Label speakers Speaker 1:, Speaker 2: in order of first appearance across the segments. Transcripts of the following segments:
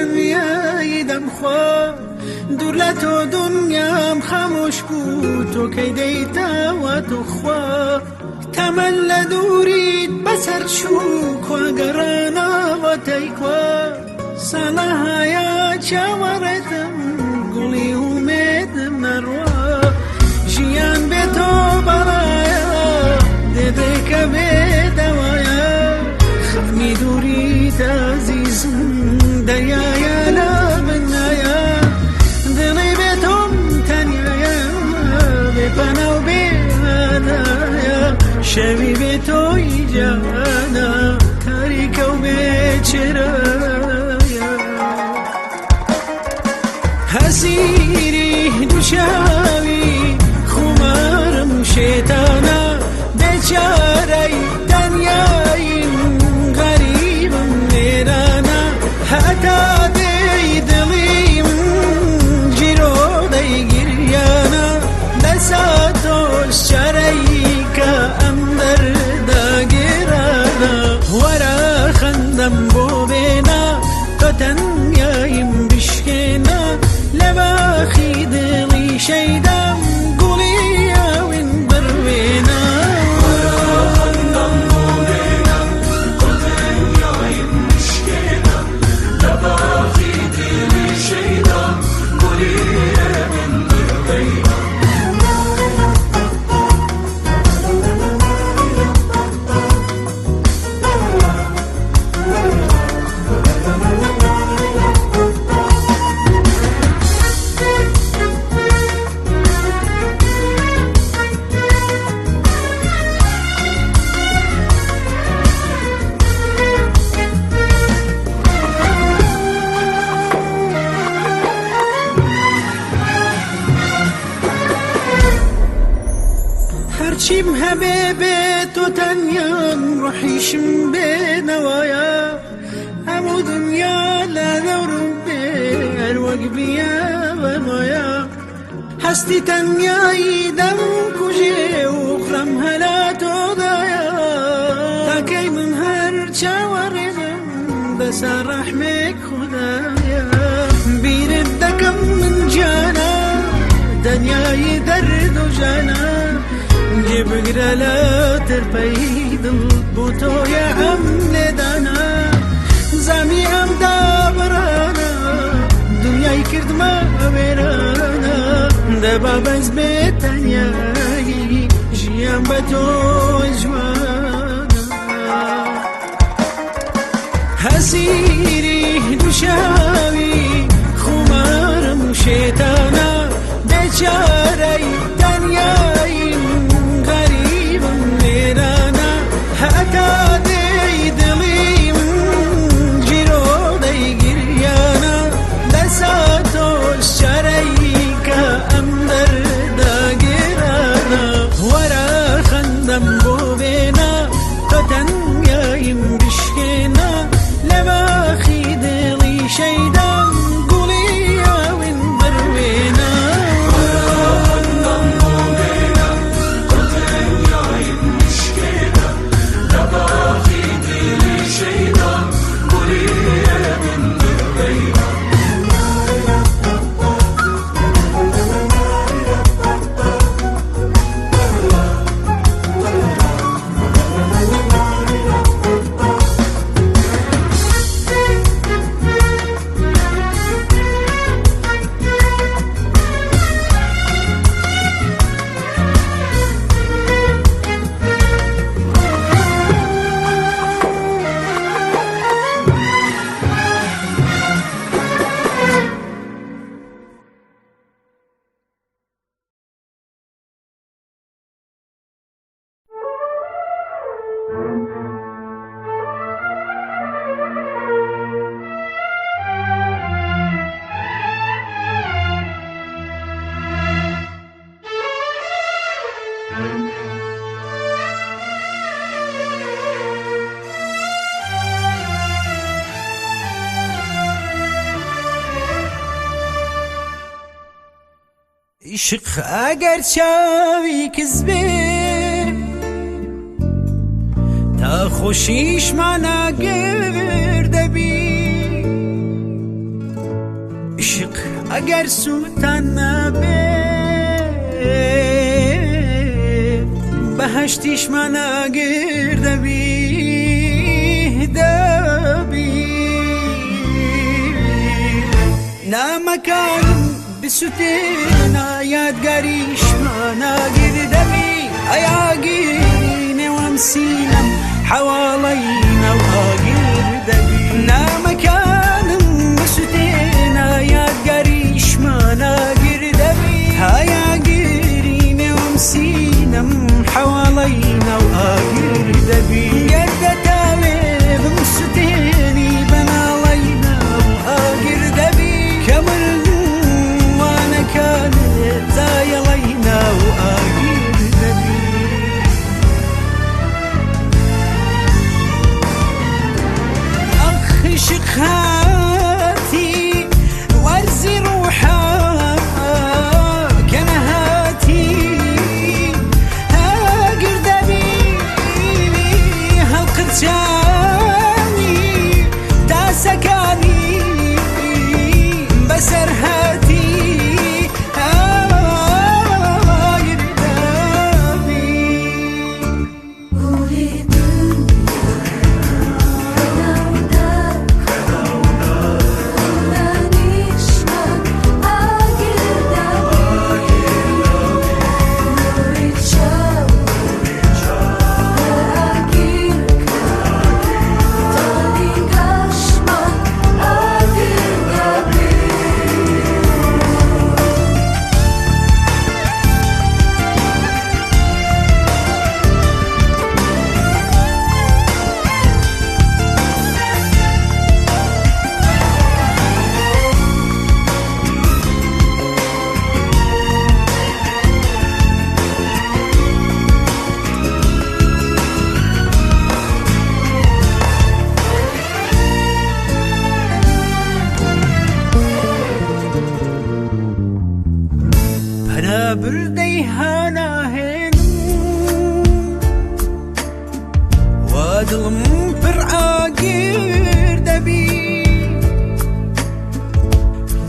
Speaker 1: تەنیایی دەمخوا. دوور لە تۆ دنیام خامۆش بوو، تۆ کەی دەیتەوە توخوا. تەمەن لە دووریت بەسەر چوو، کوا گەڕانەوە تەیکوا. ساڵەهایە چاوەڕێتم، گوڵی ئومێدم نەڕوا. ژیان بێ تۆ بەڵایە، دێدێکە بێ دەوایە. خەمی دووریت ئازیزم، دەریایە لە بنایە. دڵی بێ تۆم تەنیایە، بێ پەنا و بێ هەنایە. شەوی بێ تۆی جانە، تاریکە و بێ چرایە. هەزیری دووچاوی خومارم شێتانە، بێچارەی تەنیاییم غەریبم لێرانە. هەتا دێی دڵی من گیرۆدەی گریانە، دەسا تۆش چارەی کە ئەم دەرداگیرانە. وەرە خەندەم بۆ بێنە، تۆ تەنیاییم بشکێنە. لە باخی دڵی شەیدام گوڵی ئاوین بڕوێنە.
Speaker 2: خەندەم بۆ بێنە، تۆ تەنیاییم بشکێنە. لە باخی دڵی شەیدام گوڵی ئاوین بڕوێنە.
Speaker 1: هەرچیم هەبێ بێ تۆ تەنیام، ڕۆحیشم بێنەوەیە. هەموو دنیا لە دەورم بێ، هەر وەک بیاوەمەیە. هەستی تەنیایی دەم کوژێ و خڕم هەلا تۆدایە. تاکەی من هەر چاوەڕێم، دەسا ڕەحمێک خودایە. بیرت دەکەم من جانە، دنیای دەرد و ژانە. جێ بگرە لە ترپەی دڵ، بۆ تۆیە ئەم لێدانە. زامی ئەم دابڕانە، دنیای کردمە وێرانە. دەبا بەس بێ تەنیایی، ژیان بە تۆ جوانە. هەزیری دووشاوی خومارم شێتانە، بێچارەی تەنیاییم غەریبم لێرانە. هەتا دێی دڵی من گیرۆدەی گریانە، دەسا تۆش چارەی کە ئەم دەرداگیرانە. وەرە خەندەم بۆ بێنە، تۆ تەنیاییم بشکێنە. لە باخی دڵی شەیدام گوڵی ئاوین بڕوێنە.
Speaker 2: خەندەم بۆ بێنە، تۆ تەنیاییم بشکێنە. لە باخی دڵی شەیدام گوڵی ئاوین بڕوێنە.
Speaker 1: عشق ئەگەر چاوی کز بێ، تا خۆشیشمان ئاگر دەبی. ئەگەر سووتان نەبێ بەهەشتیشمان ئاگر دەبی دەبی. نامەکانم بسوتێنە یادگاریشمان ئاگر دەبی، ئەیاگیری نێوان سینەم حەواڵەی ناو ئاگر دەبی. نامەکانم بسوتێنە یادگاریشمان ئاگر دەبی، ئەیاگیری نێوان سینەم حەواڵەی ناو ئاگر دەبی. گەردەتاوێ بمسوتێنی بەناڵەی ناو ئاگر دەبی، کە مردووانەکانت زایەڵەی ناو ئاگر دەبی. ئەخ عشق هاتی وەرزی ڕوحە کە نەهاتی ئاگر دەبی، هەڵقرچانی تاسەکانی بەسەر هاتی ئاگر دەبی.
Speaker 3: گوڵی دنیا لەناودار گوڵانیشمان ئاگر دەبی، نووری چاو لە ئاگیر تا نیگاشمان ئاگر دەبی.
Speaker 1: پەنا بردەی هاناهێنم وا دڵم پڕ ئاگر دەبی،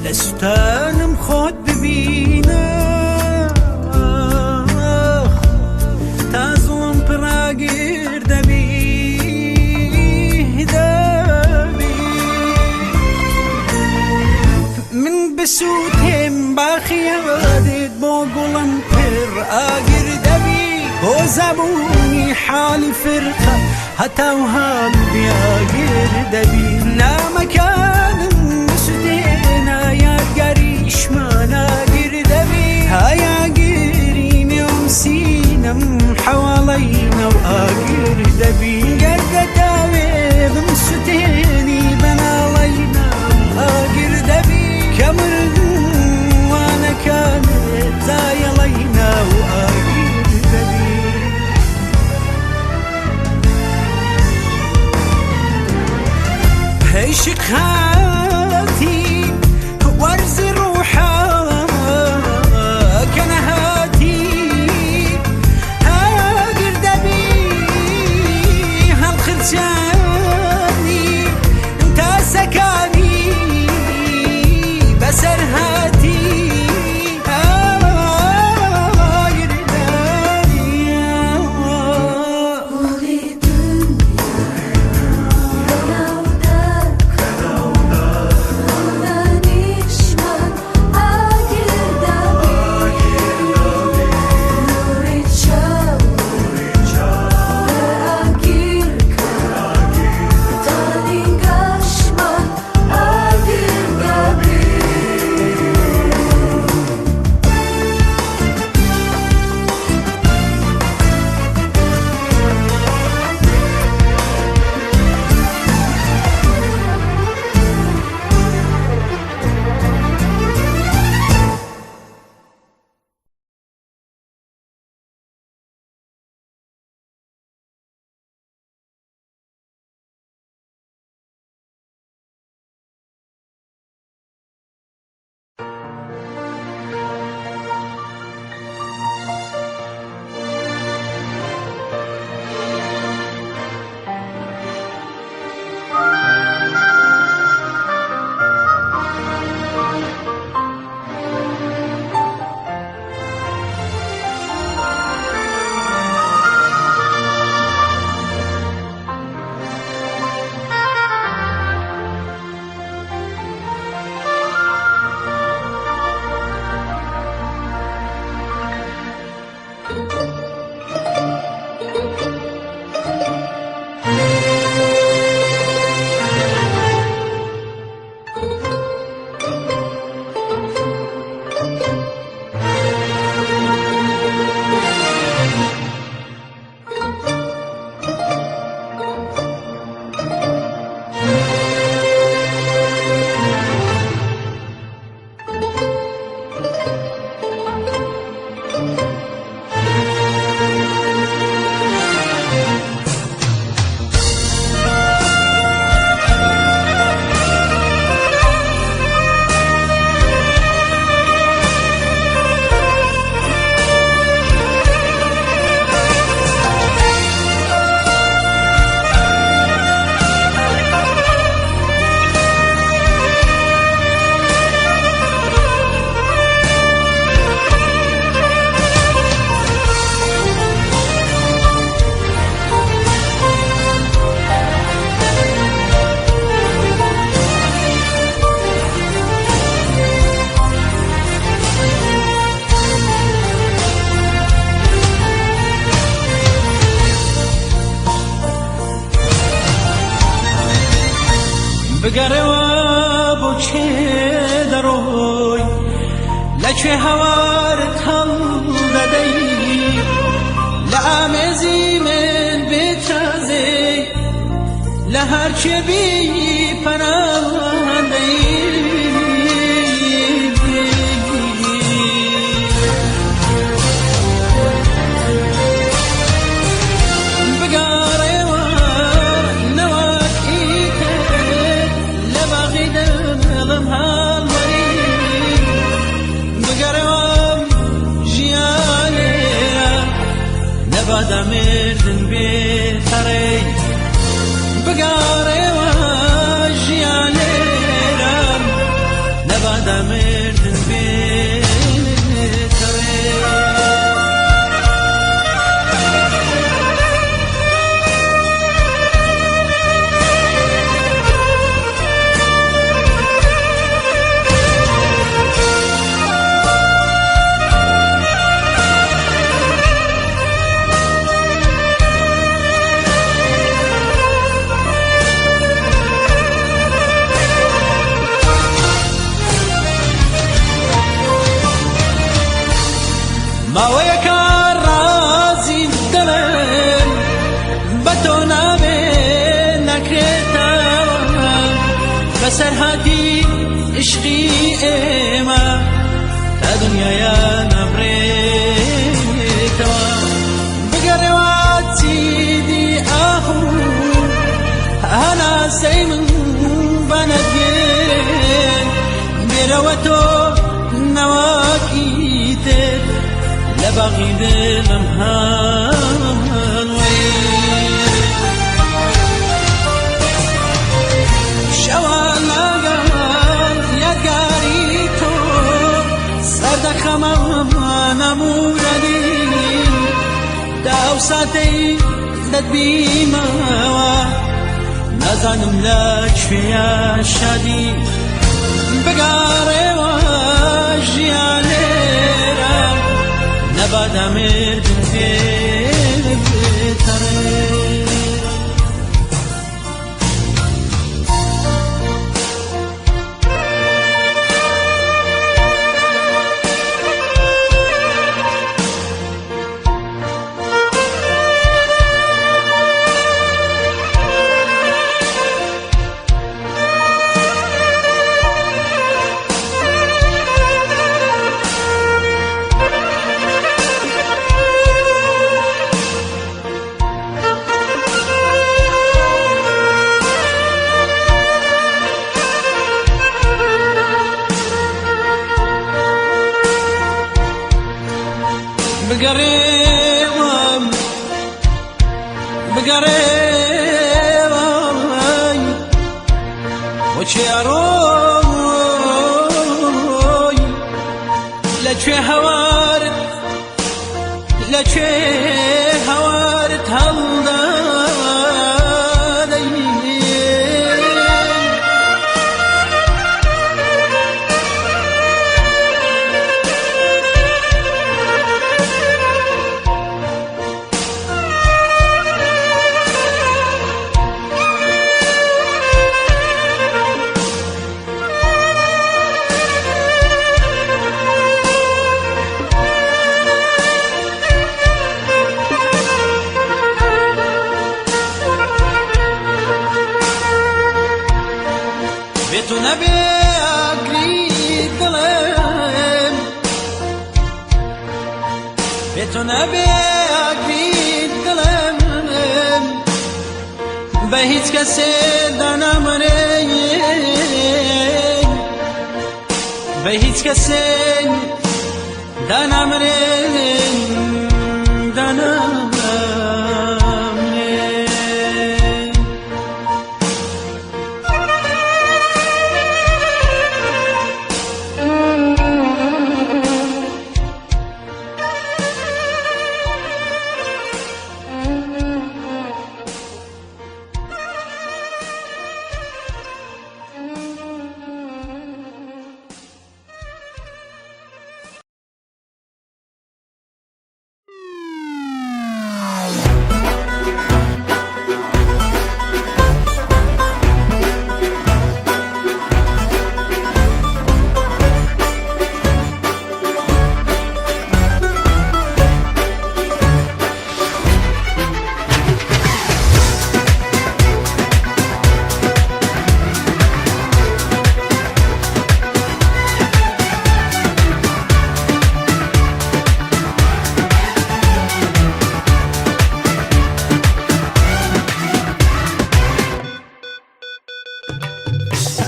Speaker 1: لە سوتانم خۆت ببینە تا زڵم پڕ ئاگر دەبی دەبی. من بسووتێم باخیادێت بۆ گوڵم پڕ ئاگر دەبی، بۆ زەبوونی حاڵی فرقە هەتا و هاڵ بیاگر دەبی. نامەکانم بسوتێنە یادگاریشمان ئاگر دەبی، هایاگیری نێوم سینەم حەواڵەی ناو ئاگر دەبی. گەردەتاوێ بمسوتێنی بەناڵەی ناو ئاگر دەبی، کە مردووانەکانت زایەڵەی ناو ئاگر دەبی. عشق هاتی وەرزی ڕوحە کە نەهاتی ئاگر دەبی، هەڵقرچانی تاسەکانی بەسەر هاتی ئاگر دەبی.
Speaker 3: گوڵی دنیا لەناودار
Speaker 1: بگەڕێوە بۆ کێ دەڕۆی لە کوێ هەوارت هەڵدەدەی لە ئامێزی من بترازێ لە هەرکێ بی پەناندەی. بگەڕێوە نەوەک ئیتر لە باغی دڵم هەڵوەری، بگەڕێوە ژیانێرە نەبادا مردن بێتەڕێ، بگەڕێوە ژیانێرە نەبادا مردن بێتەڕێ. ماوەیەکە ڕازی دڵم بە تۆ نابێ نەکرێتەوە، بەسەر هاتی عشقی ئێمە تا دنیایا نابرێتەوە. بگەڕێوە چیدی ئاخ و هەناسەی من بەنەگێ، بێرەوە تۆ نەوەکی تر لە باغی دڵم هەڵوەی. شەوان لەگەڵ یادگاری تۆ سەردەخەمە نەمورەدی، تا ئەو ساتەی دەتبینمەوە نازانم لە کوێیا شادی. بگەڕێوە ژیان لێرە نەبادا مردن بێتەڕێ. بگەڕێوە بگەڕێوە بۆ کێ ئەڕۆی لەکوێ هەوارت لەکوێ هەوارت هەڵدەدەی. بێتو نەبێ ئاگری دڵم، بێتو نەبێ ئاگری دڵم بە هیچ کەسێ دانامرێ، بە هیچ کەسێ دانامرێ، دانامرێ.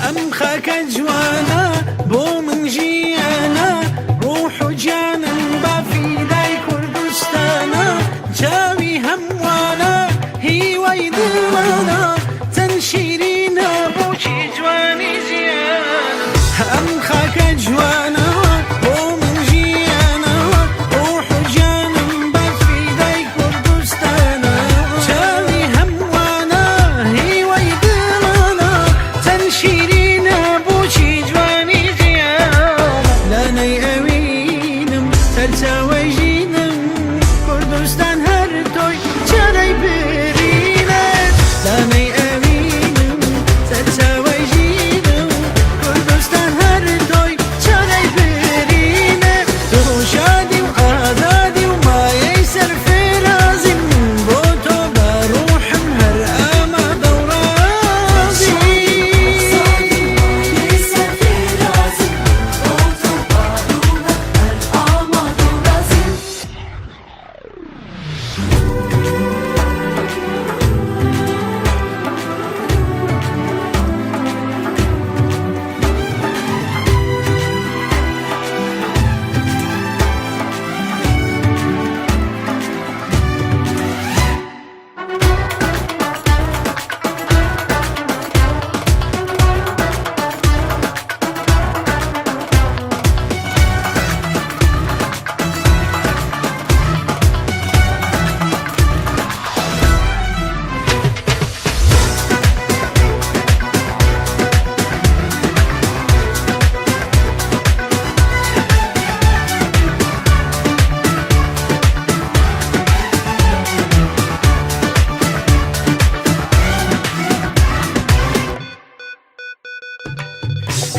Speaker 1: ئەم خاکە جوانە بۆ من ژیانە، ڕوح و گیانم با فیدای کوردستانە، چاوی هەمووانە هیوای دڵانە، چەند شیرینە بۆچی جوانی ژیانە. ئەم خاکە جوانە بۆ من ژیانە، ڕوح و گیانم با فیدای کوردستانە، چاوی هەمووانە هیوای دڵانە، چەند شیرینە بۆچی جوانی ژیانە. لانەی ئەوینم سەرچاوەی ژینم، کوردستان هەر تۆی چارەی برینە. لانەی ئەوینم سەرچاوەی ژینم، کوردستان هەر تۆی چارەی برینە. تۆ شادی و ئازادی و مایەی سەرفرازیم، بۆ تۆ بە ڕوحم هەر ئامادە و ڕازی.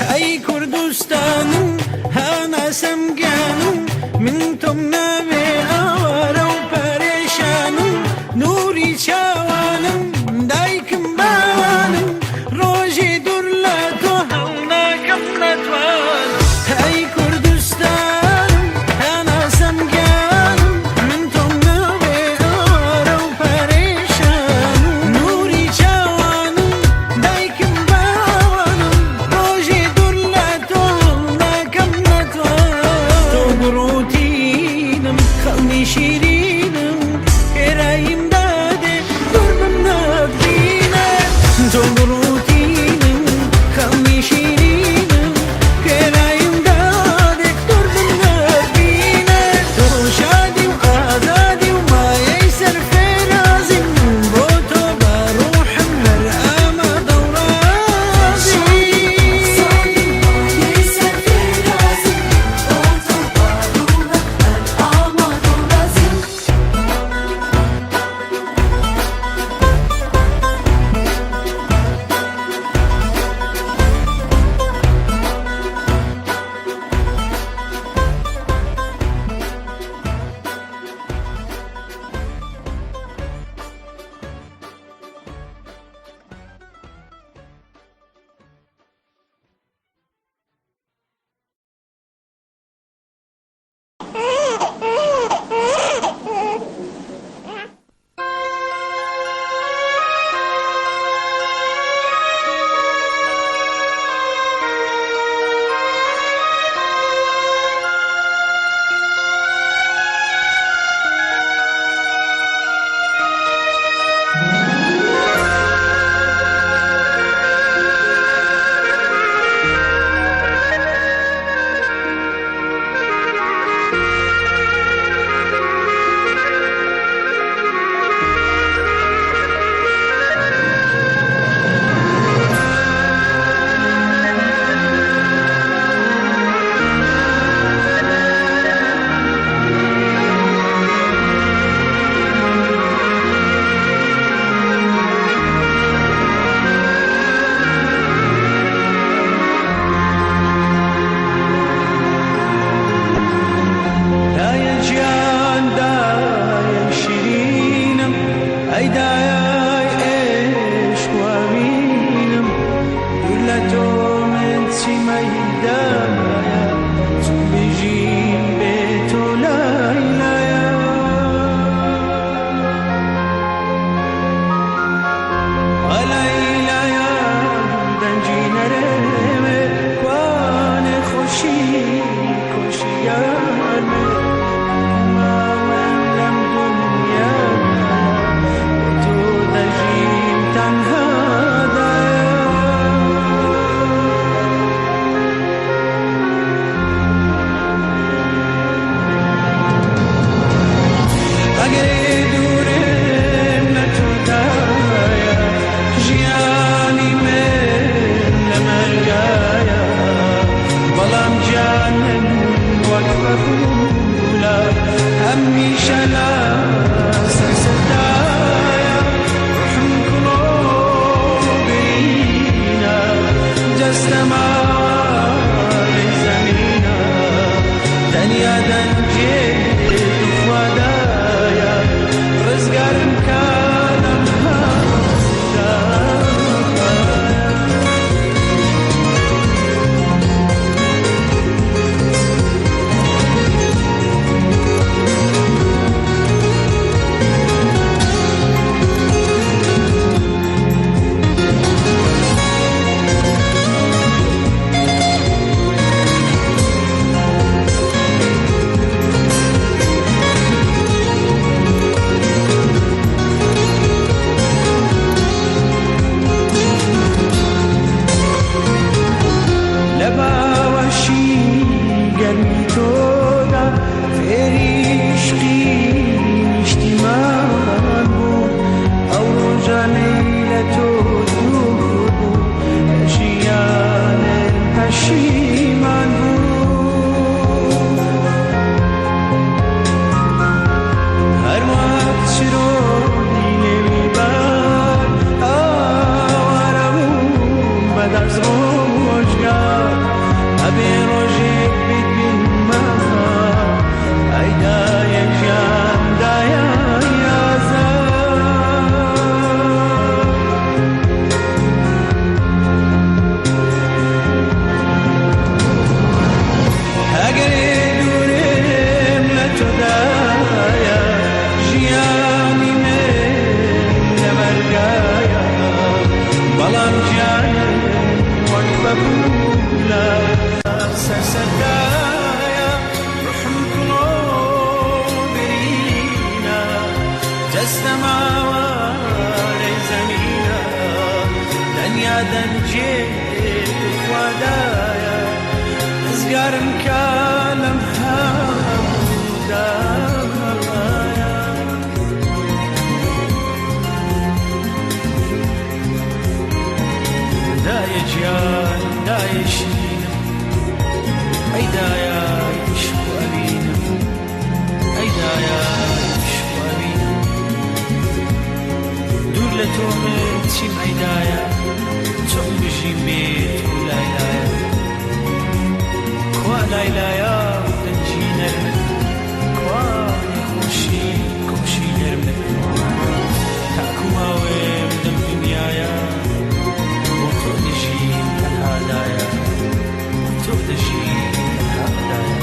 Speaker 1: ئەی کوردستانم هەناسەم گیانم، من تۆم ناوێ ئاوارە و پەرێشانم، نوری چاوانم دایکم باوانم، ڕۆژێ دوور لە تۆ هەڵناکەم نەتوانم. ئەی کوردستانم هەناسەم گیانم، من تۆم ناوێ ئاوارە و پەرێشانم، نوری چاوانم دایکم باوانم، ڕۆژێ دوور لە تۆ هەڵناکەم نەتوانم. تۆ گوڕوتینم. ڕۆژگار ئەبێ ڕۆژێک بیتبینمە ئەی دایە گیان دایە ئازار. ئەگەر دوورم لە تۆدایە ژیانی من لە مەرگایە، بەڵام گیانم وەک بەبوولە سەرسەردایە، ڕوحم کوڵۆ برینە، جەستەم ئاوارەی زەمینە، دنیا دەنگێ خوادایە، ڕزگارم کا لەم هەموو دایە. دایە گیان دایە شیرینم، ئەی دایە عشق و ئەوینم، ئەی دایە عشق و ئەوینم، دوور لە تۆ من چیم ئەی دایە، چۆن بژیم بێ تۆ لای لایە، کوا لای لایە و دەنگی نەرمت، کوا خۆشی کۆشی گەرمت، تاکو ماوێم لەم دنیایە بۆ تۆ دەژیم تەنها دایە، بۆ تۆ دەژیم تەنها دایە.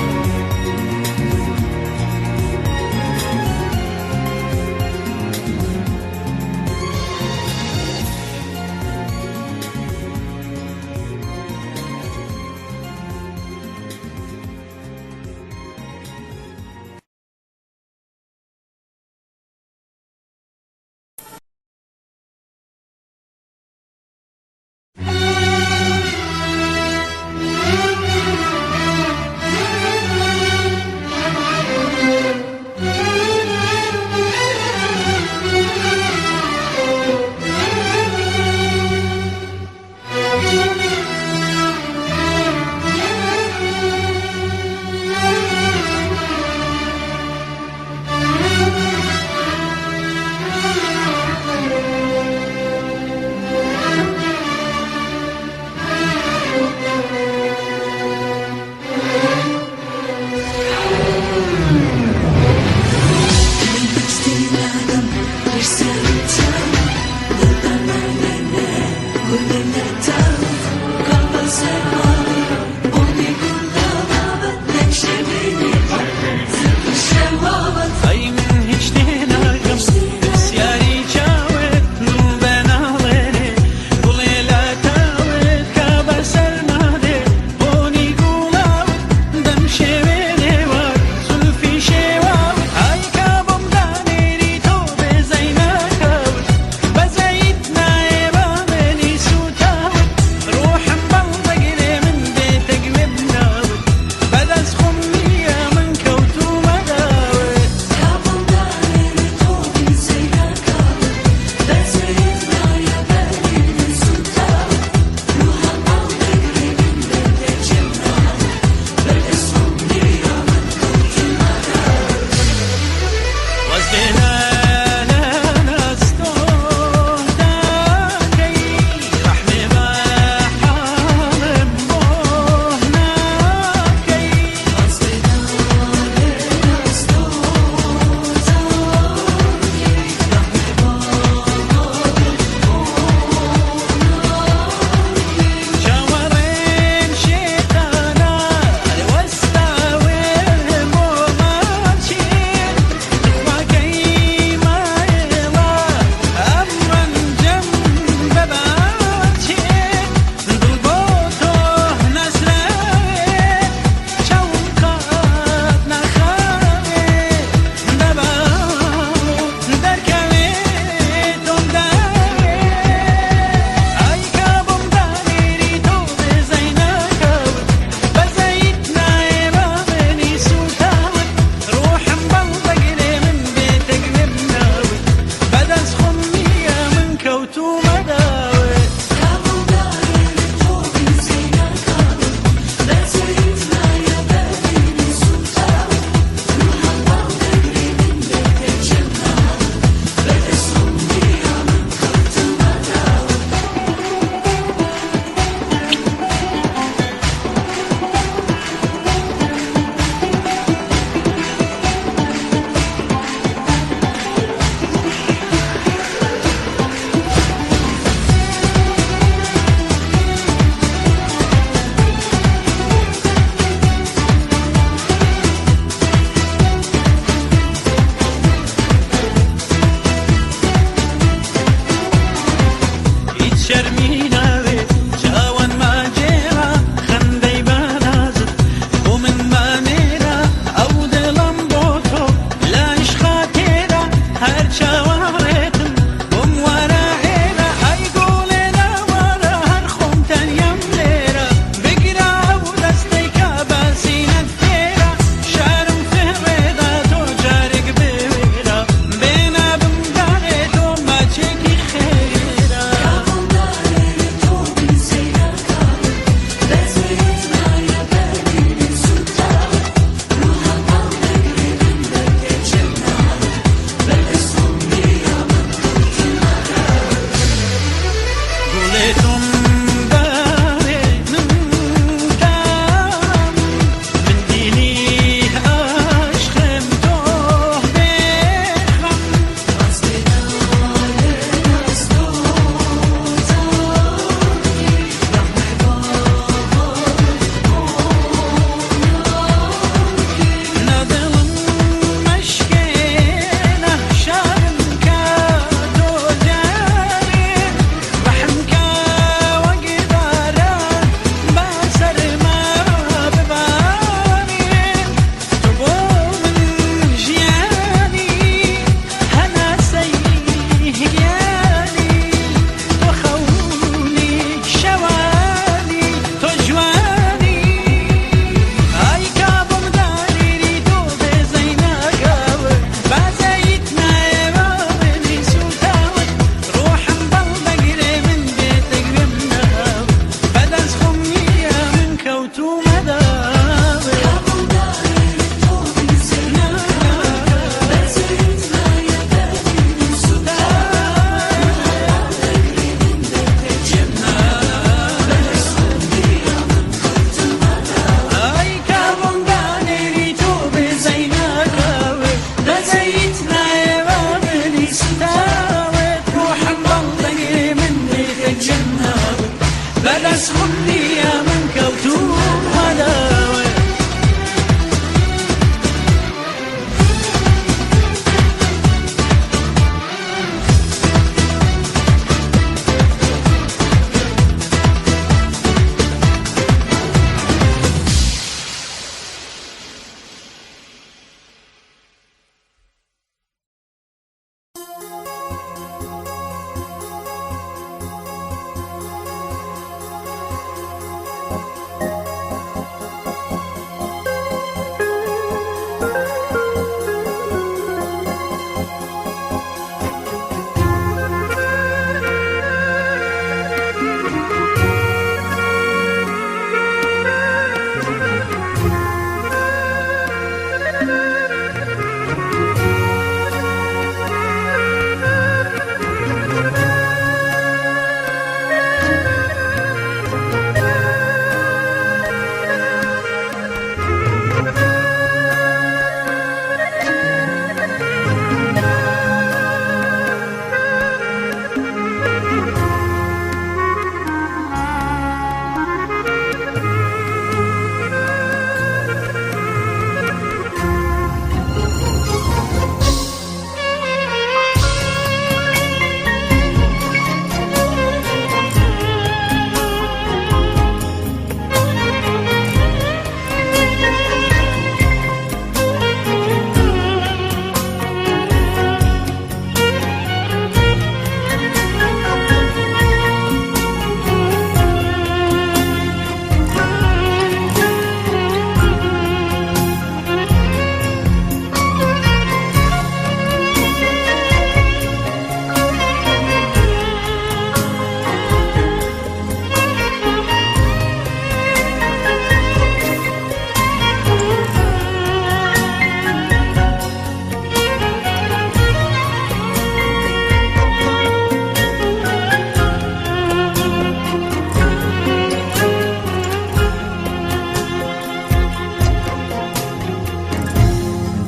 Speaker 1: نییە من کەوتوومە داوێ.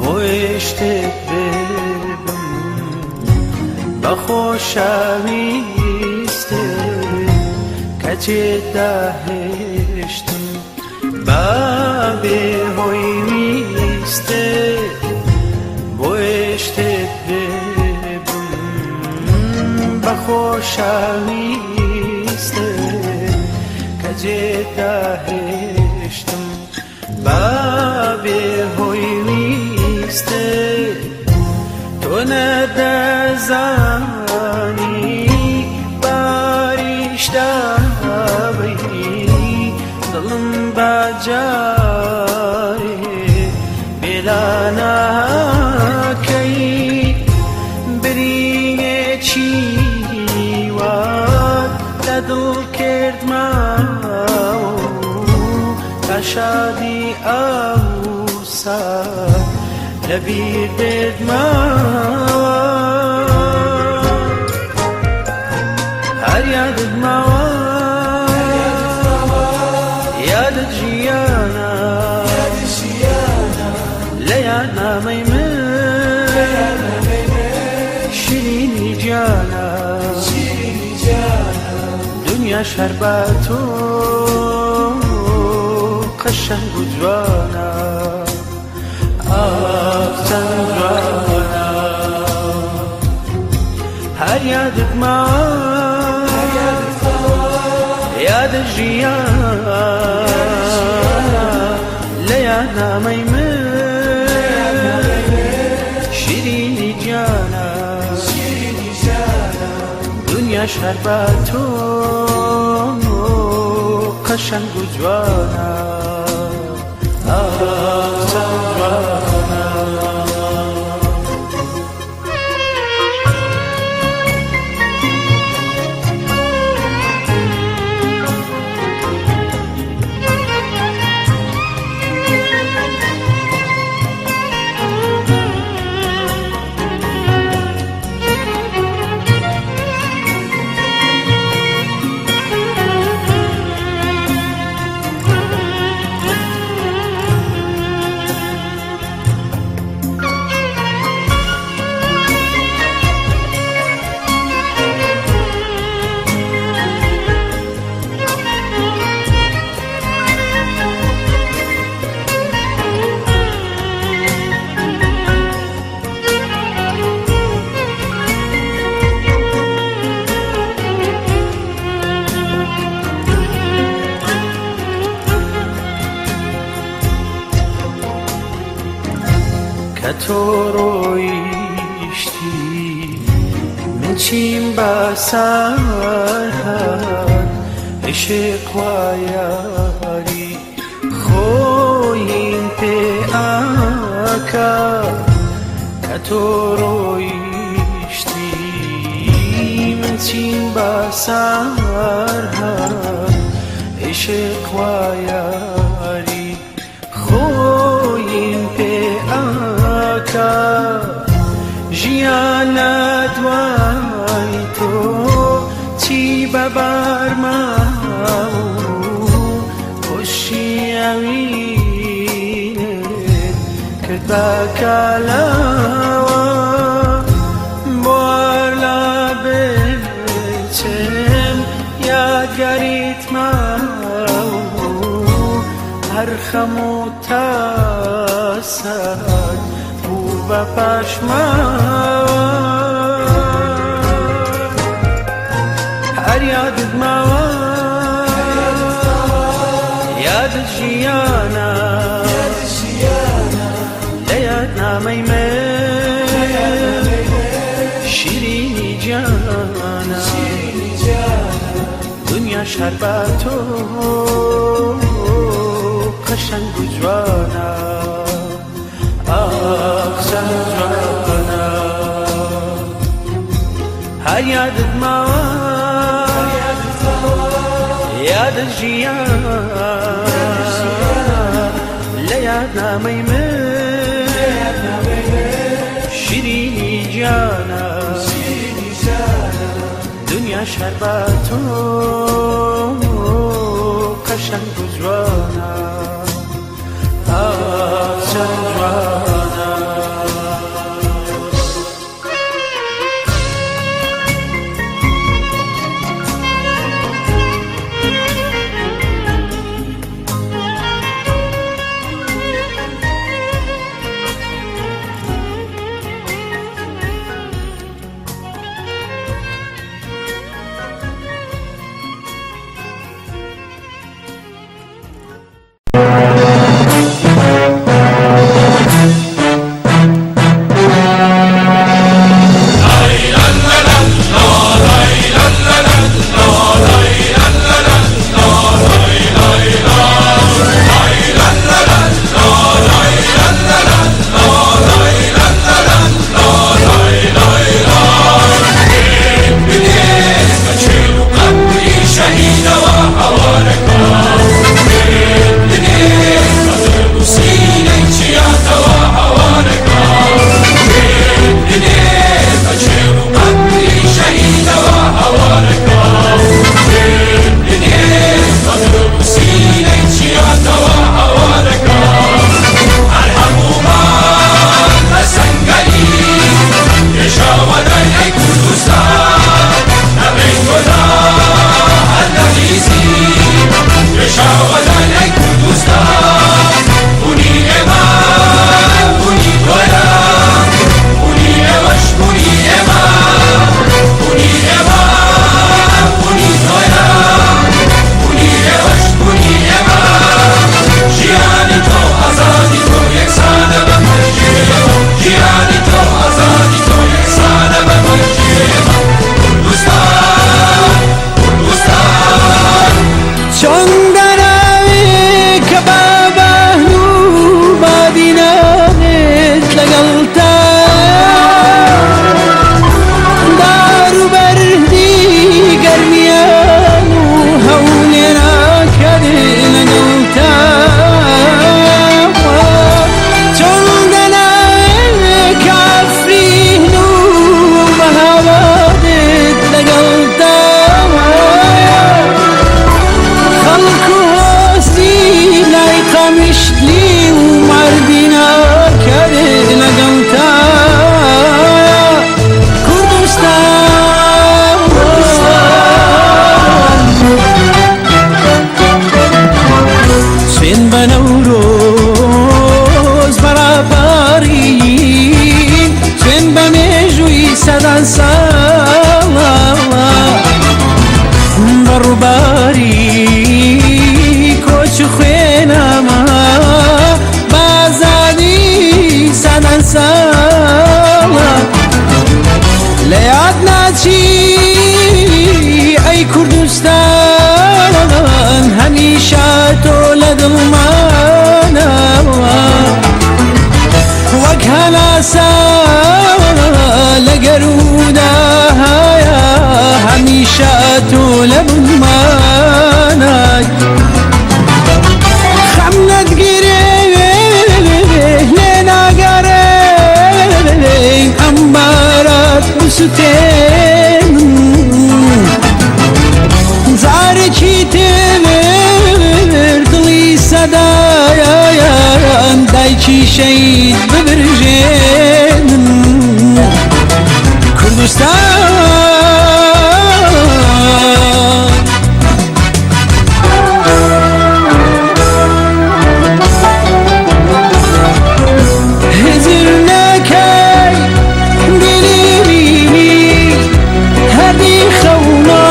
Speaker 1: بۆیە شتێک ببم بە خۆشەویستێ کە جێداهێشتم با بێ هۆی ویستێ. بۆیە شتێک ببم بە خۆشەویستێ کە جێداهێشتم با بێ هۆی ویستێ. تۆ نەدەزانی باریشتابی دڵم باجارێ بێلاناکەی برینێکی وات لە دڵ کردماوە تا شادی ئەوسا لەبیر بردماوە. هەر یادت ماوە یادت ژیانە لە یادنامەی من شیرینی گیانە دنیاش هەر بە تۆ قەشەنگ و جوانە ئاخ چەند جوانە. هەر یادت ماوە یادت ژیانە لە یادنامەی من شیرینی گیانە دنیاش هەر بە تۆ قەشەنگ و جوانە ئاخ چەند جوانە. تۆ ڕۆیشتی من چیم بەسەر هات عشق و یاری خۆیم پێ ئاکا کە تۆ ڕۆیشتی من چیم بەسەر هات عشق و یاری خۆیم پێ ئاکا ژیان لە دوای تۆ چی بەبار ماوە خۆشی ئەوینت کرد بە کالاوە بۆ لا بچم یادگاریت ماوە هەر خەم و تاسات بوو بە پاشماوە هەر یادت ماوە یادت ژیانە لە یاد نامەی من شیرینی گیانە دنیاش هەر بە تۆ قەشەنگ و جوانە ئاخ چەند جوانە هەر یادت ماوە یادت ژیان لە یاد نامەی من شیرینی گیانە دنیاش هەر بە تۆ قەشەنگ و جوانە ئاخ چەند جوانە.
Speaker 4: چۆن دەناوێ کە بابان و بادینانێت لەگەڵتا دار و بەردی گەرمیان و هەولێراکەێ لەگەڵتا چۆن دەناوێ کە عەفرین و مەهابادێت لەگەڵتا خەڵک و هۆزی لای قامیشلی و ماردیناکەرێ لەگەڵتا کوردستان سوێن بە نەورۆز بەراپارین سوێن بە مێژووی سەدان ساڵە بە ڕووباری کۆچ و خوێنامان سەدایان دایکی شەید ببرژێنن کوردستان. هزر نەکەی دلی بینی هەردی خەونا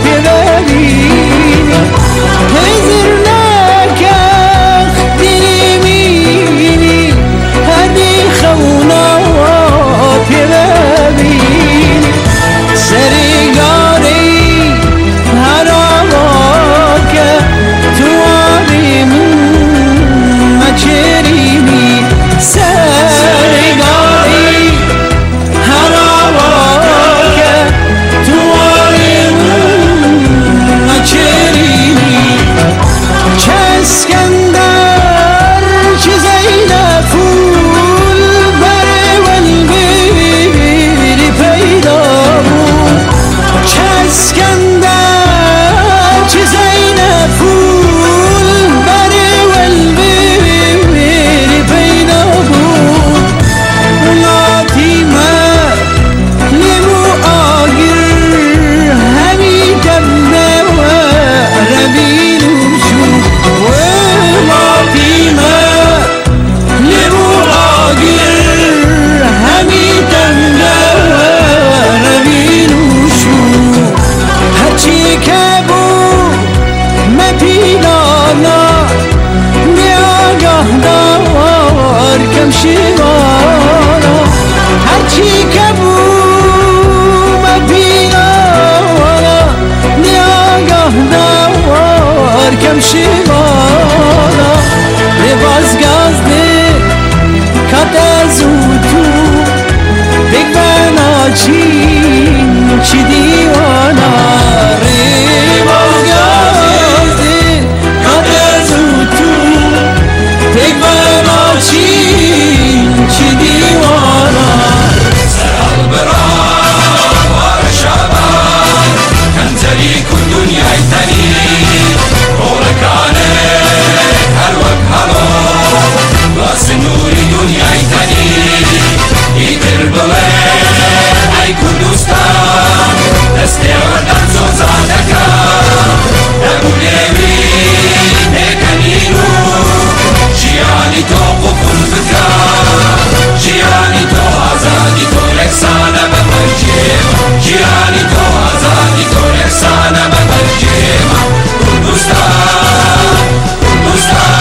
Speaker 4: پێبەبینی، هزر نەکە دلی بینی هەردی خەونا پێبەبینی، سەرگارەی هەراواکە تواری من مەچێرینی، سەرگاری هەراواکە تواری من مەچێرینی، چه اسکندر چه زینفول بر ولبیری پیدا بود، چه اسکندر چه زینفول بر ولبیری پیدا بود، وڵاتی مە لێمو ئاگر هەمی دەمەوە رەبین و چوو، وڵاتی مە لێمو ئاگر هەمی دەمەوە رەبین و چوو، هەرچی کە بوو مەپیلانا بێ ئاگاهدار کەم شیوانا، هەرچی کە بوو مەپیلانا بێ ئاگاهدار کەم شیوانا، لێ باز گازدێ کاتە زوو تو پێک بەناچین چی دیوانا، ڕێ باز گازدێ کاتە زوو تو پێک بەناچین چی دیوانا.
Speaker 2: دنیای تەنی ڕۆڵەکانت هەر وەک هەڵۆ وا سنووری دنیای تەنی، ئیتر بڵێ ئەی کوردستان دەستێوەردان زۆزان دەکا، دەبوو لێوی پێکەنین و ژیانی تۆ قوبوڵ بکە، ژیانی تۆ ئازادی تۆ یەکسانە بە مەرجێمە، ژیانی تۆ ئازادی تۆ یەکسانە بە مەرجێمە، کوردستان کوردستان.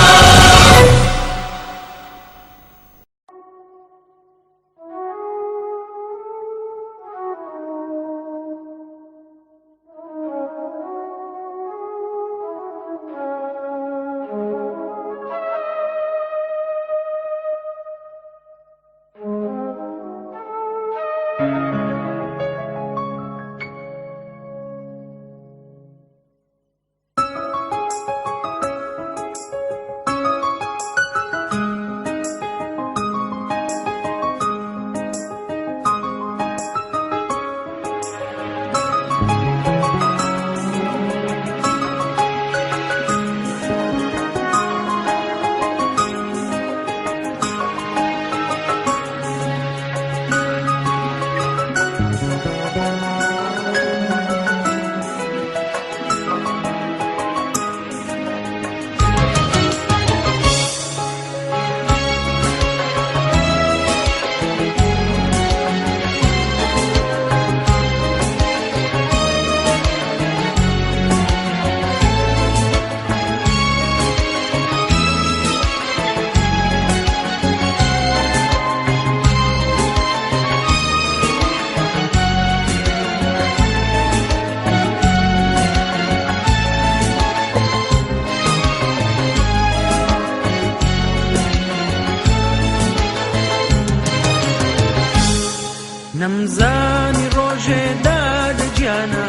Speaker 1: نەمزانی ڕۆژێ دادە گیانە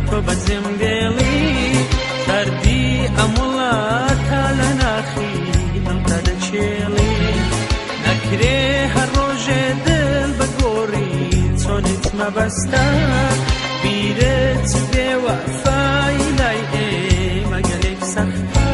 Speaker 1: تۆ بەجێم دێڵی، سەردی ئەم وڵاتە لە ناخی دڵتە دەچێڵی، نەکرێ هەر ڕۆژێ دڵ بەگۆڕی چۆنت مەبەستە، بیرت بێ وەفای لای ئێمە گەلێک سەختە.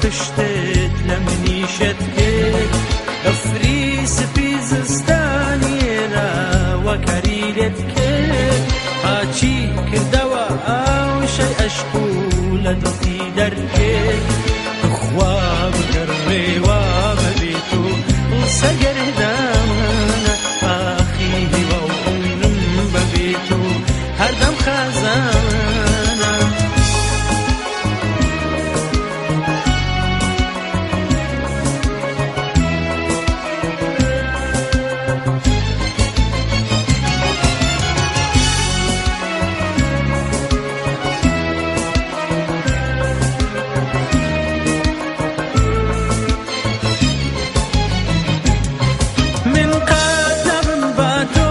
Speaker 1: پشتت لە منیشت کرد، بەفری سپی زستانی ئێرە وەکەری لێت کرد، پاچی کردەوە ئاوشەی ئەشق و لە دڵتی دەرکرد. توخوا بگەڕێ وا بەبێ تۆ دڵ سەرگەردانە، ئاخی هیوا و عومرم بەبێ تۆ هەردەم خەزانە. من قەت نابم بە تۆ،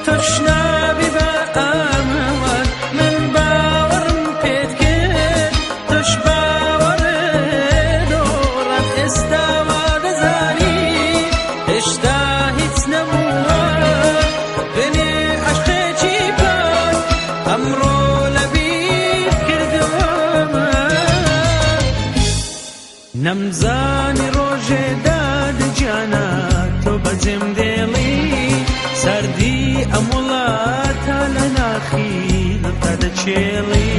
Speaker 1: تۆش نابی بە ئەمەوە. من باوەڕم پێت کرد، تۆش باوەڕت دۆڕاند. ئێستا وا دەزانی هێشتا هیچ نەبووە، دوێنێ عەشقێکی پاک ئەمڕۆ لەبیر کردووە. نەمزانی ڕۆژێ داد گیانە تۆ بەجێم دێڵی، سەردی ئەم وڵاتە لە ناخی دڵتا دەچێڵی.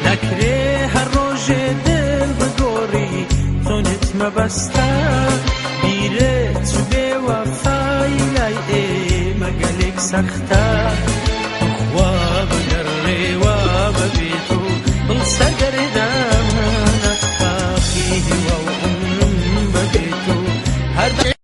Speaker 1: نەکرێ هەر ڕۆژێ دڵ بگۆڕی، چۆنت مەبەستە بیرت چ بێوەفای لای ئێمە گەلێک سەختە. توخوا بگەڕێ وا بەبێ تۆ دڵ سەرگەردانە، ئاخی هیوا و عومرم بەبێ تۆ هەردەم.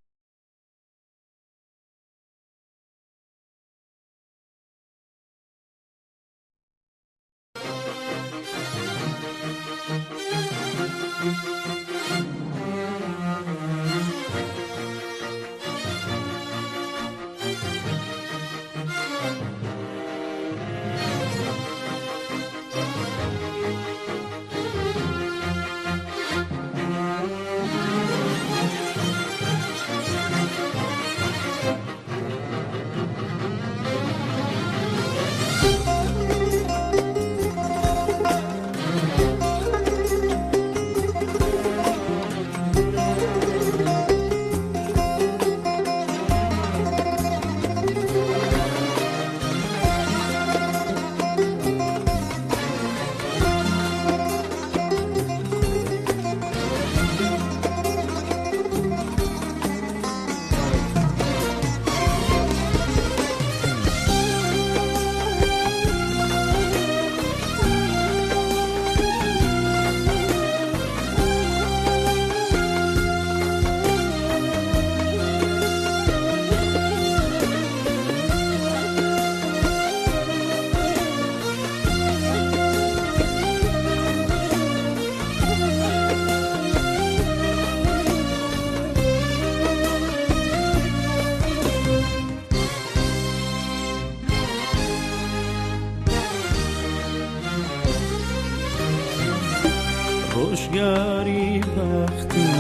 Speaker 1: ڕۆژگاری بەختم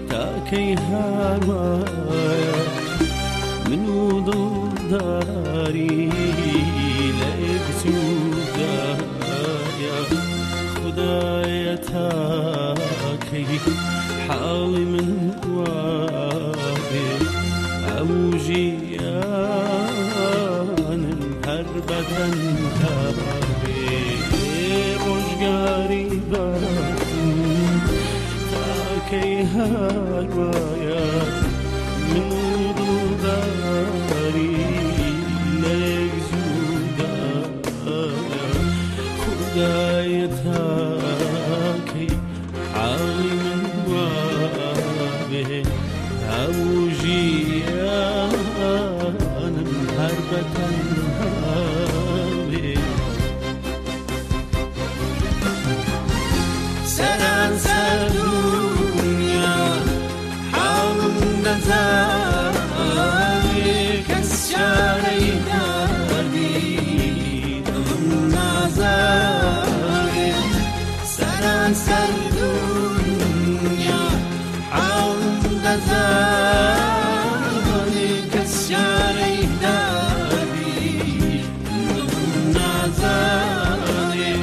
Speaker 1: تاکەی هاوایە، من و دڵداری لە یەک جودایە. خدایە تاکەی حاڵی من وابێ، هەموو ژیانم هەر بە تەنها بێ. ڕۆژگاری بەختم تاکەی هەروایە، من و دڵداری لە یەک جودایە. خودایە تاکەی حاڵی من وابێ، هەموو ژیانم هەر بە تەنها بێ. سەرانسەر دونیا حاڵم دەزانێ، کەس چارەی دەردی دڵم نازانێ. سەرانسەر دونیا حاڵم دەزانێ، کەس چارەی دەردی دڵم نازانێ.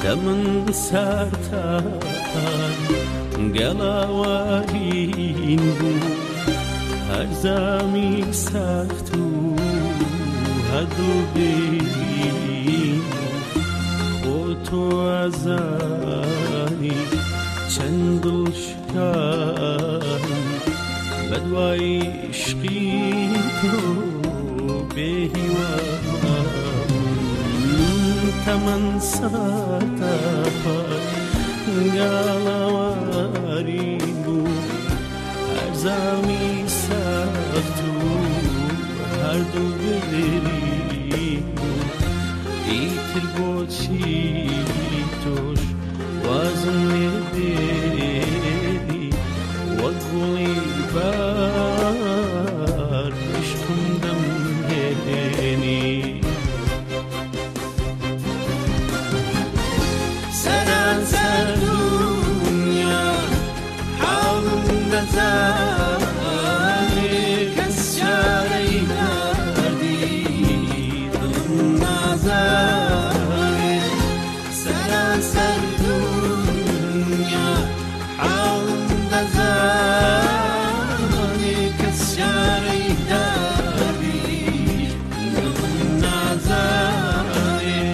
Speaker 1: تەمەن سەرتاپای گەڵاوارین بوو هەر زامی سەخت و هەر دڵبرین بوو خۆ تۆ ئەزانی چەند دڵ شکاوم بە دوای عشقی تۆ بێ هیوا تەمەن سەرتاپای گەڵاواری بوو هەر زامی سەخت و هەر دڵبرین بوو ئیتر بۆچی تۆش وازم لێ دێنی وەک گوڵی بار عشقم دەمهێنی. سەرانسەر دونیا حاڵم دەزانێ کەس چارەی دەردی دڵم نازانێ سەرانسەر دونیا حاڵم دەزانێ کەس چارەی دەردی دڵم نازانێ.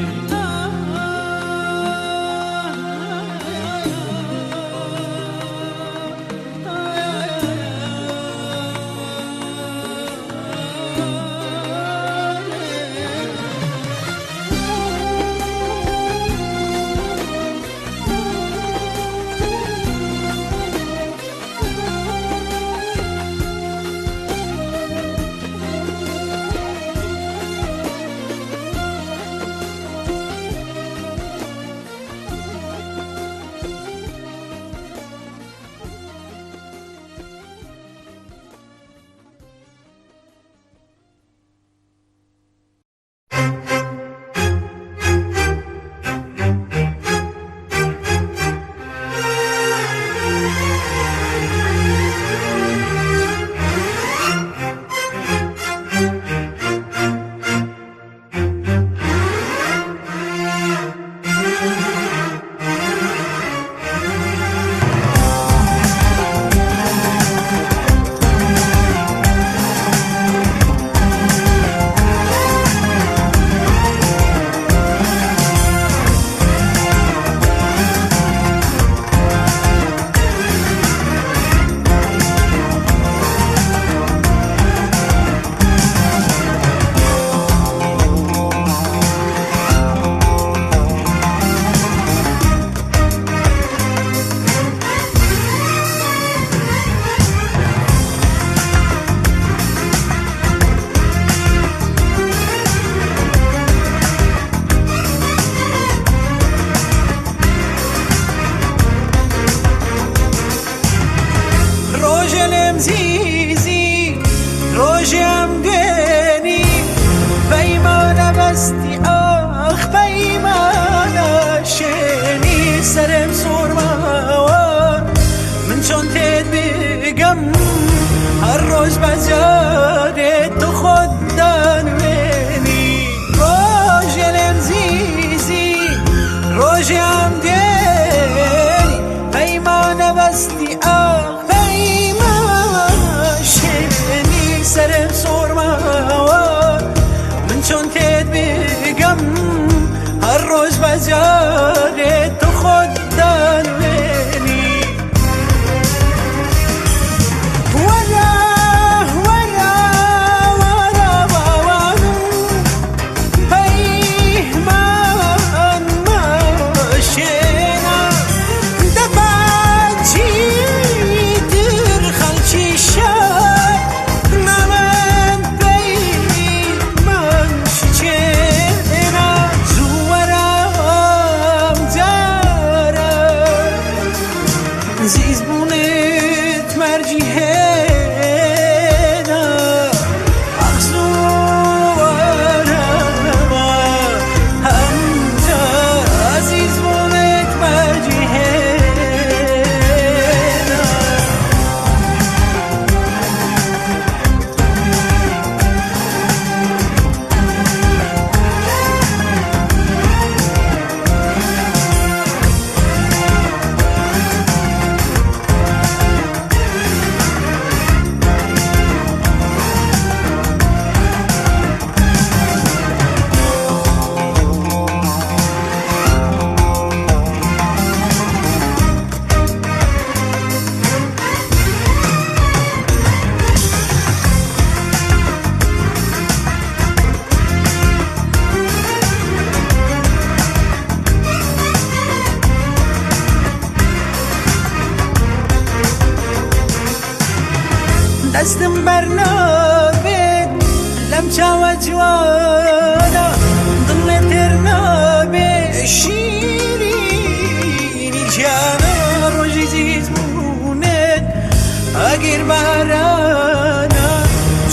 Speaker 1: ڕۆژێ لێم زیزی ڕۆژێم دوێنی پەیمانە بەستی ئاخ پەیمانە شێنی سەرم سوورماوە من چۆن تێت بگەم هەر ڕۆژ بەجارێ تۆ خۆت دانوێنی ڕۆژێ لێم زیزی ڕۆژێم دوێنی پەیمانە بەستی ئاخ پەیمانە شێنی سەرم سوورماوە من چۆن تێت بگەم هەر ڕۆژ بەجارێ تۆ خۆت دانوێنی وەرە وەرە وەرە باوانم پەیمان مەشێنە دەبا چیتر خەڵکی شار ناڵێن پەیمان شکێنە زوو وەرە ئەم جارە زیز بوونت مەرجی هێنا ئاخ زوو وەرەوە ئەم جارە ئازیز بوونت مەرجی هێنا.
Speaker 4: دەستم بەرنابێت لەم چاوە جوانە، دڵ لێ تێر نابێ. شیرینی گیانە، ڕۆژی زیز بوونت ئاگر بارانە،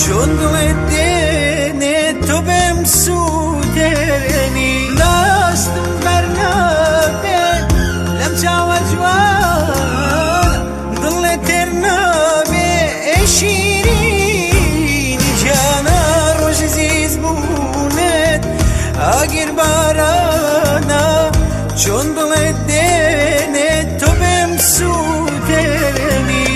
Speaker 4: چۆن دڵت دێنێت تۆ بێم سووتێنی. دەستم بەرنابێت لەم چاوە جوانە، دڵ لێ تێر نابێ. شیرینی گیانە، ڕۆژی زیز بوونت ئاگر بارانە، چۆن دڵت دێنێت تۆ بێم سووتێنی.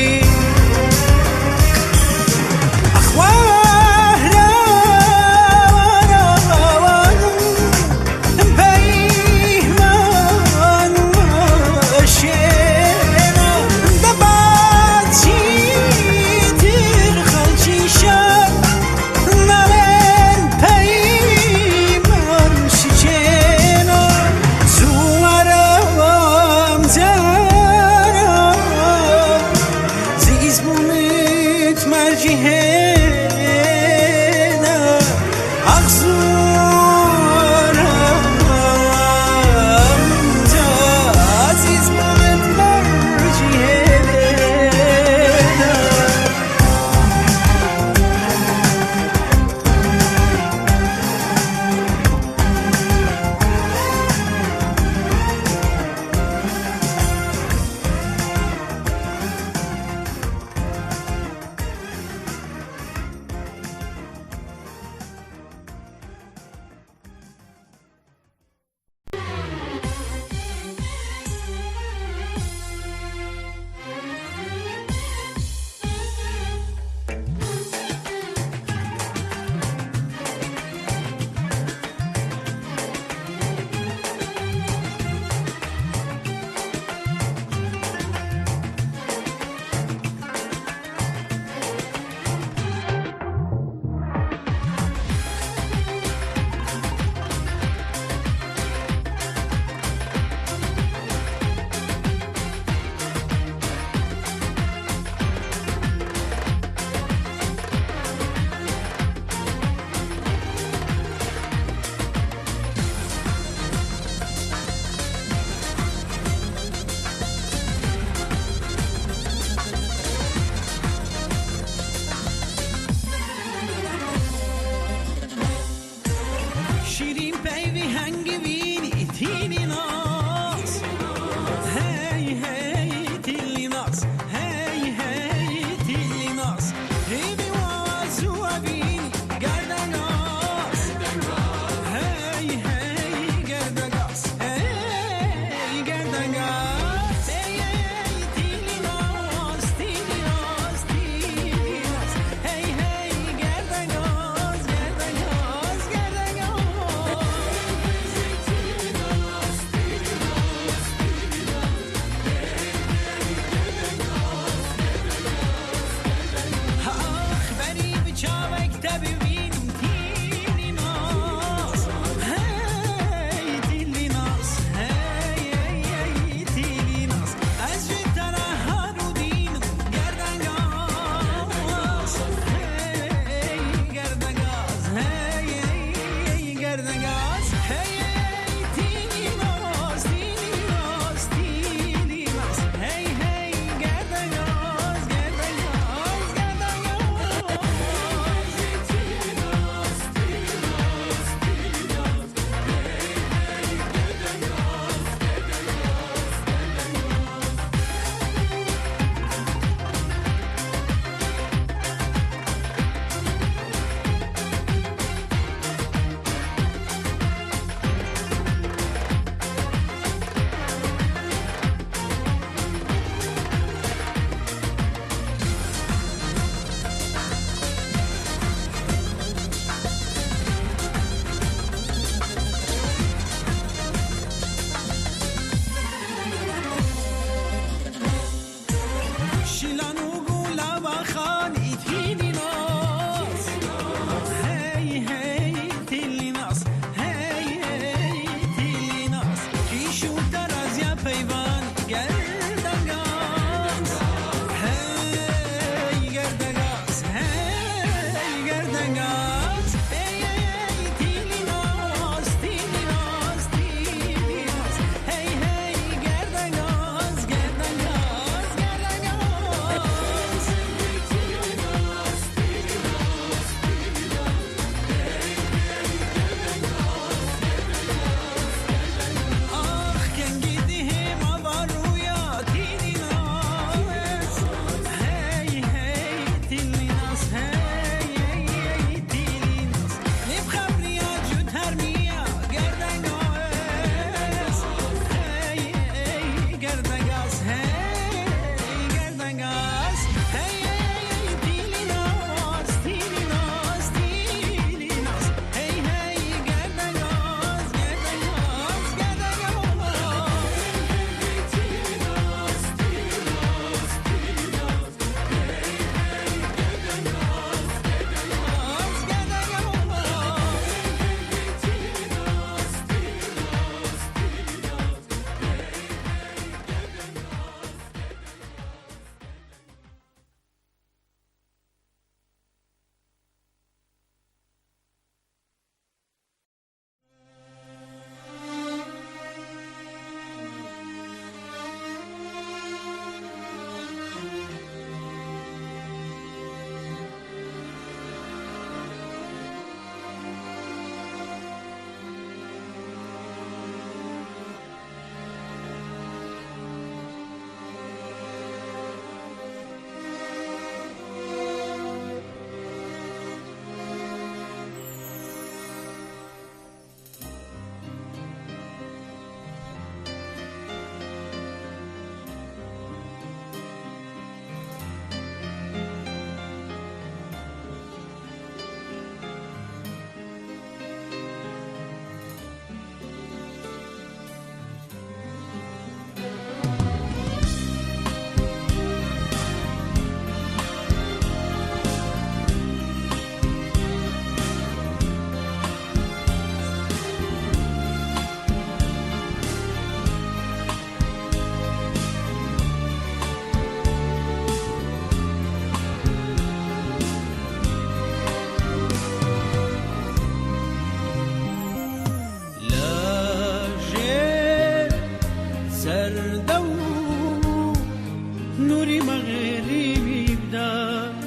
Speaker 4: نوری مەغریبی بدا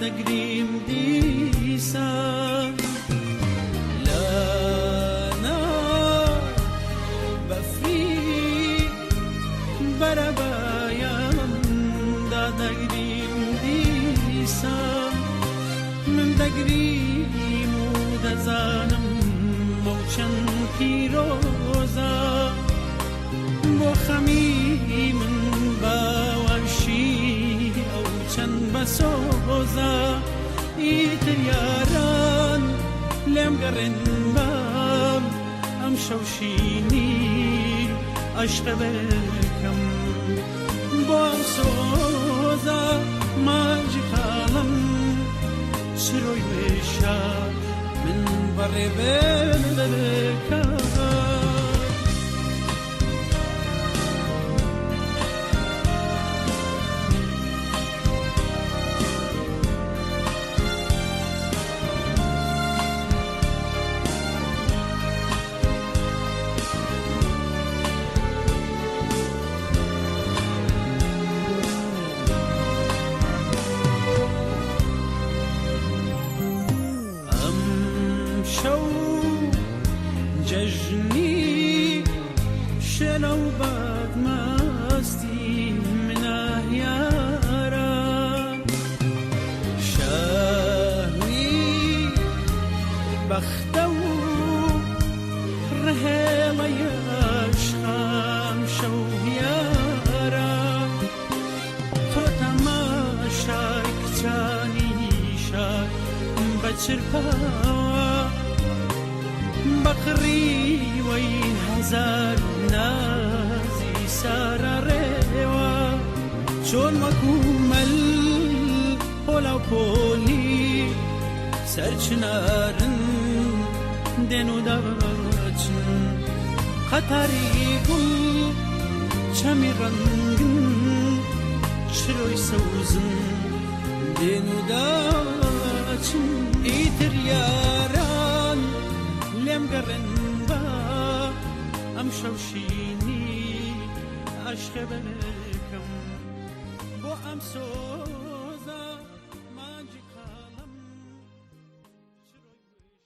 Speaker 4: دەگریم دیسان لەنا بەفری بەرەبایاندا دەگریم دیسان من دەگریم و دەزانم ئەو چەند پیرۆزە بۆ خەمی من باوەشی ئەو چەند بەسۆزە ئیتر یاران لێم گەڕێن بام ئەم شەوشینی عەشقە بکەم بۆ ئەم سۆزە مانگی خاڵم چرۆی وێشا من بەڕێ بکەم. ئەم شەو جەژنی شێنە و بەدمەستی منە یارە شەوی بەختە و ڕهێڵەی عەشقم شەو یارە تۆ تەماشای کچانی شار بە چرپاوە بە قڕیوەی هەزار نازی سارا ڕێوە چۆن وەکو مەل پۆلا و پۆلی سەرچنارن دێن و دەچن قەتاری گوڵ چەمی ڕەنگن چرۆی سەوزن دێن و دەچن ئیتر یاران لێم گەڕێن بە ئەم شەوشینی عەشقە بکەم بۆ ئەم سۆزە مانگی قەڵەم چرۆی وشە.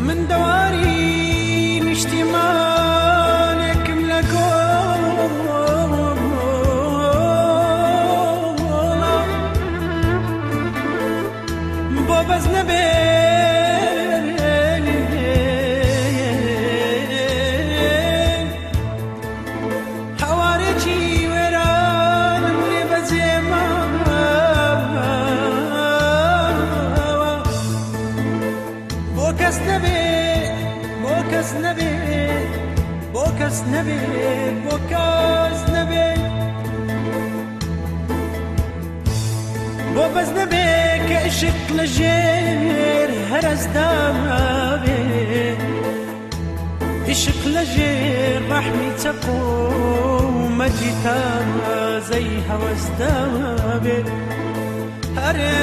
Speaker 4: من دەواری نیشتیمانێکم لە گۆڵا، بۆ بەس نەبێ هەوارێکی وێرانم لێ بەجێ ماوە. بۆ کەس نەبێ، بۆ کەس نەبێ، بۆ کەس نەبێ، بۆ کەس نەبێ، بۆ بەس نەبێ کە عشق لە ژێر هەرەسدا بێ، عشق لە ژێر ڕەحمی چەقۆ مەرجی تازەی هەوەسدا بێ. هەرێ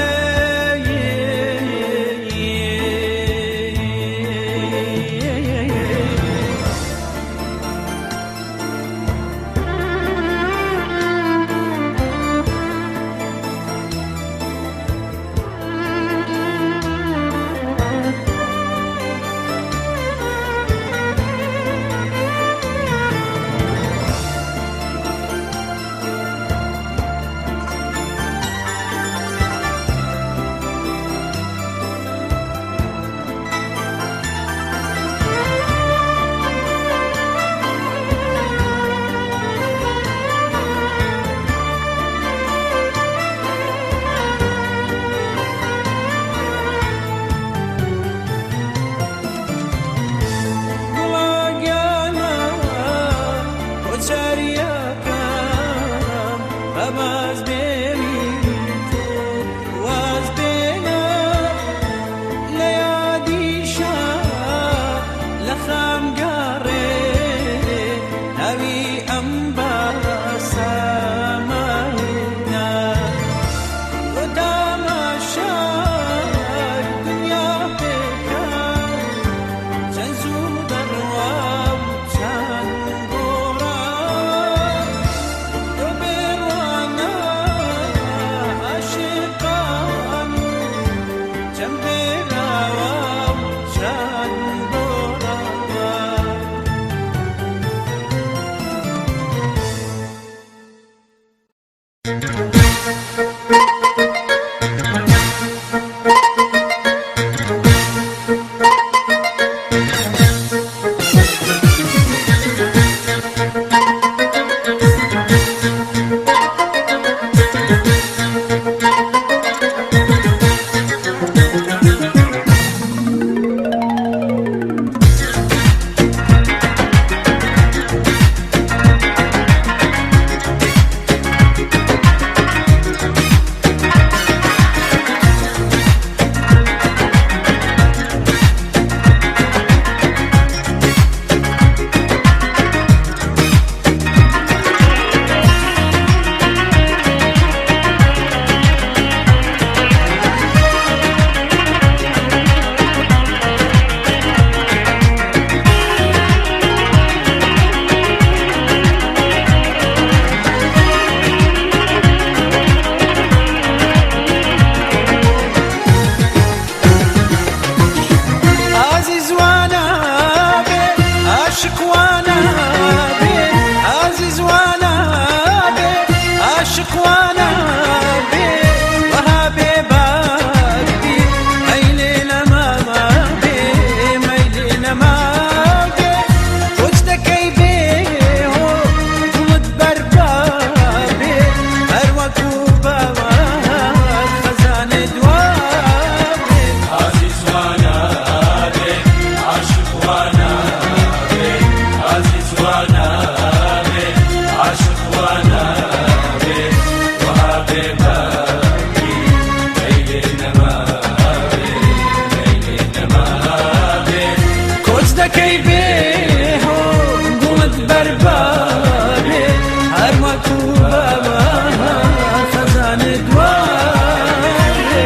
Speaker 4: گوڵاگیانە کۆچاریەکەم بەباز بێنی تۆ واز بێنە لە یادیشا لە خامگەڕێ ناوی ئەم باسەماینا بۆ تاماشای دنیا پێکە چەند زوو دەڕوا و چەند گۆڕا، تۆ بێڕوانە عاشقان چەند بێراوە و چەند گۆڕاوە. ئازیز وانا بێ، عاشق وانا بێ، ئازیز وانا بێ، عاشق وانا بێ، وەها بێ باک بی مەیلێ نەما بێ، مەیلێ نەما بێ، کۆچ دەکەی بێ هۆ دڵت بەربا بێ، هەر وەکوو باوات خەزانێ دوا بێ.
Speaker 2: ئازیز وانا بێ، عاشق وانا بێ، ئازیز وانا بێ، عاشق وانا بێ، وەها بێ باکی مەیلێ نەما بێ، مەیلێ نەما بێ.
Speaker 4: کۆچ دەکەی بێ هۆ گوڵت بەربا بێ، هەر وەکوو باوات خەزانێ دوا بێ.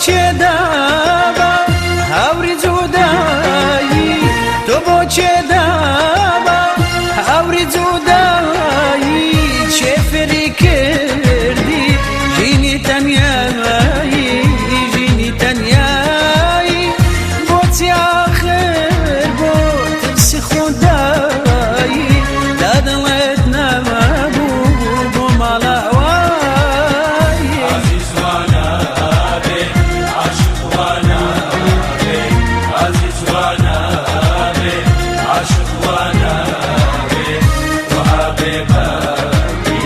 Speaker 4: کێ دابا هاوری جودایی تۆ بۆ کێ دابا هاوری جودایی چێ فێری کردی ژینی تەنیایی ژینی تەنیایی بۆچی ئاخر بۆ ترسی خودایی تا دڵت نەمابوو بۆ ماڵاوایی.
Speaker 2: عزیز وانابێ عاشق وانابێ عزیز وانابێ عاشق وانابێ وەها بێ باکی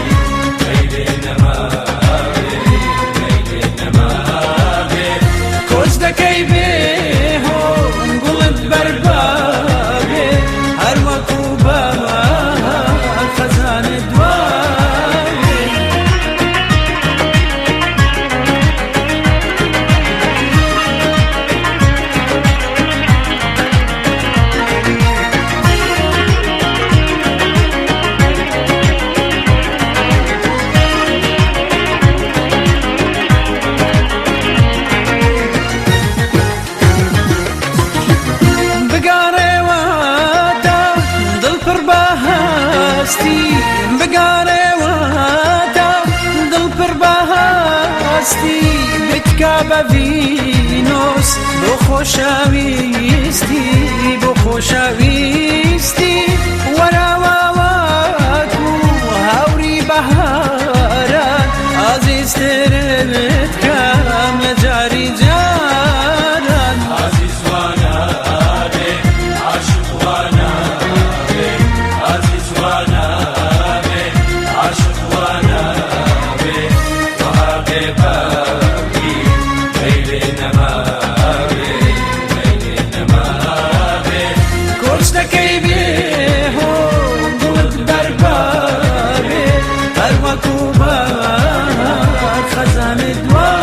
Speaker 2: مەیلێ نەمابێ مەیلێ نەمابێ.
Speaker 4: کۆچ دەکەی بێ هۆ گوڵت بەربابێ هەر وەکو بەهار خەزانت دوابێ. بگەڕێوە تا دڵ پڕ بە هەستی بگەڕێوە تا دڵ پڕ بە هەستی بتکا بە ڤینۆس بۆ خۆشەویستی بۆ خۆشەویستی وەراوەوەکو هاوری بەهاران ئازیزترت کەم لە جاری جاران.
Speaker 2: عزیز وانابێ عاشق وانابێ عزیز وانابێ عاشق وانابێ وەها بێ باکی مەیلێ نەمابێ مەیلێ نەمابێ.
Speaker 4: کۆچ دەکەی بێ هۆ دڵت بەربابێ هەر وەکو بەهار خەزانت دوابێ.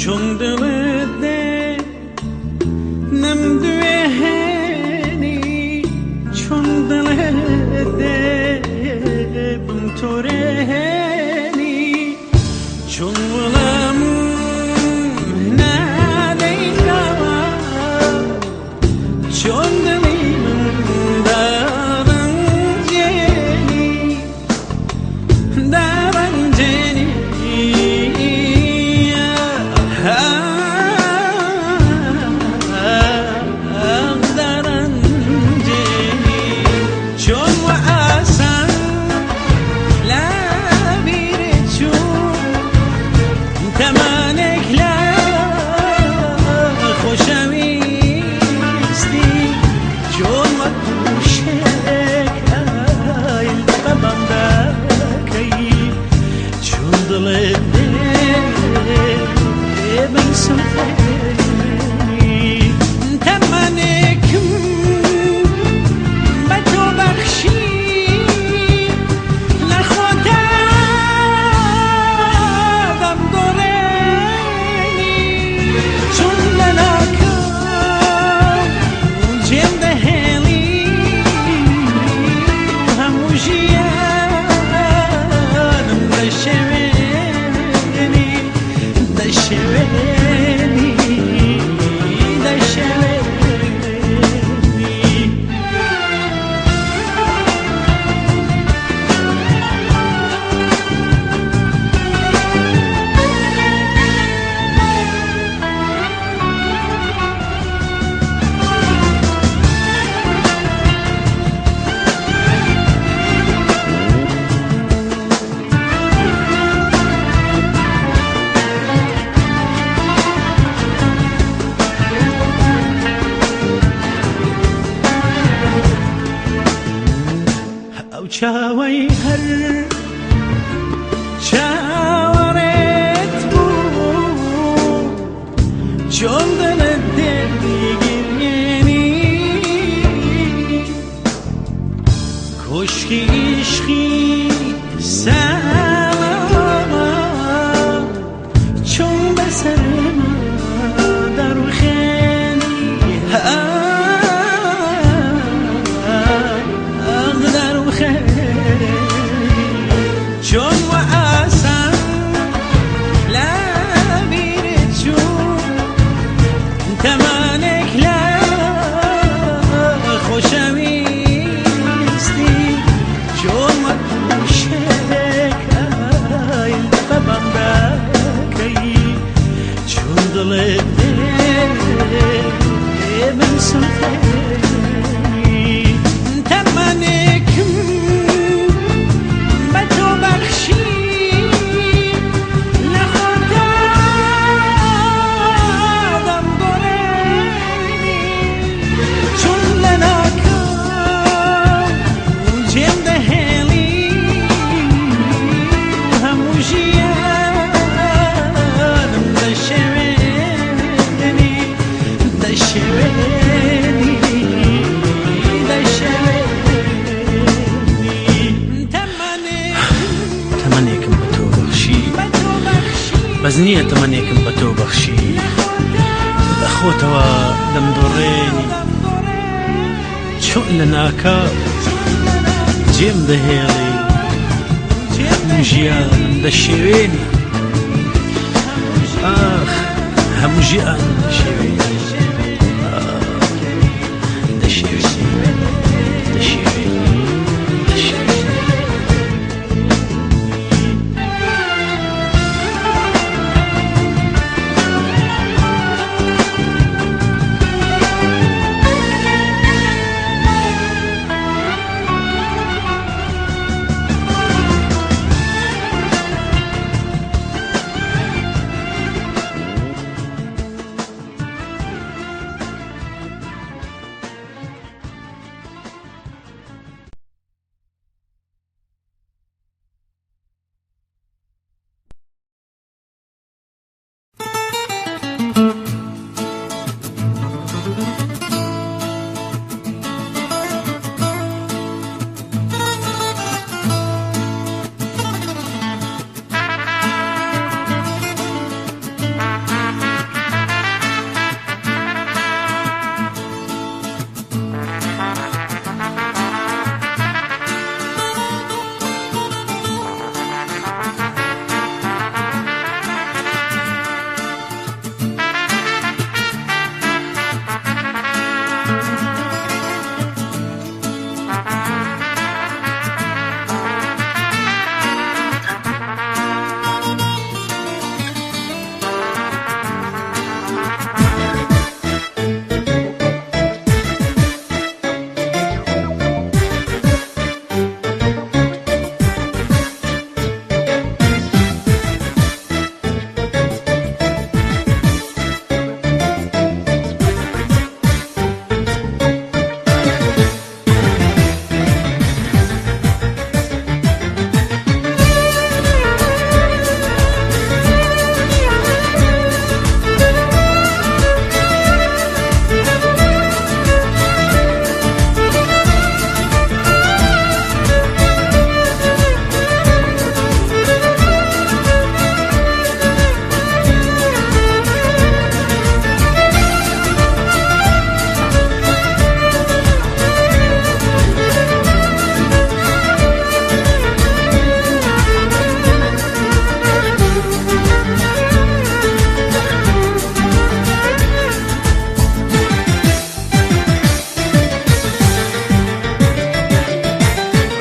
Speaker 4: چون دڵت دێ نەمدوێ هێنی چون دڵت دێ بمتۆرێ هێنی چون وڵام نادەیتەوە چۆن دڵی من داڕەنجێنی داڕەنجێنی داڕەنجێنی چۆن وە ئاسان لە بیرت چوو تەمانێک لە خۆشەویستی چۆن وەکو شێک ئایل بەبەم دەکەی چۆن دڵت دێ بمسوتێنی تەمانێکم بە تۆ بەخشی لە خۆدا دەمگۆڕێنی چون لە ناکاو جێم دەهێڵی هەموو ژیانم دەشێوێنی دەشێوێنی.
Speaker 1: چۆن دڵت دێ بیگرمێنی؟ کۆشکی عیشقی سەما چۆن بەسەرما دەڕوخێنی؟ ئاخ دەڕوخێنی چۆن وە ئاسان لە بیرت چوو تەمانێک لە خۆشەویستی، چۆن وەک شێرێک ئای بەبەم دەکەی، چۆن دڵت دێ بمسوتێنی؟ تەمانێکم بە تۆ بەخشی لە خۆتا دەمگۆڕێنی، چۆن لەناکاو جێم دەهێڵی، هەموو ژیانم دەشێوێنی، دەشێوێنی، دەشێوێنی. تەمەنێکم بە تۆ بەخشی بەس نییە، تەمەنێکم بە تۆ بەخشی لە خۆتەوە دەمدۆڕێنی، چۆن لە ناکاو جێم دەهێڵی، هەموو ژیانم دەشێوێنی، ئاخ هەموو ژیانم دەشێوێنی، دەشێوێنی، دەشێوێنی، دەشێوێنی.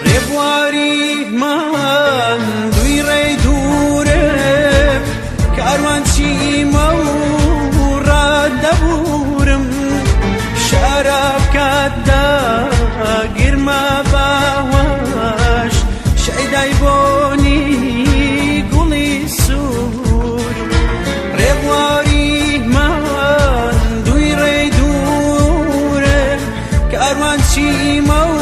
Speaker 1: ڕێبواری ماندووی ڕێی دوورم، کاروان چیمە و ڕادەبوورم، شارا بکاتدا گرمە باوەش، شەیدای بۆنی گوڵی سوور. ڕێبواری ماندووی ڕێی دوورم، کاروان چیمە و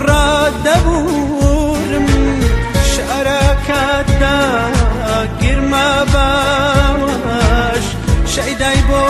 Speaker 1: ڕادەبوورم، شارەکەتدا گرمە باوەش، شەیدای بۆ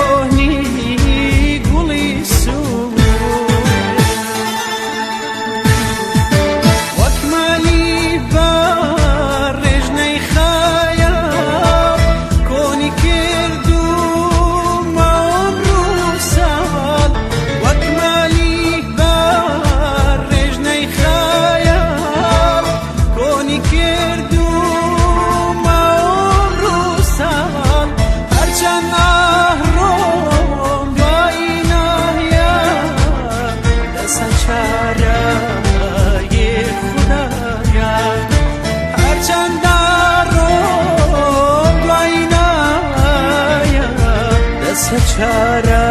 Speaker 4: سەچارە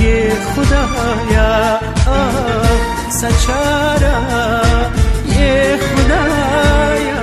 Speaker 4: یێ خودایە ئاخ سەچارە یێ خودایە.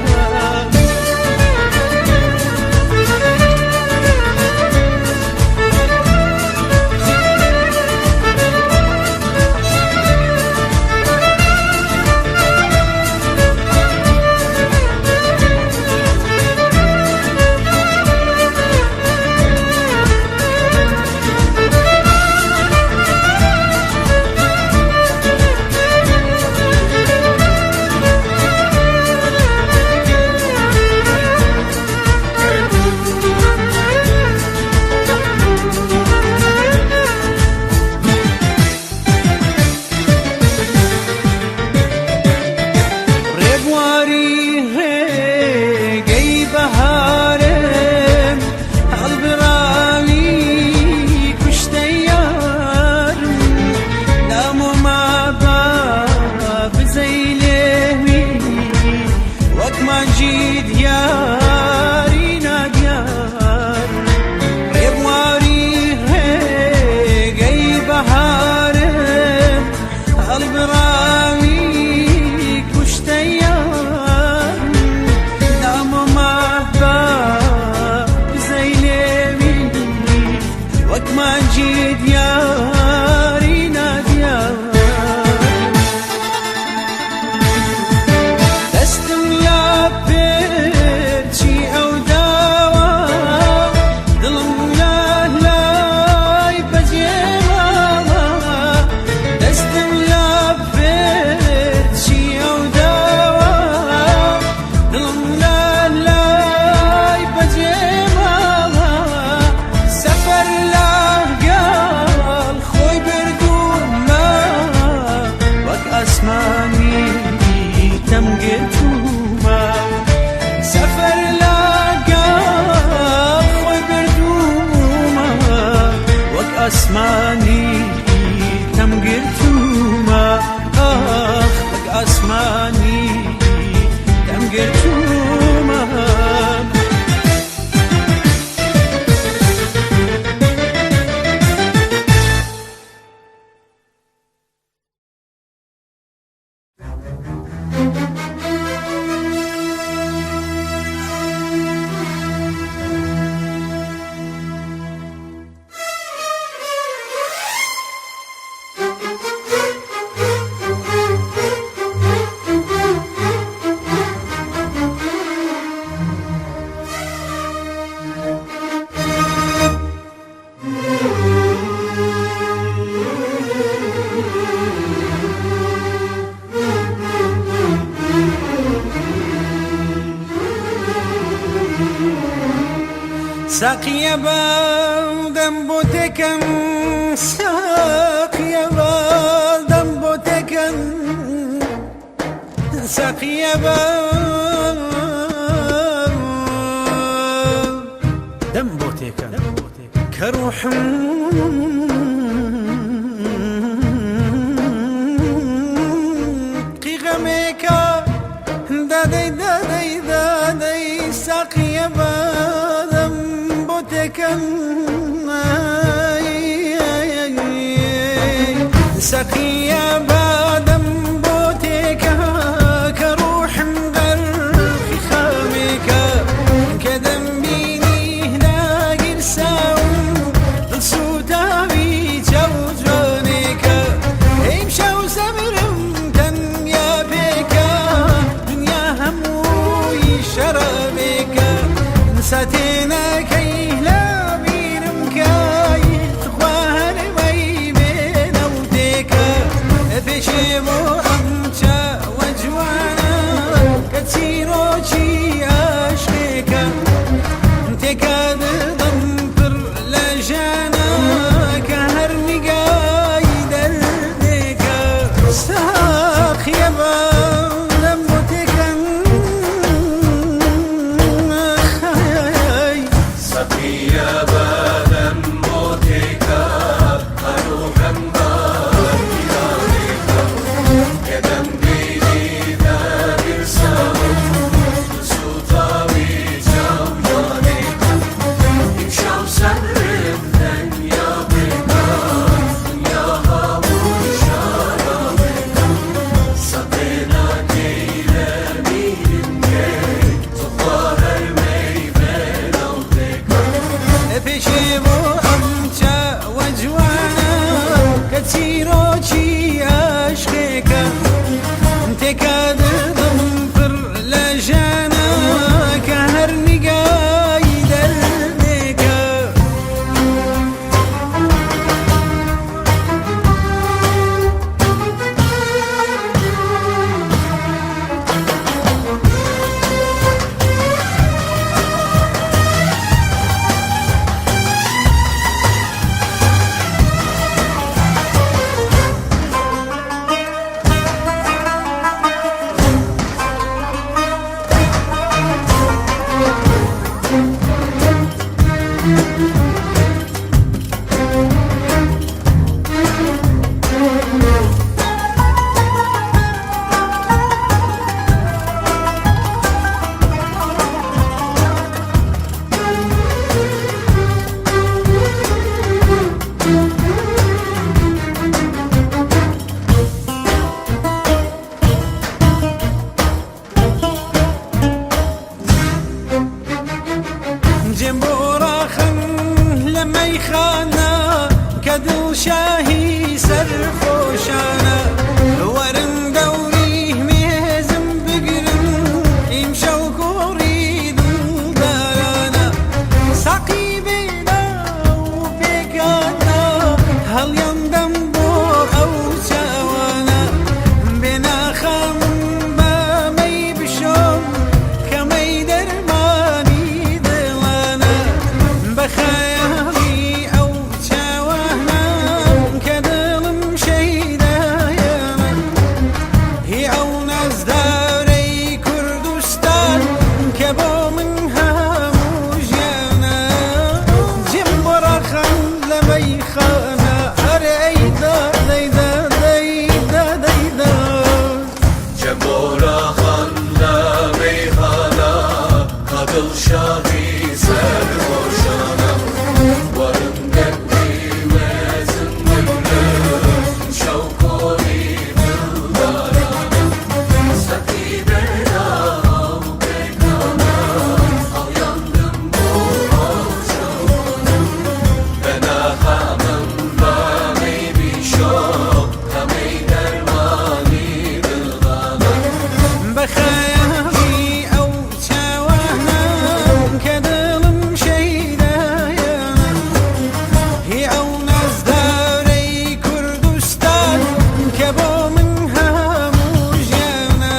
Speaker 4: ڕێبواری ڕێگەی بەهارم، هەڵبڕاوی کوشتەی یارم، نامۆ مابا بزەی لێوی، وەک مانگی دیاری نادیارم. ڕێبواری ڕێگەی بەهارم، هەڵبڕاوی کوشتەی یارم، نامۆ مابا بزەی لێوی، وەک مانگی دیاری نادیارم. دەستم لە پێچی ئەو داوە، دڵم لە لای بەجێ ماوە. دەستم لە پێچی ئەو داوە، دڵم لە لای بەجێ ماوە. سەفەر لەگەڵ خۆی بردوومە، وەک ئاسمانی تەمگرتوومە. سەفەر لەگەڵ خۆی بردوومە، وەک ئاسمانی تەمگرتوومە. ئاخ وەک ئاسمانی تەمگرتوومە. ساقیە بەدەم بۆ تێکەم، ساقیە بەدەم بۆ تێکەم، ساقیە بەدەم بۆ تێکەم کە ڕوحم قیغەمێکە. دادەی دادەی دادەی ساقیە بەدەم بۆ تێکەم، ساقیە بەدەم بۆ تێکە کە ڕوحم غەرقی خەمێکە. کە دەمبینی داگیرساوم، دڵ سووتاوی چاو جوانێکە. ئیمشەو سەبرم تەنیا پێکە، دنیا هەمووی شەرابێکە. ساتێنەکەی لە بیرم کای، تخوا هەرمەی بێنە و تێکە. پێشێ بۆ ئەم چاوە جوانە کە چیرۆکی عاشقێکە، تێکا دڵم پڕ لە ژانە کە هەر نیگای دەردێکە. ساقیە بەدەم بۆ تێکەن.
Speaker 2: سەقیە بەدەم بۆ تێکە ئەروحم بەرگیانێکە. کە دەمبینی داگیرساوم، سووتاوی چاو جوانێکە. ئیمشەو سەبرم تەنیا
Speaker 4: جێ بۆ ئەم چاوە جوانە کە چیرۆکی عەشقێکە تێکا دڵم پڕ لە ژانە کە هەر نیگای دەردێکە. جێم بۆ ڕاخەن لە مەیخانە کە دڵشاهی سەرخۆشانە، وەرن دەوری مێزم بگرن ئیمشەو گۆڕی دڵدارانە، ساقی بێنا و پێکانە هەڵیاندەم بۆ ئەو چاوانە، بێناخەم بە مەی بشۆم کە مەی دەرمانی دڵانە، بە خەیاڵی ئەو چاوانە کە دڵم شەیدایانە، هی ئەو نازدارەی کوردستان کە بۆ من هەموو ژیانە، جێم بۆ ڕاخەن لە مەیخانە، ئەرێ ئەی دادەی دادەی دادەی داد.
Speaker 2: جەبۆرا خان لە مەیخانە کە دڵشادی سەرخۆشانە، وەرن دەوری مێزم بگرن شەو کۆڕی دڵدارانە، سەقی بێنا و پێکانە هەڵیاندم بۆ ئەو چاوانە، بەناخەمم بە مەی بیشۆ کە مەی دەرمانی دڵانە.
Speaker 4: بە خەیاڵی ئەو چاوانە کە دڵم شەیدایانە، هی ئەو نازدارەی کوردستان کە بۆ من هەموو ژیانە.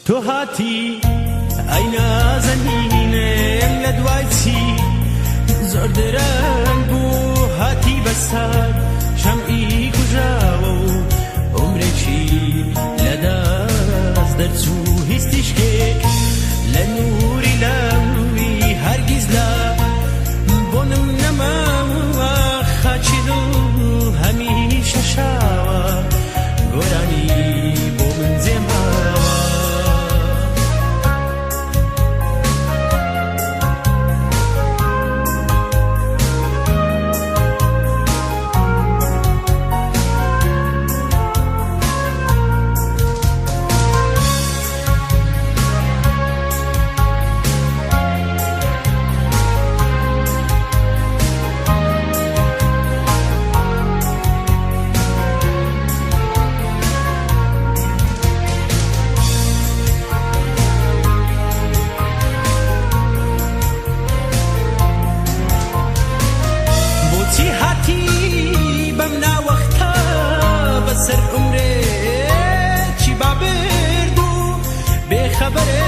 Speaker 1: تۆ هاتی ئەی نازەنینم لە دوای چی زۆر درەنگ بوو هاتی بەسەر شەمعی کوژاوە و عومرێکی لەدەست دەرچوو، هیچ تیشکێک لە نووری لاوی هەرگیز لە بۆنم نەماوە، خاکی دڵ هەمیشە شاوە گۆرانی بۆ من جێماوە.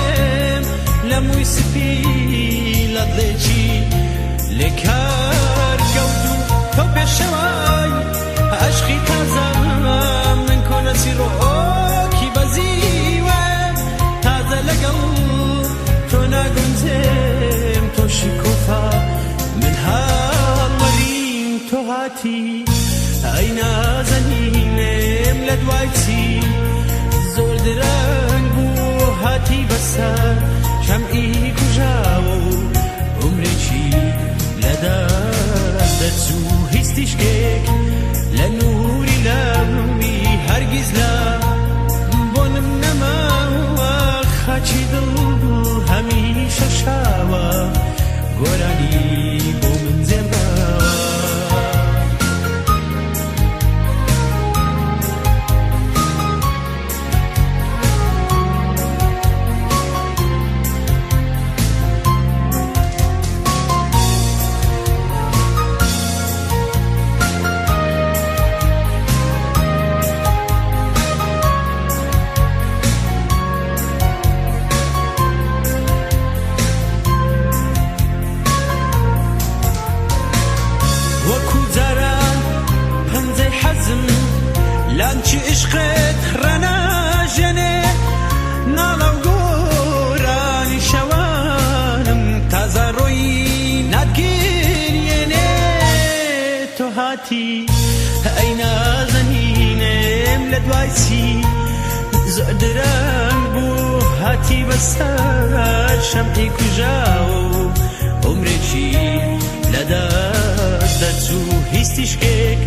Speaker 1: بڵێم لە مووی سپی لە دڵێکی لێکار گەوت و تۆ پێشەوای عەشقی تازە من کۆنە چیڕۆکی بەزیوە تازە لەگەڵ تۆ ناگونجێم تۆ شکۆفا من هەڵوەریم تۆ هاتی ئەی نازەنینم لە دوای چی زۆر درەنگ بوو هاتی بەسەر شەمعی کوژاوە و عومرێکی لەدەست دەرچوو هیچ تیشکێک لە نووری لاوی هەرگیز لە بۆنم نەماوە خاکی دڵ هەمیشە شاوە گۆرانی بۆ من زێڕاوە. وەکو جاران پەنجەی حەزم لانچی عشقت ڕەناژێنێ ناڵە و گۆرانی شەوانم تازە ڕۆیی ناگریێنێ تۆ هاتی ئەی نازەنینم لە دوای چی زۆر درەنگ بوو هاتی بەسەر شەمعی کوژاوە و عومرێکی لەدەست دەرچوو هیچ تیشکێک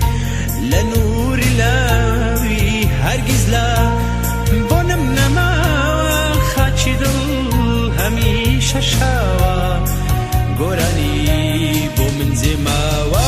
Speaker 1: لە نووری لاوی هەرگیز لە بۆنم نەماوە خاکی دڵ هەمیشە شاوە گۆرانی بۆ من جێماوە.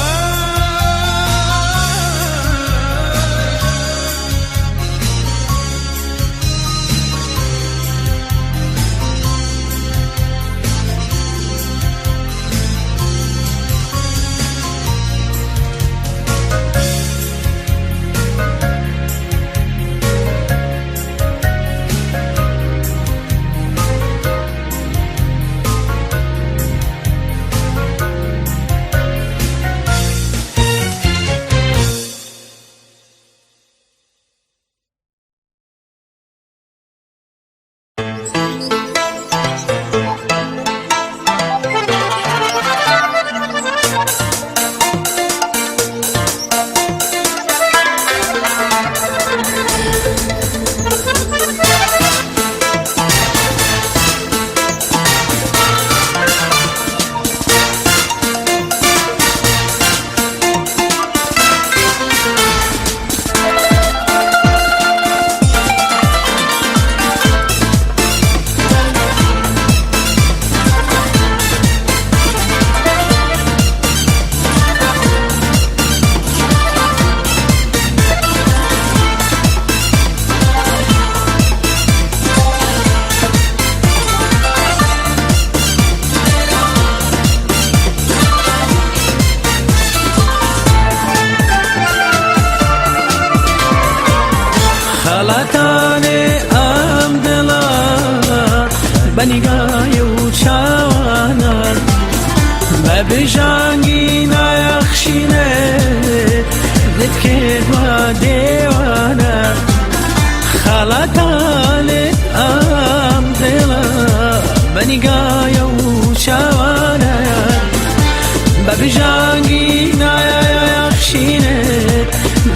Speaker 1: خەڵاتانێ ئەم دڵە بە نیگایە و چاوانە بە بژانگی نایەخشینێ دتکرد وە دێوانە خەڵاتانێ ئەم دڵە بە نیگایە و چاوانە بە بژانگی نایەخشینێ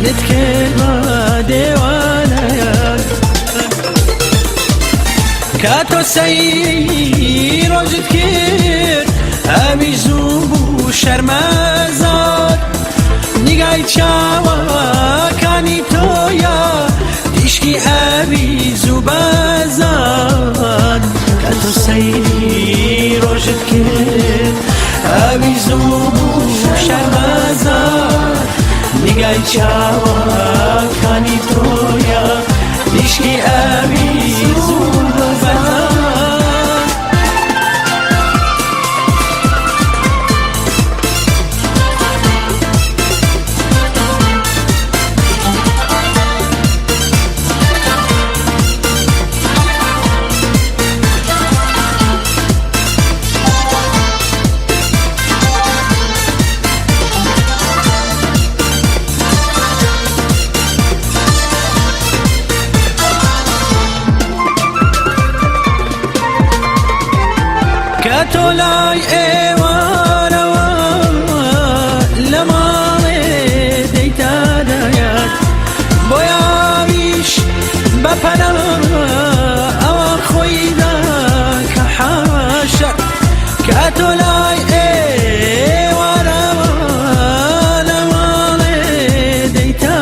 Speaker 1: دتکرد وە دێوانە کە تۆ سەیری ڕۆژت کرد ئەمی زوو بوو شەرمەزار نیگای چاوەکانی تۆیە تیشکی ئەوی زوو بەزان کە تۆ سەیری ڕۆژت کرد ئەوی زوو بوو شەرمەزار نیگای چاوەکانی تۆیە تیشکی ئەوی زوو بەزان.
Speaker 4: تۆ لای ئێوارەوە لە ماڵێ دەیتە دایات بۆ یاویش بە پەلە ئەوە خۆیدا کە حاشا کە تۆ لای ئێوارەوە لە ماڵێ دەیتە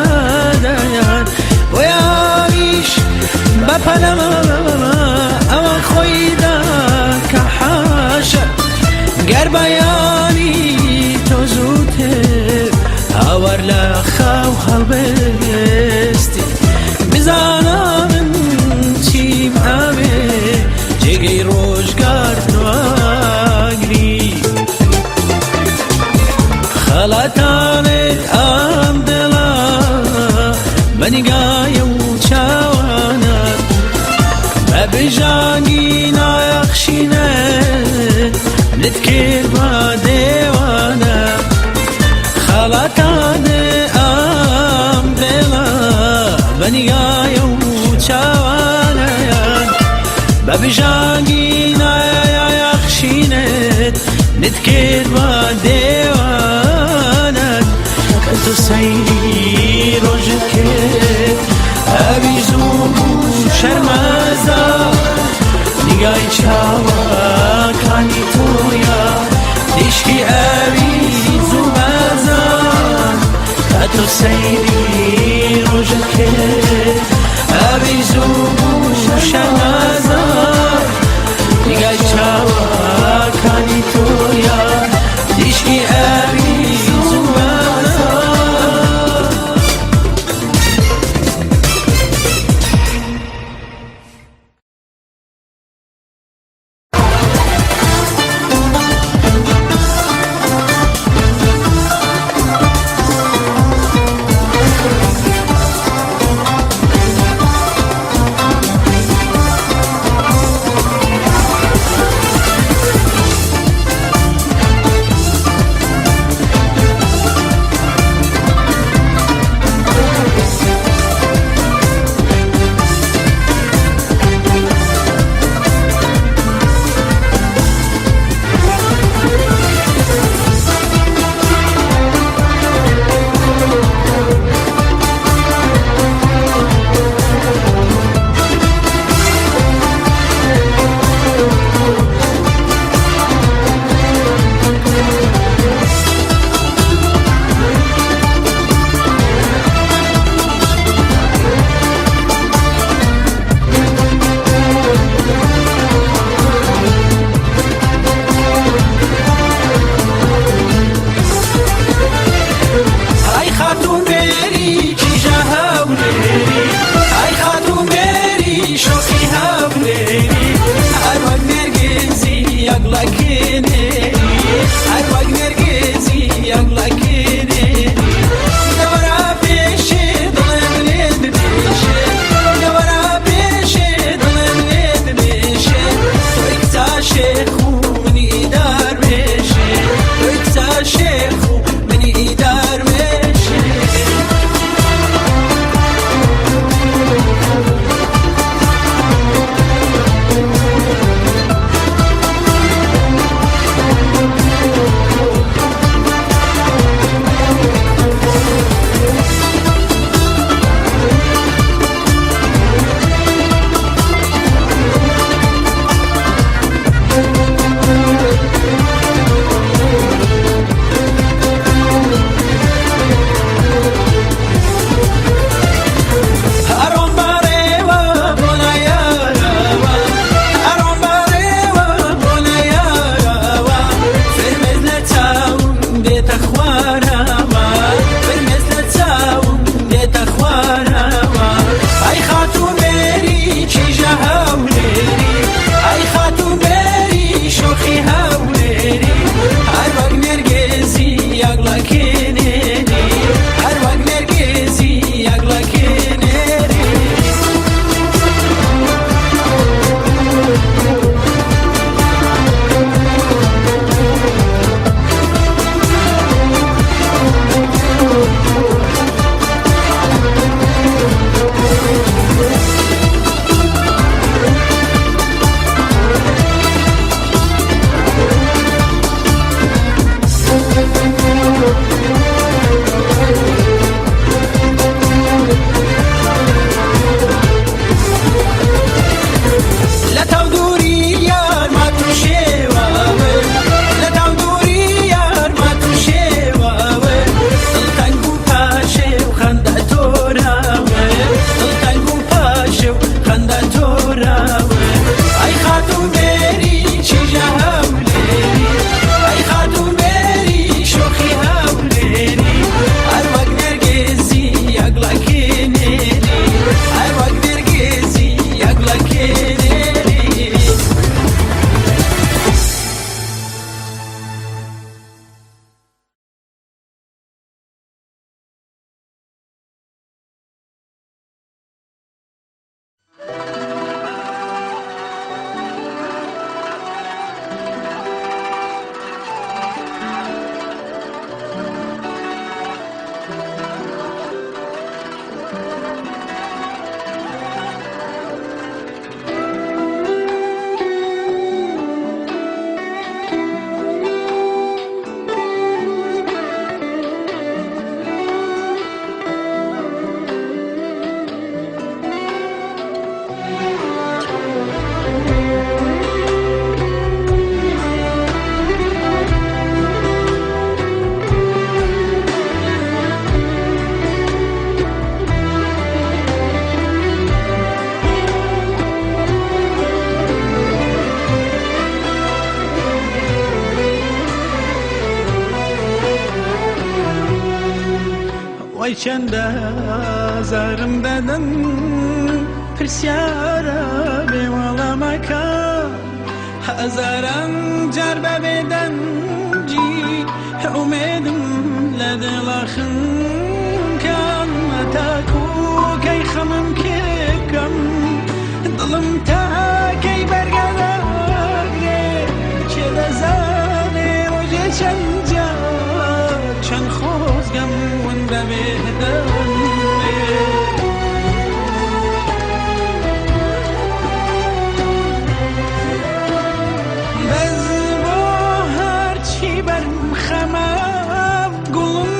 Speaker 4: دایات بۆ یاویش بە پەلە ئەوە خۆیدا کە حاشا گەر بەیانی تۆ زووتر هاوار لە خاو هەڵبستی بزانە من چیم ئەوێ جێگەی ڕۆژگار نواگری خەڵەتانێت ئەم دڵە بە نیگایە و چاوانە بە بژانگی نایەخشینە نتکرد بە دێوانە خەڵەتانێ ئەم دڵە بە نیگایە و چاوانەیان بە بژانگی نایەخشینت نتکرد بە دێوانە کە تۆ سەیری ڕۆژت کرد ئەوی زوو بوو شەرمەزار نیگای چاوەکانی تۆیە تیشکی ئەوی زوو بەزان کە تۆ سەیری ڕۆژت کرد ئەوی زوو بوو شەرمەزار نیگای چاوەکانی تۆیە تیشکی ئەوی زوو بەزان. ئای خاتوون بێری کیژە هەولێری ئای خاتوون بێری شۆخی هەولێری هەر وەک نێرگزی یەگڵەکێنێری هەر وەک نێرگزی یەگڵەکێنێری دەوەرا پێشێ دڵێم لێ دبێشێ دەوەرا پێشێ دڵێم لێ دبێشێ تۆی کچا شێخ و منی دەروێشێ تۆی کچا شێخ و منی دەروێشێ. ئەی چەندە زارم دەدەن پرسیارە بێ وەڵامەکە هەزاران جار بە بێدەنگی ئومێدم لە دڵا خنکان تاکو کەی خەمم کێ بکەم دڵم تاکەی بەرگە دەگرێ کێ دەزانێ ڕۆژێ چەند جار چەند خۆزگەم ون بەبێ دەمێ. بەس بۆ هەرچی بەرم خەمە گوڵم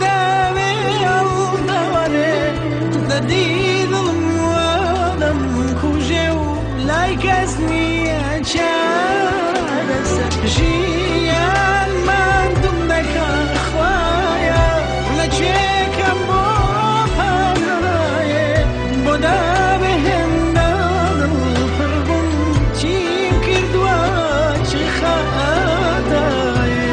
Speaker 4: دەوێ هەڵدەوەرێ دەردی دڵم وادەم کوژێ و لای کەس نییە چارەسەر. ژیان ماندووم دەکا خوایە لە کوێکەم بۆ پانایێ بۆ دابێ هێندە دڵ پڕ بووم چیم کردووە چ خەتایێ.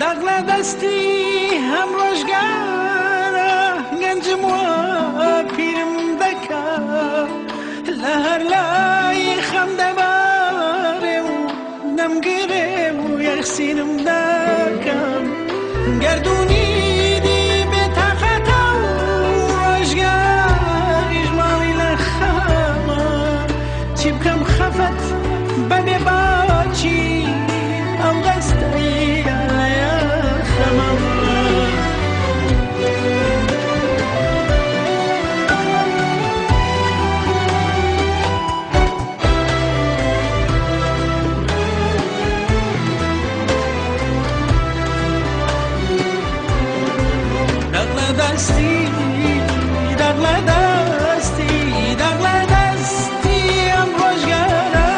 Speaker 4: داغ لە دەستی هەم ڕۆژگارە گەنجم وا پیرم دەکا لە هەر لای خەم دەبارێ و دەمگرێ و یەخسینم دەکەم گەردوونی دی بێتاقەتە و ڕۆژگاریش ماڵی لە خەمە چی بکەم خەفەت بەبێ باچی ئەو دەستەی لە خەمە. داغ لە دەستی داغ لە دەستی داغ لە دەستی ئەم ڕۆژگارە.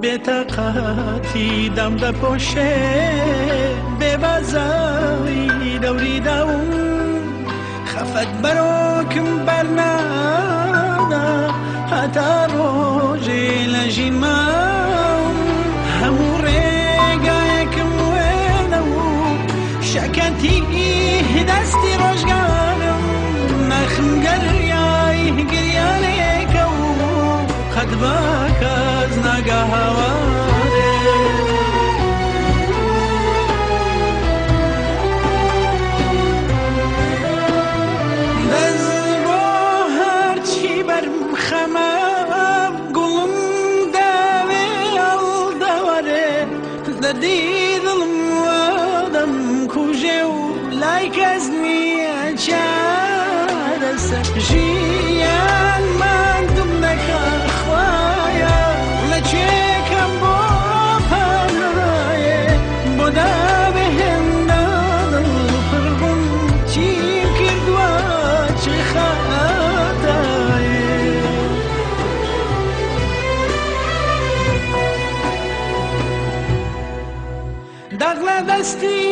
Speaker 4: بێتاقەتی دەم دەپۆشێ بێبازایی دەوری داوم خەفەت بەرۆکم بەرنادا هەتا ڕۆژێ لە ژین ماوم هەموو ڕێگایەکم وێنە و شەکەتی دەستی ڕۆژگارم نەخم گەریای گریانێکە و قەت بە کەس ناگا هاوارێ. دەست بۆ هەرچی بەرم خەمە گوڵم دەوێ هەڵدەوەرێ دەردی دڵم وادەم کوژێ و لای کەس نییە چارەسەر. ژیان ماندووم دەکا خوایە لە کوێکەم بۆ پانایێ بۆ دابێ هێندە دڵ پڕ بووم چیم کردووە چ خەتایێ. داغ لە دەستی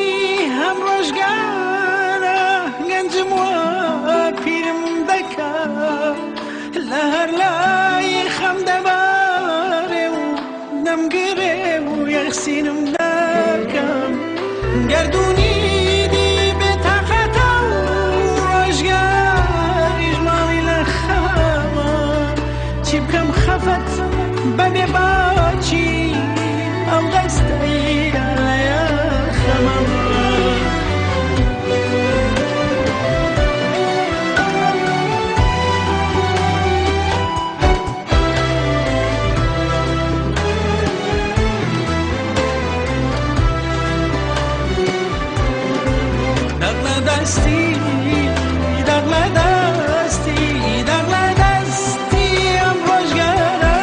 Speaker 4: هەم ڕۆژگارە گەنجم وا پیرم دەکا لە هەر لای خەم دەبارێ و دەمگرێ و یەخسینم دەکەم گەردوونی دی بێتاقەتە و ڕۆژگاریش ماڵی لە خەمە چی بکەم خەفەت بەبێ باچی ئەو دەستەی لە خەمە. دەستی، داغ لە دەستی، داغ لە دەستی ئەم ڕۆژگارە.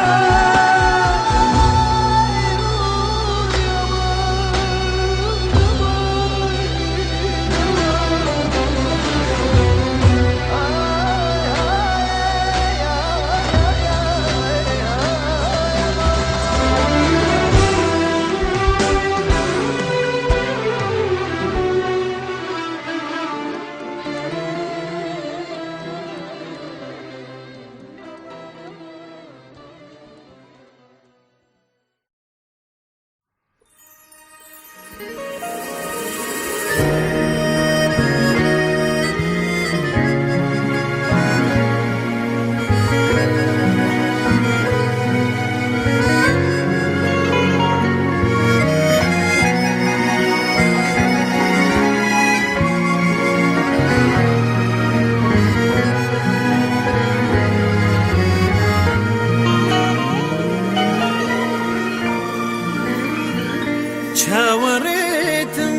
Speaker 4: چاوەڕێتم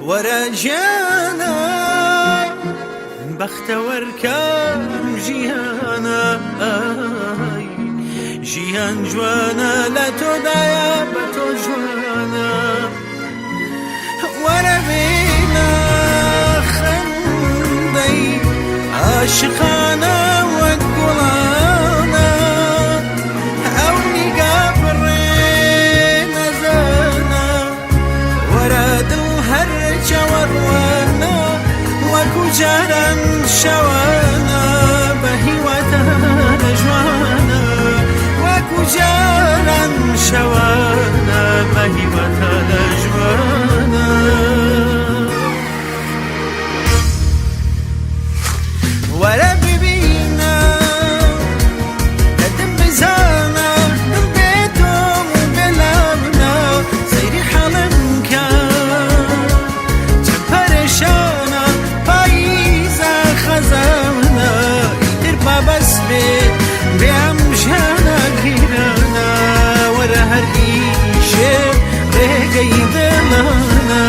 Speaker 4: وەرە ژیانە، بەختەوەر کەم ژیانە، ئای ژیان جوانە لە تۆدایە بە تۆ جوانە. وەرە بینە خەندەی عاشقانە وەک گوڵانە، ئەو نیگا بڕێ نەزانە، وەرە دڵ هەر چاوەڕوانە، وەکو جاران شەوانە بە هیواتە جوانە، وەکو جاران شەوانە بە هیواتە جوانە. وەرە ببینە دەردم بزانە، دڵ بێ تۆم و بێ لامنە، سەیری حاڵم کە چەند پەرێشانە، پاییزە خەزانە، ئیتر با بەس بێ بێ ئەم ژیانە گیرانە، وەرە هەر ئیشێ ڕێگەی دڵانە.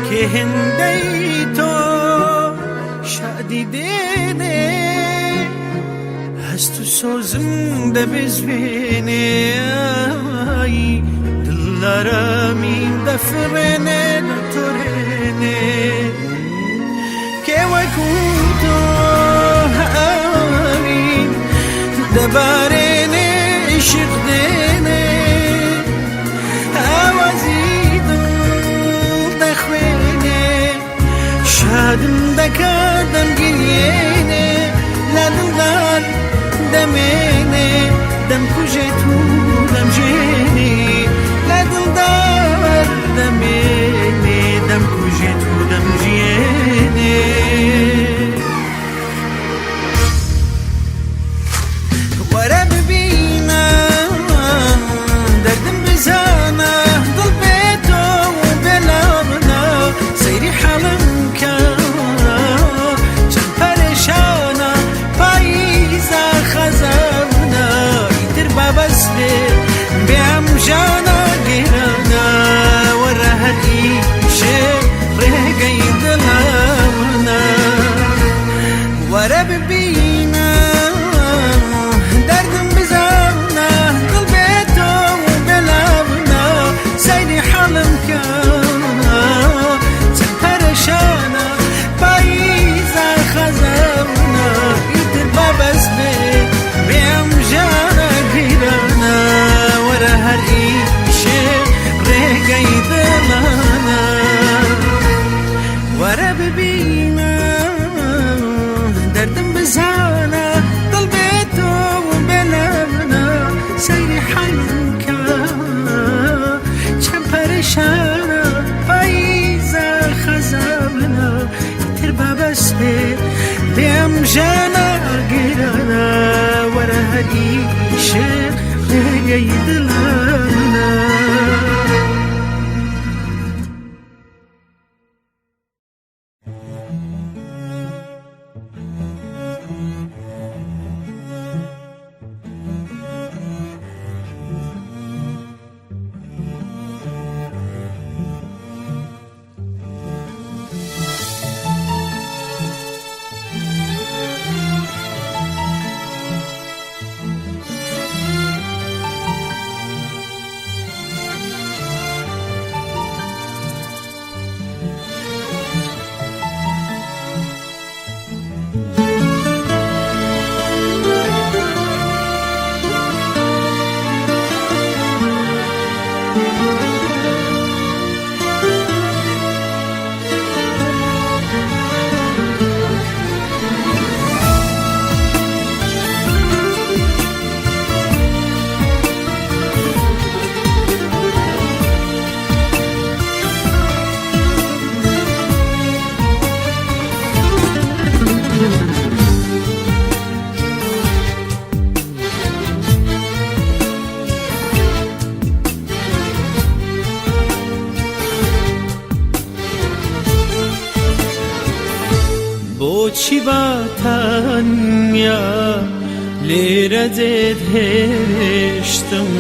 Speaker 4: کێ هێندەی تۆ شادی دێنێ، هەست و سۆزم دەبزوێنێ، ئای دڵارامی دەفڕێنێ دەتۆرێنێ، کێ وەکو تۆ ئاوین دەبارێنێ عیشق دێنێ، ئاوازی دڵ دەخوێنێ، شادم دەکا دەمگریێنێ، لە دڵدار دەمێنێ، دەمکوژێت و دەمژێنێ، لە دڵدار دەمێنێ، دەمکوژێت و دەمژیێنێ. وەرە ببینە دەردم بزانە، دڵ بێ تۆ و بێ لامنە، سەیری حاڵم کە چەند پەرێشانە، پاییزە خەزانە، ئیتر با بەس بێ بێ ئەم ژانە گیرانە، وەرە هەر ئیشێ ڕێگەی دڵانە.
Speaker 1: ئیشق ڕێی دڵم منە. بۆچی با تەنیا لێرە جێت هێشتم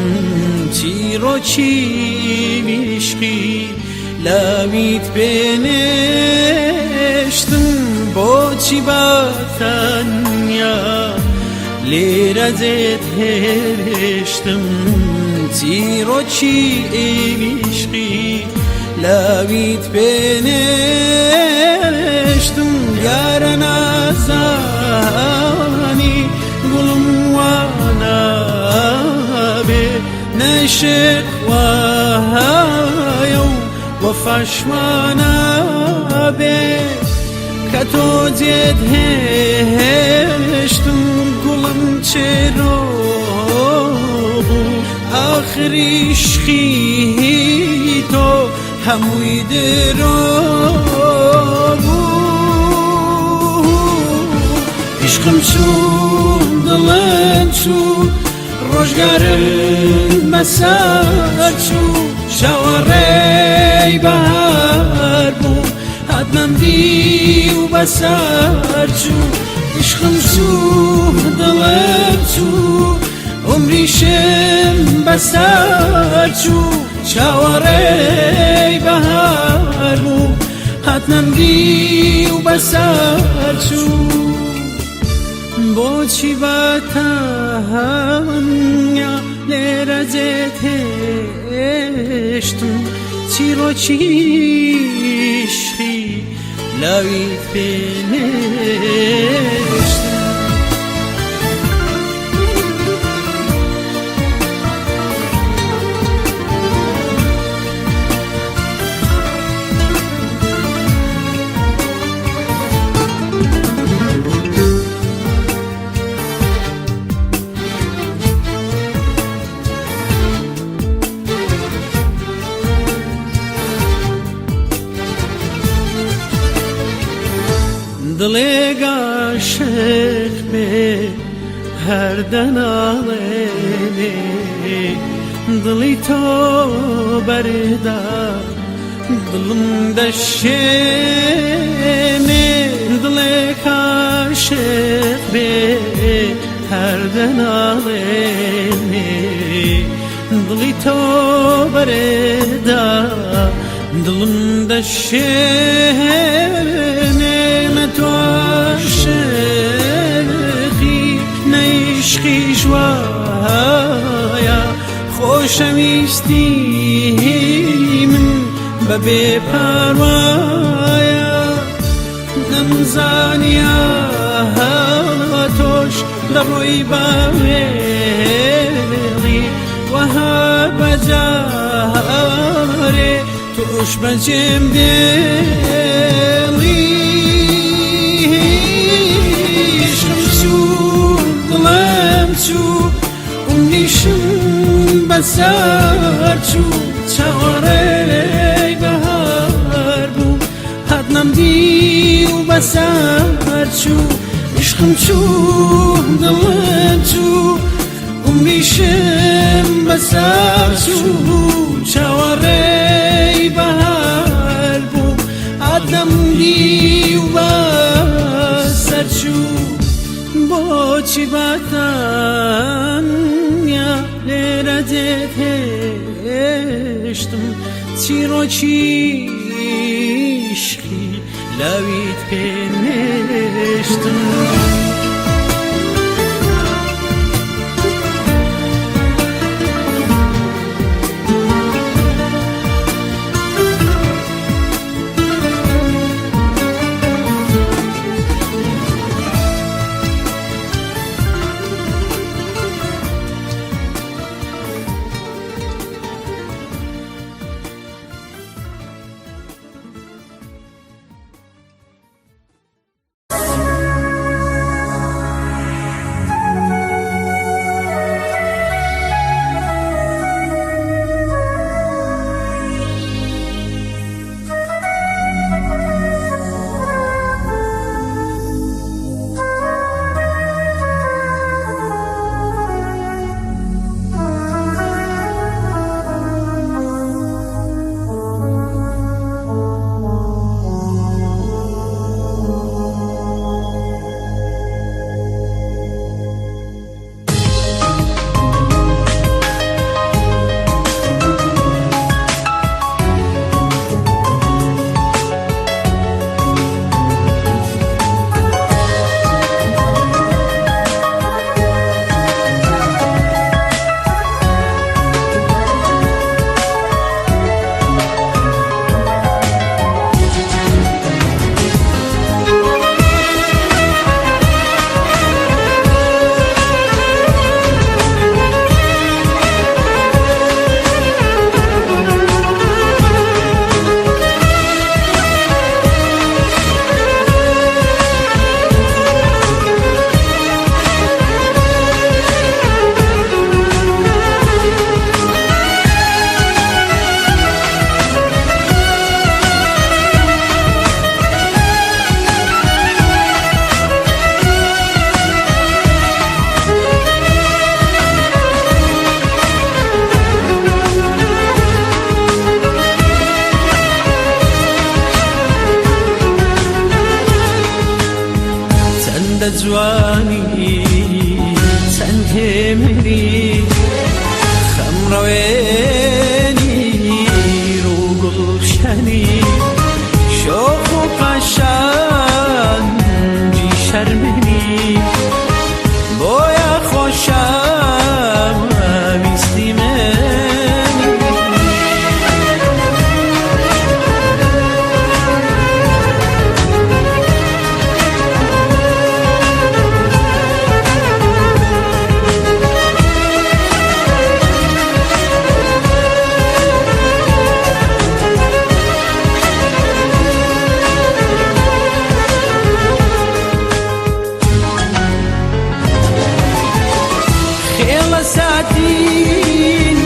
Speaker 1: چیرۆکی عیشقی لاویت پێنێشتم بۆچی با تەنیا لێرە جێت هێشتم چیرۆکی عیشقی لاویت پێنێشتم دیارە نازانی گوڵم وانابێ نەشق وایە و وەفاش وانابێ کە تۆ جێت هێشتم گوڵم چێرۆ بوو ئاخر عیشقی تۆ هەمووی درۆ بوو. عیشقم چوو دڵم چوو ڕۆژگارم بەسەر چوو چاوەڕێی بەهار بوو هاتمەم دی و بەسەر چوو عیشقم چوو دڵم چوو عومریشم بەسەر چوو چاوەڕێی بەهار بوو هاتمەم دی و بەسەر چوو. بۆچی بە تەنیا لێرە جێت هێشتم چیرۆکی عیشقی لاویت پێ نێشتم. دڵێک عاشق بێ هەر دەناڵێنێ دڵی تۆ بەردا دڵم دەشێنێ دڵێک عاشق بێ هەر دەناڵێنێ دڵی تۆ بەردا دڵم دەشێنێ نە تۆ عاشقی نە عیشقیش وایە خۆشەویستی من بەبێ پاروایە نەمزانیا تۆش لە ڕووی باوێڵی وەها بەجارێ تۆش بەجێم دێڵی. عشقم چوو دڵم چوو عومریشم بەسەر چوو چاوەڕێی بەهار بوو هاتنەم دی و بەسەر چوو عشقم چوو دڵم چوو
Speaker 4: تەنیا لێرە جێت هێشتم چیرۆکی عیشقی لاویت پێ نێشتم. چەندە جوانی چەند هێمری خەمڕەوێنی ڕووگوڵشەنی شۆخ و قەشەنگی شەرمنی بۆیە خۆشەویستی منی. خێڵە ساتین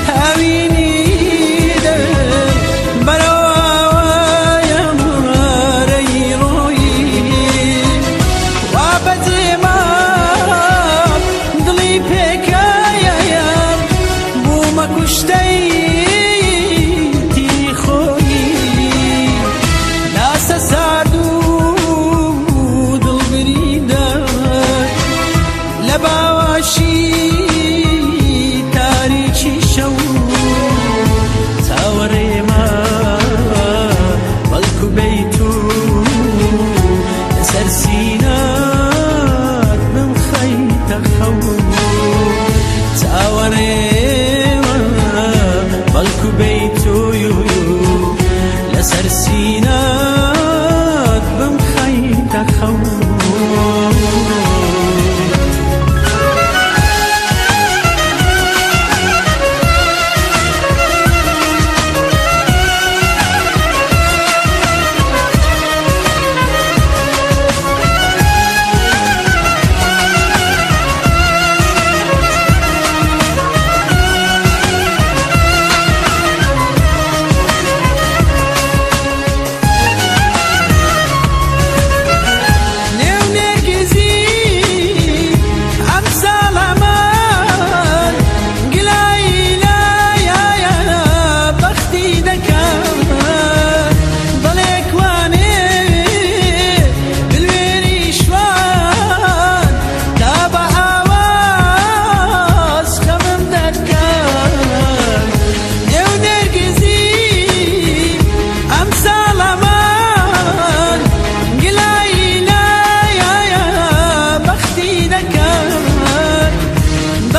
Speaker 4: هاوینی دەر بەرەوە مارەی ڕۆیی وا بەجێما دڵی پێکایەم بوومە کوشتەی تیری خۆی ناسە سارد و دڵبریندار لە باوەشی تاریکی شەو چاوەڕێمە بەڵکو بیت و لەسەر سینات بمخەیتە خەو چاوەڕێمە بەڵکو بیت و لەسەر سینات بمخەیتە خەو.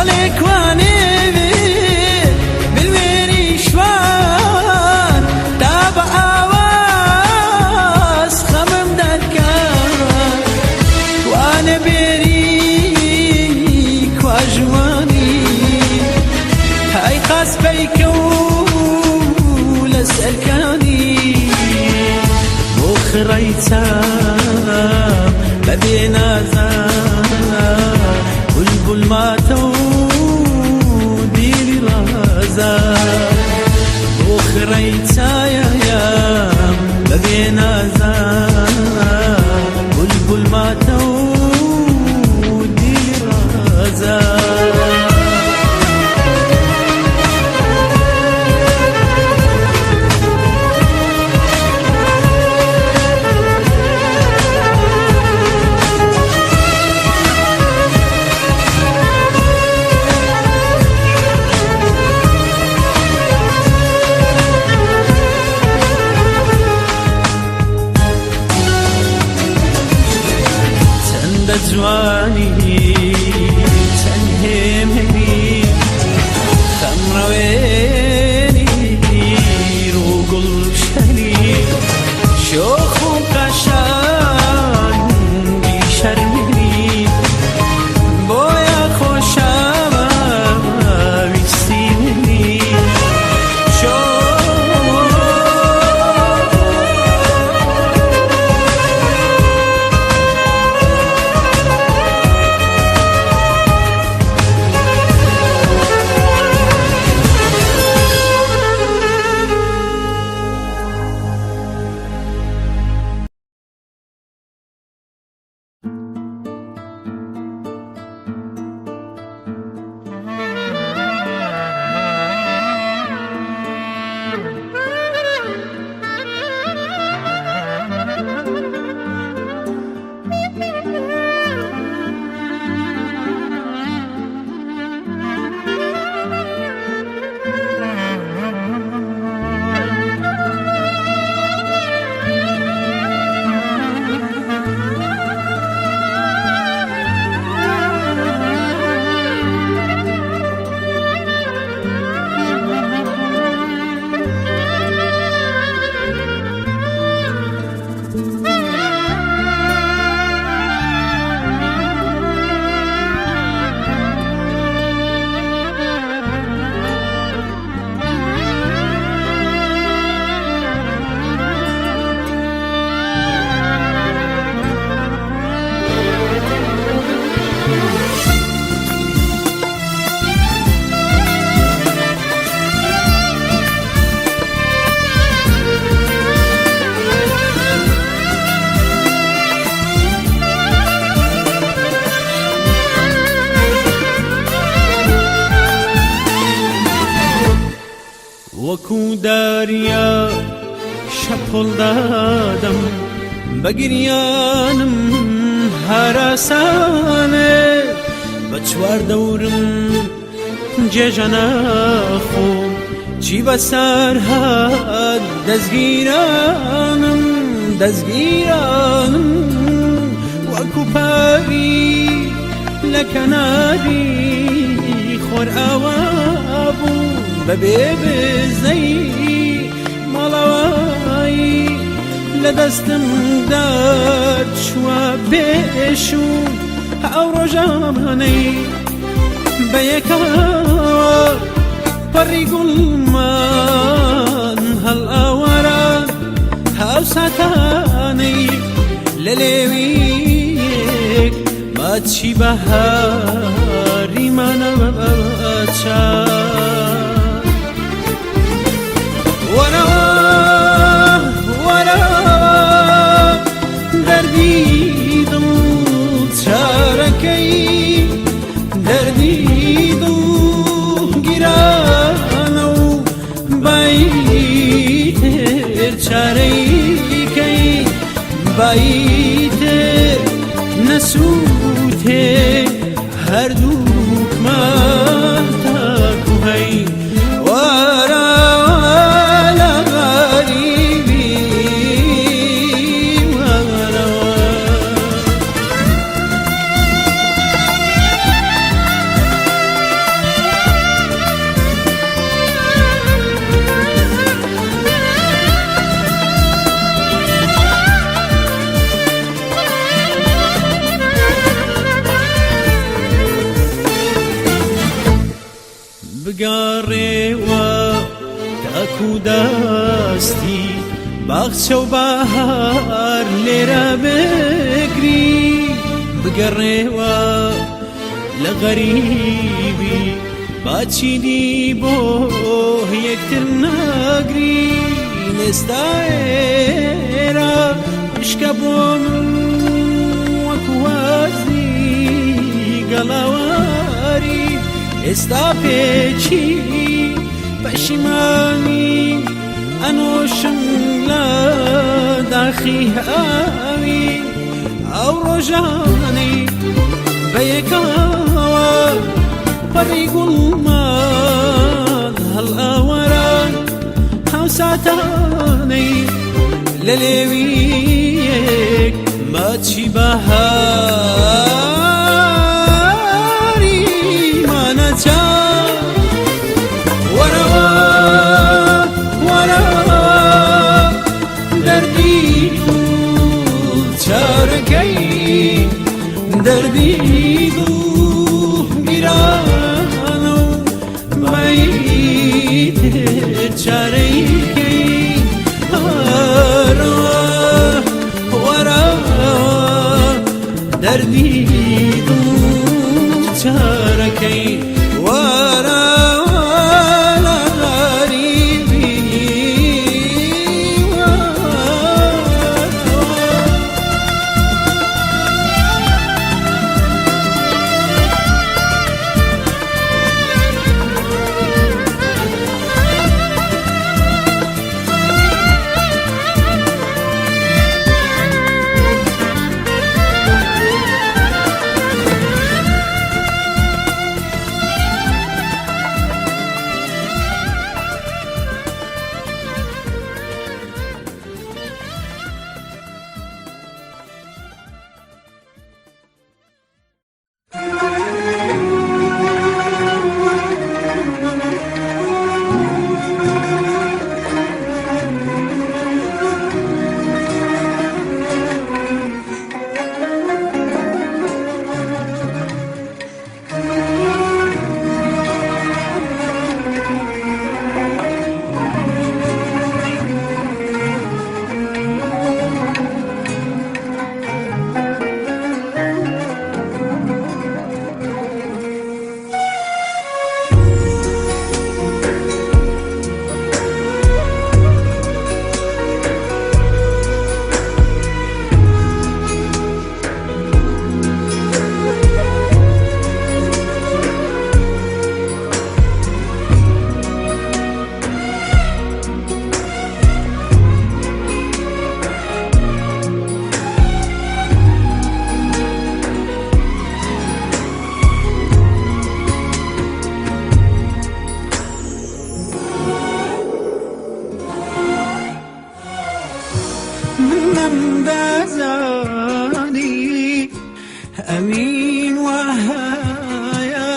Speaker 4: دەڵێ کوانێ بلوێری شوان تا بە ئاواز خەمم دەرکا. کوانێ بێری کوا ژوانی ئەی قاس پەیکە و لەسەرکانی بۆ خڕەی چاو بەبێ نازا بولبول ماتە و دیلی ڕازا بۆ خڕەی چایم بەبێ نازا بولبول ماتە و دیلی ڕازا. چەندە جوانی چەند هێمنی خەمڕەوێنی ڕووگوڵشەنی شۆخ و قەشانگی شەرمنی بۆیە خۆشەویستی منی وەکو داریا شەپۆڵ دادەم بە گریانم هەراسانێ بە چوار دەورم جێژە ناخۆم چی بەسەر هات دەستگیرانم دەستگیرانم وەکو پەری لە کەناری خۆر ئاوا بوو بەبێ بزەی ماڵەوایی لە دەستم دەرچووە بێشوو ئەو ڕۆژانەی بەیەکەوە پەڕی گوڵمان هەڵئاوارە هاوساتانەی لە لێویەک ماچی بەهاریمانەچا. وەرەوە وەرەوە دەردی دڵ چارەکەی دەردی دڵ گیرانە و بایتر چارەیکەی بایتر نەسووتێ هەردووکمان تاکو هەی وەرەوە لە غەریبی وەرەوە.
Speaker 1: بگەڕێوە تاکو دەستی باخچە و بەهار لێرە بگری بگەڕێوە لە غەریبی باچی دی بۆ یەکتر ناگری ئێستا ئێرە وشکە بۆ من وەکو وەرزی گەڵاواری ئێستا پێچی پەشیمانی ئەنۆشم لە داخی ئاوی ئەو ڕۆژانەی بەیەکەوە پەڕی گوڵمان هەڵئاوەران هاوساتانەی لە لێویەک ماچی بەهاریمانە چا وەرەوە وەرەوە دەردی دڵ چارەکەی دەردی دڵ گیرانە و بەیتر چارەیکەی وەرەوە وەرەوە دەردی دڵ چارەکەی وەرەوە لە غەریبی وەرەوە. منم دەزانی ئەوین وەهایە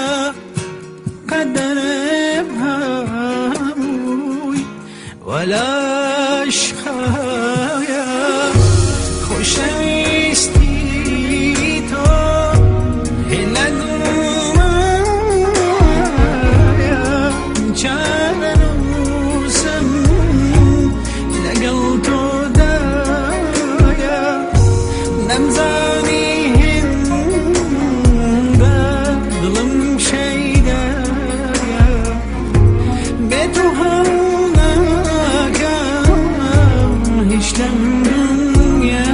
Speaker 1: قەدەرم هەمووی وەلاش خایە خۆشەویستی تۆ هێلە دڵمایە چارەنووسم لەگەڵ تۆدایە نەمزانی هێندە دڵم شەیدایە بێ تۆ هەڵناکەم هیچ لەم دنیایە.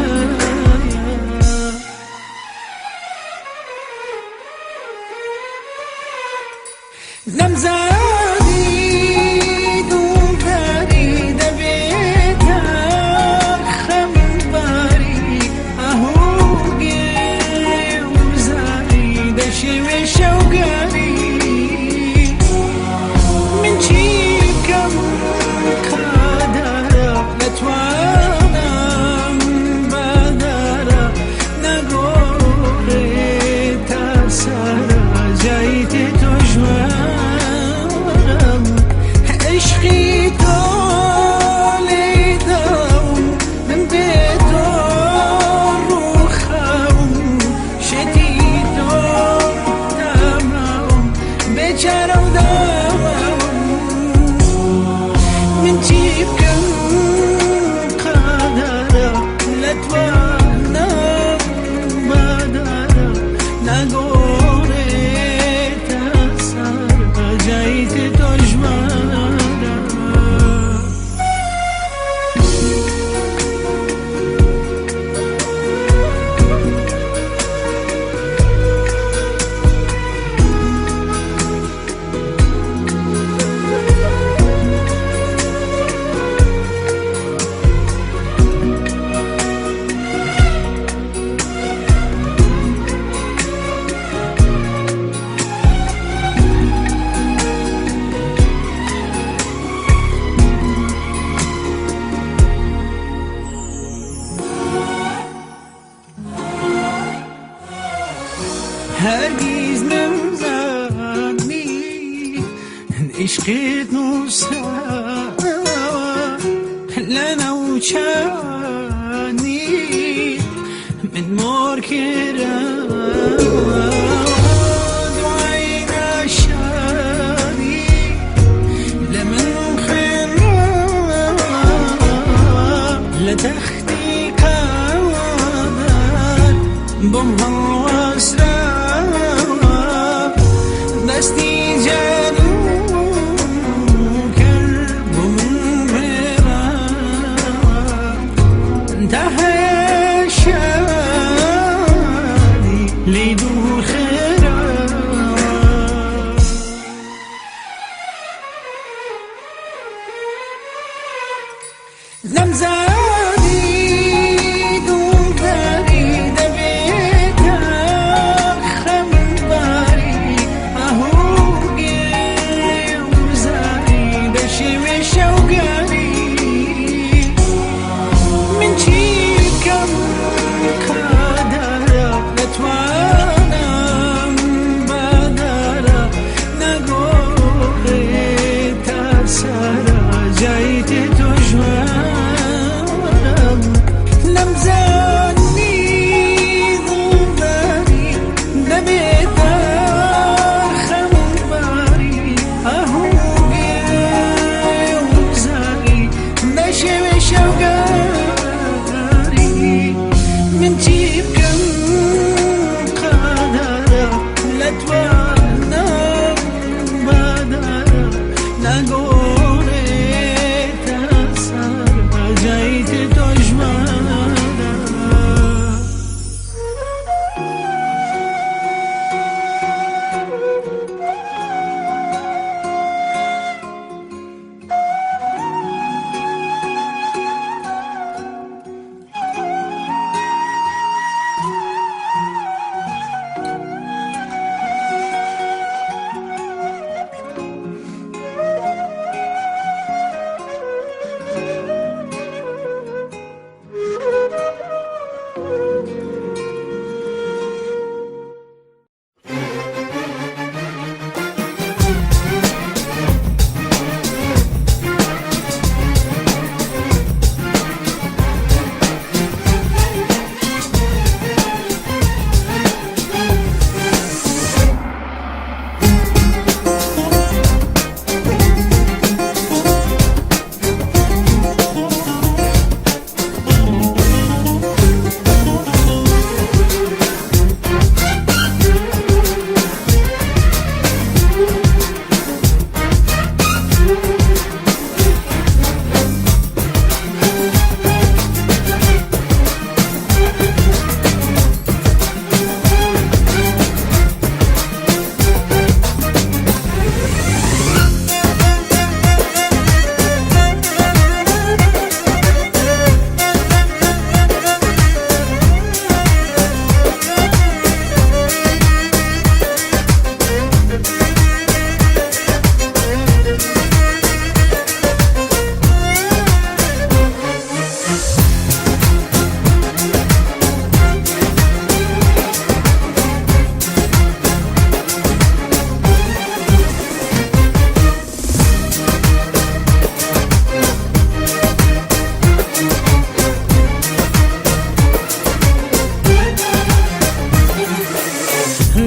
Speaker 1: نەمزانی دڵداری دەبێتە خەمباری ئاهوگێ و زاری دەشێوێ شەوگاری من چی بکەم قادرە لە توانام بەدارە نەگۆڕێ تا سەرە جای تێ تۆ ژوانم عشقی تۆ لێداوم من بێ تۆ ڕووخاوم شێتی تۆ تاماوم بێچارە و داوام.
Speaker 4: عیشقت نووسراوە لە ناوچانی من مۆر کراوە دوای ناشانی لە من خوێنراوە لە تەختی قادر بۆم هەڵوەسراوە دەستی جادووکەر بۆ من ڕێڕاوە تا هەیە شادی لێی دوور خراوە. نەمزانی دڵداری دەبێتە خەمباری ئاهوگێ وزاری دەشێوێ شەوگاری من چی بکەم قادرە نەتوانم بەدارە نەگۆڕێ تا سەرە جای تێ تۆ ژوانم نەمزانی دڵداری دەبێتە خەمباری ئاهوگێ وزاری دەشێوێ شەوگاری من چی بکەم قادرە لە توانم بەدارە نەگۆڕێتە سەرە جای تێ تۆ ژوانم.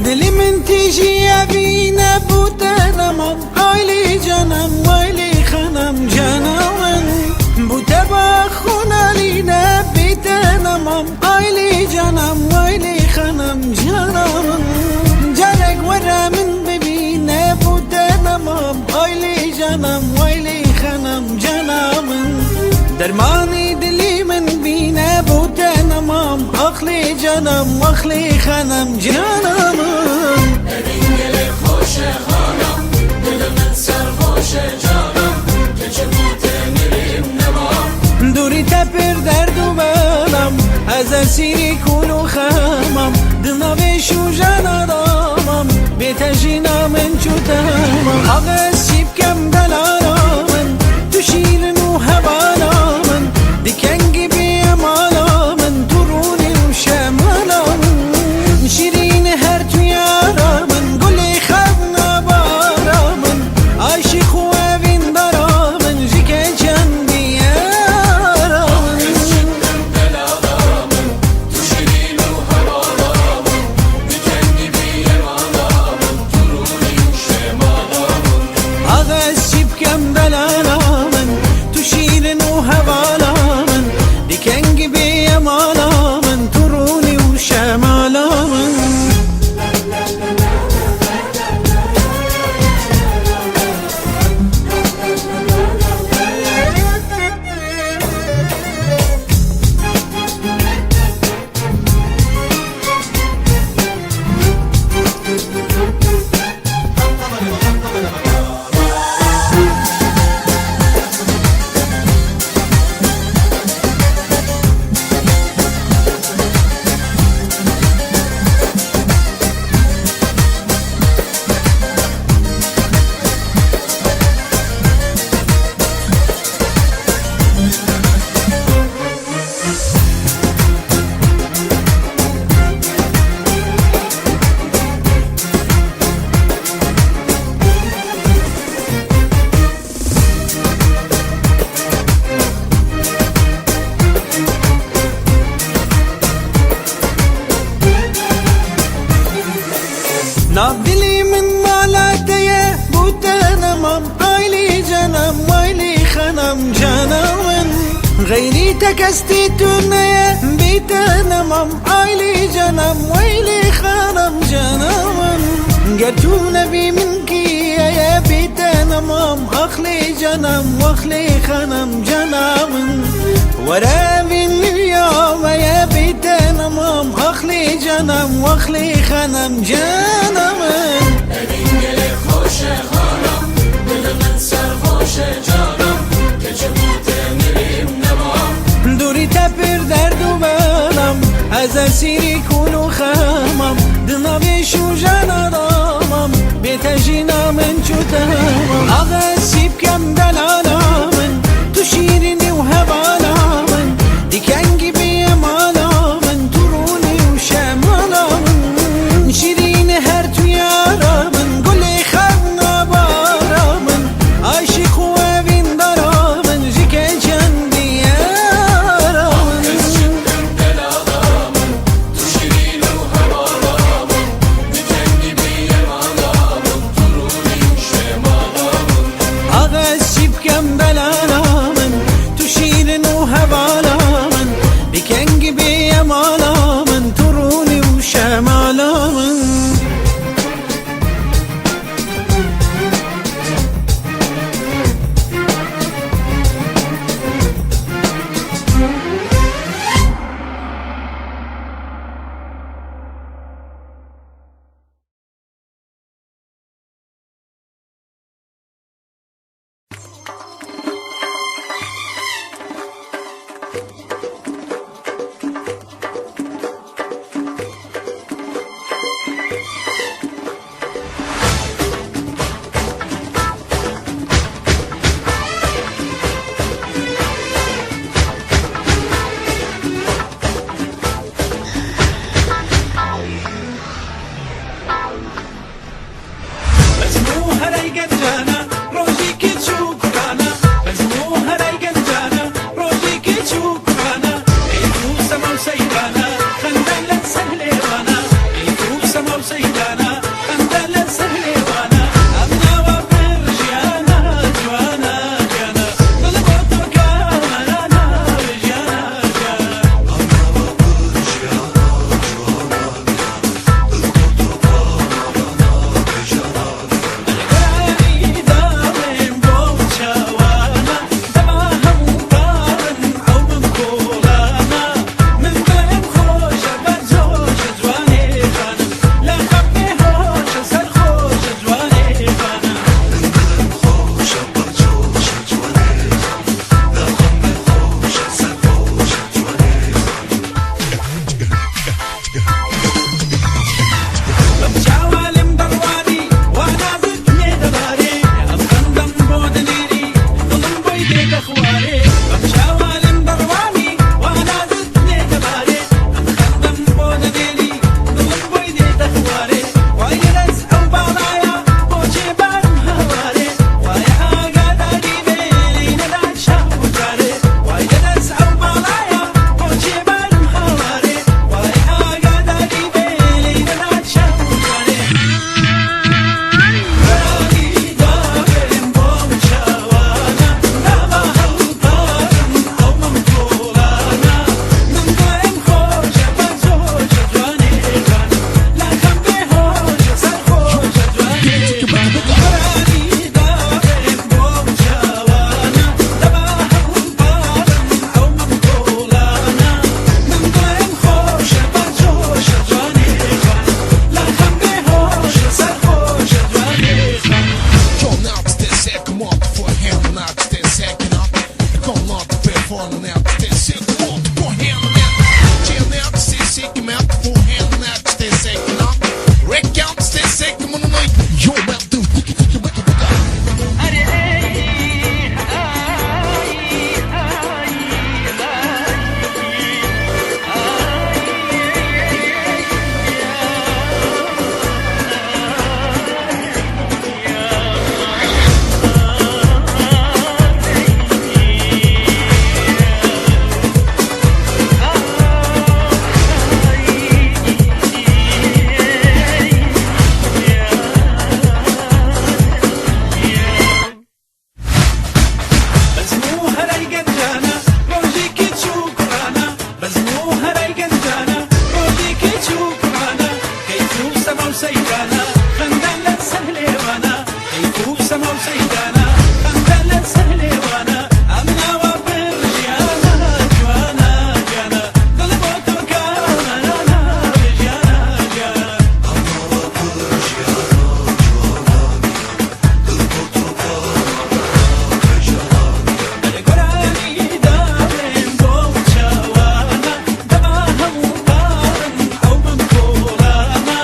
Speaker 4: دلی من تیژی ئەبینە بووتە نەمام ئایلی جانم وایلی خانم جانمن بووتە بە خونالی نەبیتە نەمام ئایلی جانم وایلی خانم جانمن جارێک وەرە من ببینە بووتە نەمام ئایلی جانم وایلی خانم جانمن دەرمانی دلی من بینە بووتە نەمام ئەخلی جانم وەخلی خانم جانمن دووری تەپر دەرد و بەلام ئەز ئەسیری کول و خەمم دناوێ شوژەنە دامم بێتە ژینا من چوتەمم ئاغەز چی بکەم دەلالا من تو شیرن و هەوالا من دیکەنگی بێ ئەمالا من تو ڕوونی و شەمالا من شیرین هەر تو یارا من گولی خەونە بارا من عاشق غەیری تەکەستی تو نەیە بیتە نەمام ئایلی جەنەم وەیلی خانم جەنەمن گەر تو نەبی من کیەیە بیتە نەمام ئەخلی جەنەم وەخلی خانم جەنامن وەرە بین یامەیە بیتە نەمام ئەخلی جەنەم وەخلی خانم جەنەمن
Speaker 2: ئەڤین گەلێ خۆشە خانم دڵ من سەرخۆشە جانم کەچ بووتە مریم نەمام
Speaker 4: دووری تەپر دەرد و بەلام ئەز ئەسیری کول و خەمم دناوێ شوژەنە دامم بێتە ژینا من چوتەمم ئاغە سیبکەم دەلالا من تو شیرینی و هەوالا من دیکەنگی بێ مالا من تو ڕوونی و شەمالا من شیرین هەر تو یارا من گولی خەرنا بارا من عاشق و ئەڤیندارا من ژیکە چەندی یارا من
Speaker 2: کەس چبکەم دەلالامن تو شیرین و هەواڵامن دیکەنگی بێ ماڵامن تو ڕوونی و شەماڵامن
Speaker 4: ئاغە چی بکەم دەلالامن تو شیرین و هەواڵامن دیکەنگی بێ ماڵامن تو ڕوونی و شەماڵامن. بەزم و هەرای گەنجانە ڕۆژێکی چوو کوڕانە بەزم و هەرای گەنجانە ڕۆژێکی چوو کوڕانە ئەی تو سەما و سەیرانە خەندە لەسەر لێوانە ئەی تو سەما و سەیرانە خەندە لەسەر لێوانە ئەم ناوە پڕ ژیانە جوانە جانە دڵ بۆ تۆ کامەرانە ژیانە ژیانە. گۆرانی. کەیف و سەما و سەیرانە، خەندە لەسەر لێوانە، ئەم ناوە پڕ ژیانە، جوانە گیانە، دڵ بۆ تۆ کامەرانە، ژیانە گیانە. گۆرانی داڵێم بۆ چاوانە، دەما هەموو پارم ئەو بم کۆڵانە،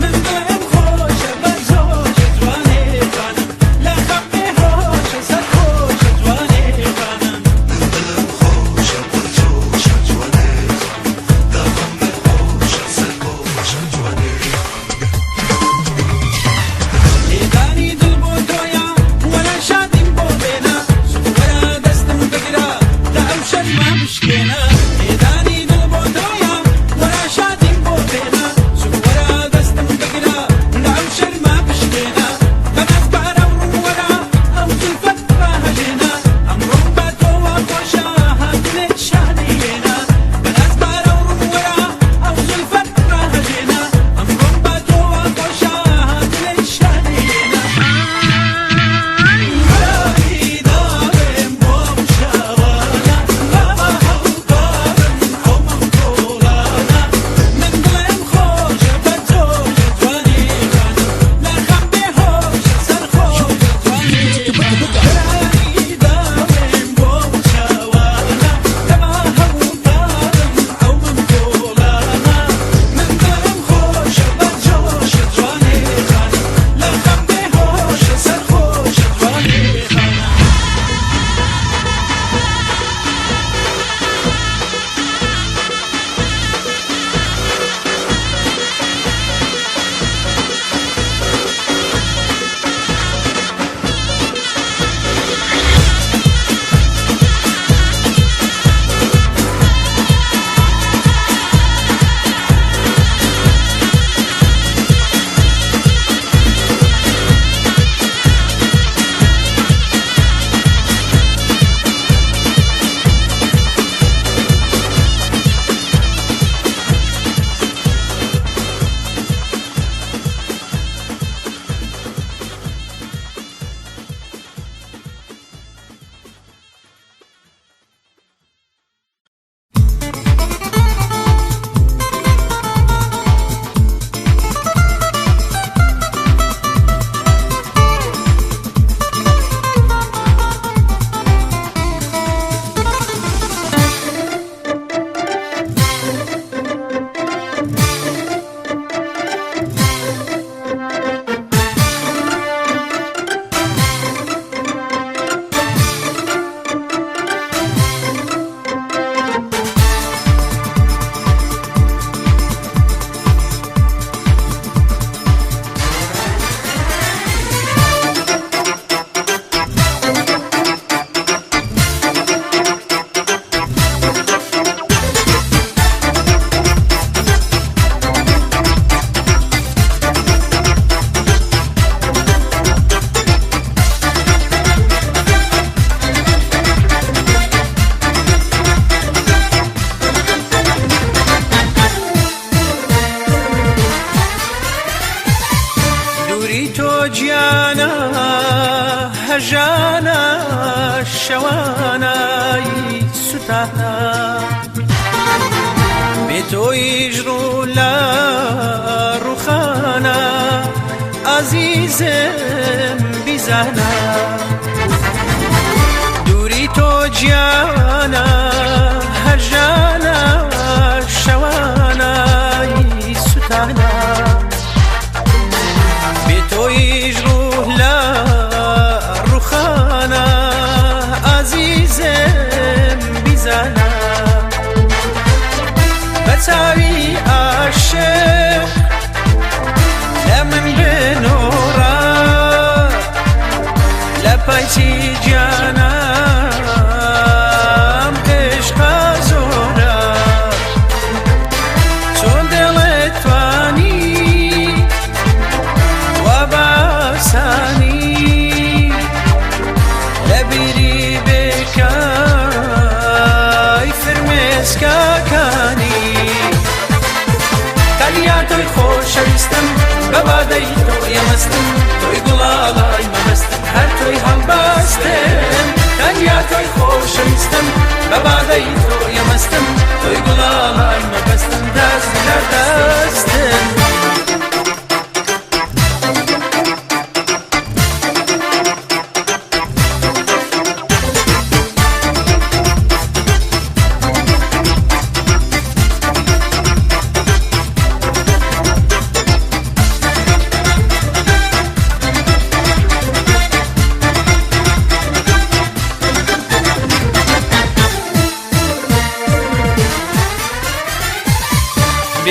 Speaker 4: من دڵم خۆشە بە جۆشە جوانێ خانم، لە خەم بێهۆشە سەرخۆشە جوانێ خانم. لێدانی دڵ بۆ تۆیە، وەرە شادیم بۆ بێنە، زوو وەرە دەستم بگرە، لە ئەو شەرمە بشکێنە. لێدانی دڵ بۆ تۆیە، وەرە شادیم بۆ بێنە، زوو وەرە دەستم بگرە، لە ئەو شەرمە بشکێنە. بەناز بارە و ڕووەرە، ئەو زولفەت ڕاهەژێنە، ئەمڕۆم بە تۆوە خۆشە، هاتنت شادی لێنە. بەناز بارە و ڕووەرە، ئەو زولفەت ڕاهەژێنە، ئەمڕۆم بە تۆوە خۆشە، هاتنت شادی لێنە. گۆرانی داڵێم بۆ شەوانە، بابا هەوڵدارم ئەومم کۆڵانە، من دڵم خۆشە بە جۆشە جوانی خانم، لە خەم بێهۆشە سەرخۆشە جوانی خانم. گۆرانی داڵێم بۆ شەوانە، دەما هەوڵدارم ئەومم کۆڵانە، من دڵم خۆشە بە جۆشە جوانی خانم، لە خەم بێهۆشە سەرخۆشە جوانی خانم. دووری تۆ گیانە، هەژانە، شەوانای سوتانە، بێ تۆیش ڕوو لە ڕوخانە، ئازیزم بیزانە. دووری تۆ گیانە، هەژانە، شەوانای سوتانە، بێ تۆیش ڕوح لە ڕوخانە، ئازیزم بیزانە. بە چاوی عاشق لە من بنۆڕە، لە پایچی گیانم عشقە زۆرە، چۆن دڵت توانی وا باسانی لە بیری بکای فرمێسکەکانی. تەنیا تۆی خۆشەویستم، بە وادەی تۆ ئێمەستم، تۆی گوڵاڵای مەمکم.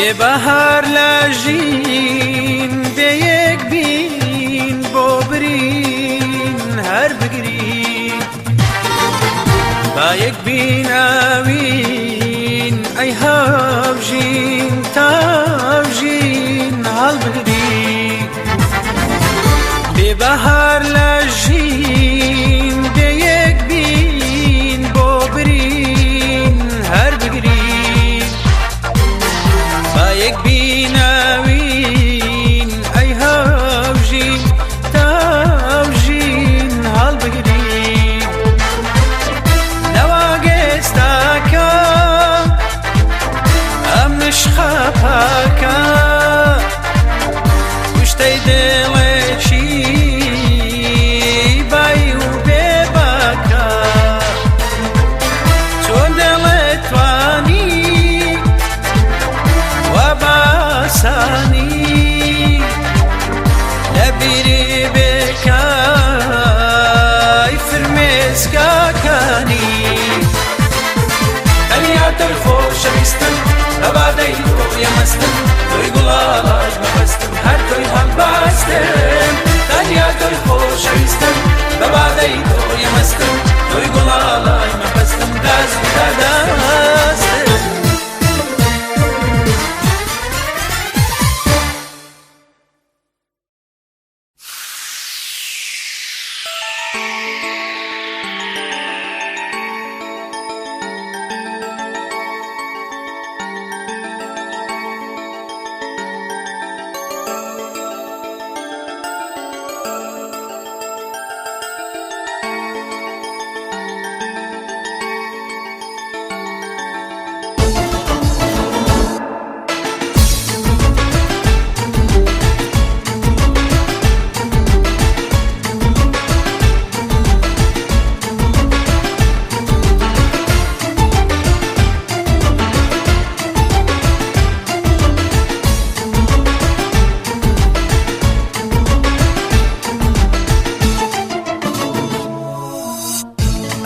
Speaker 4: بێ بەهار لە ژین بێ یەک بین بۆ برین هەر بگرین با یەک بین ئاوین ئەی هاوژین تاوژین هەڵبگرین بێ بەهار لە ژین بێ یەک بین بۆ برین هەر بگرین با یەک بیناوین ئەی هاوژین تاوژین هەڵبگرین نەواگەێستاکە ئەم نشخە پاکە کوشتەی دڵێکی بای و بێباکە چۆن دڵێ توانی وا باسانی لە بیری بێکای فرمێسکاکانی تەنیا تۆی خۆشەویستم بە بادەی تۆیە مەستم تۆی گوڵاڵاش مەبەستم هەر تۆی هەڵبەستم تەنیا تۆی خۆشەویستم بە بادەی تۆیە مەستم تۆی گوڵاڵای مەبەستم دەست بدە دەستم.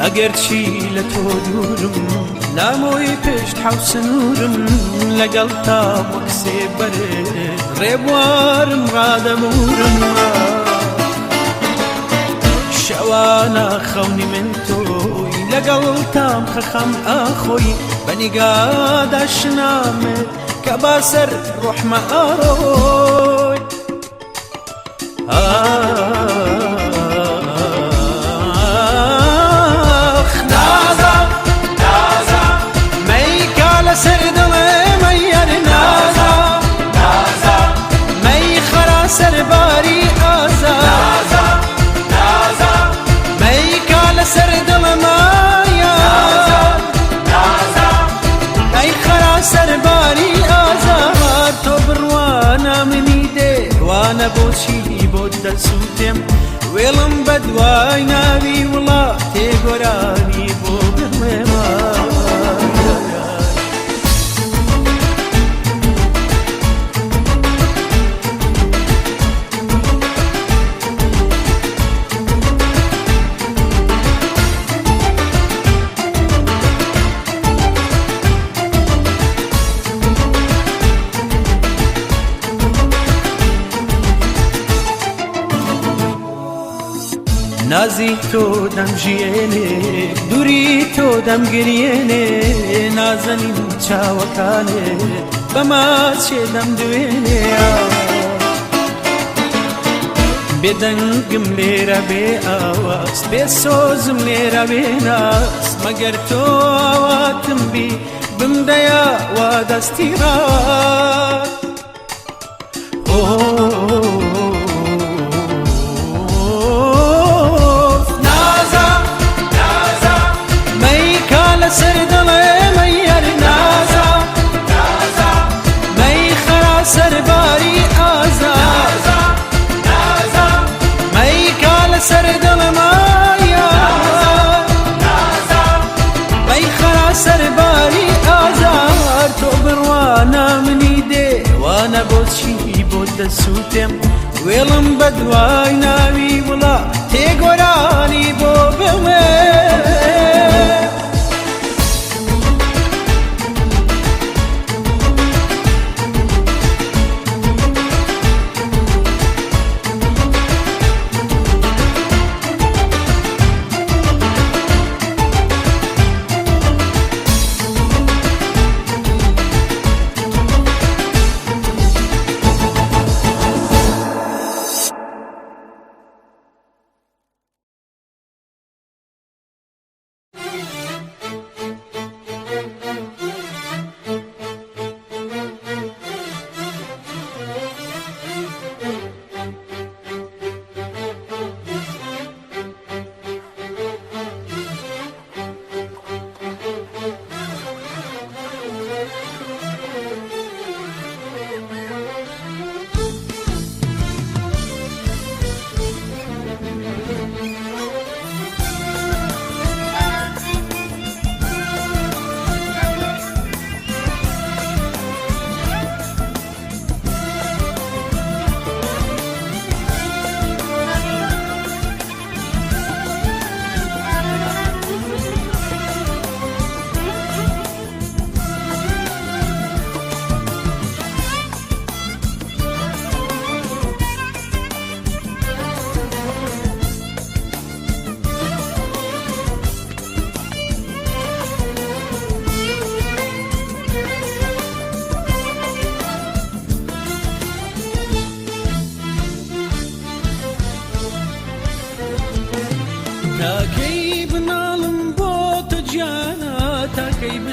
Speaker 4: ئەگەرچی لە تۆ دوورم نامۆی پشت حەوسنورم لەگەڵ تا وەک سێبەرێ ڕێبوارم ڕادەمورم شەوانە خەونی من تۆی لەگەڵ تام خەخەم ئاخۆی بە نیگادا شنامت کە باسەر ڕۆحمە ئارۆی. ئاخ نازا نازا مەیکا لەسەر دڵێ مەیەر نازا نازا مەی خەرا سەرباری ئازا نازا نازا مەیکا لەسەر دڵمایە نازا ئەی خەرا سەرباری ئازار تۆ بڕوانە منی دێ وانە بۆچی بۆت دەسووتێم وێڵم بە دوای ناوی وڵاتێ گۆرانی بۆ بڵێمە. نازی تۆ دەمژیێنێ دووری تۆ دەمگریێنێ نازەنین چاوەکانێ بەماچێ دەمدوێنێ بێدەنگم لێرە بێ ئاواز بێ سۆزم لێرە بێ ناز مەگەر تۆ ئاواتم بی بمدەیا وا دەستی ڕات. نازا نازا مەیکا لەسەر دڵێ مەیەر نازا نازا مەی خەرا سەرباری ئازا نازا مەیکا لەسەر دڵمایە نازا مەی خەرا سەرباری ئازار تۆ بڕوانە منی دێ وانە بۆچی بۆ دەسووتێم وێڵم بە دوای ناوی وڵا تێگۆرانی بۆ بڵێ.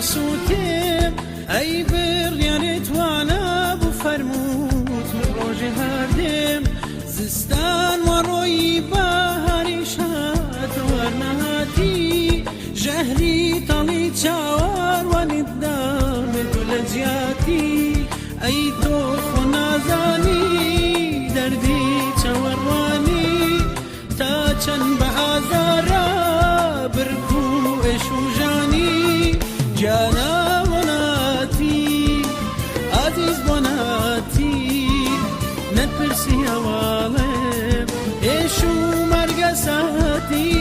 Speaker 4: دەسووتێم. ئەی بڕیارێ توانا بوو فەرمووت من ڕۆژێ هەردێم. زستان وا ڕۆیی بەهاریش هات وەرنەهاتی، ژەهری تاڵی چاوەڕوانیت دابێت و لە جیاتی. ئەی تۆ خۆ نازانی دەردی چاوەڕوانی تا چەند بە ئازارە برک و ئێش و ژانی. گیانە بۆ ناتی، ئازیز بۆ ناتی، نەتپرسی هەواڵێم ئێش و مەرگە ساتی.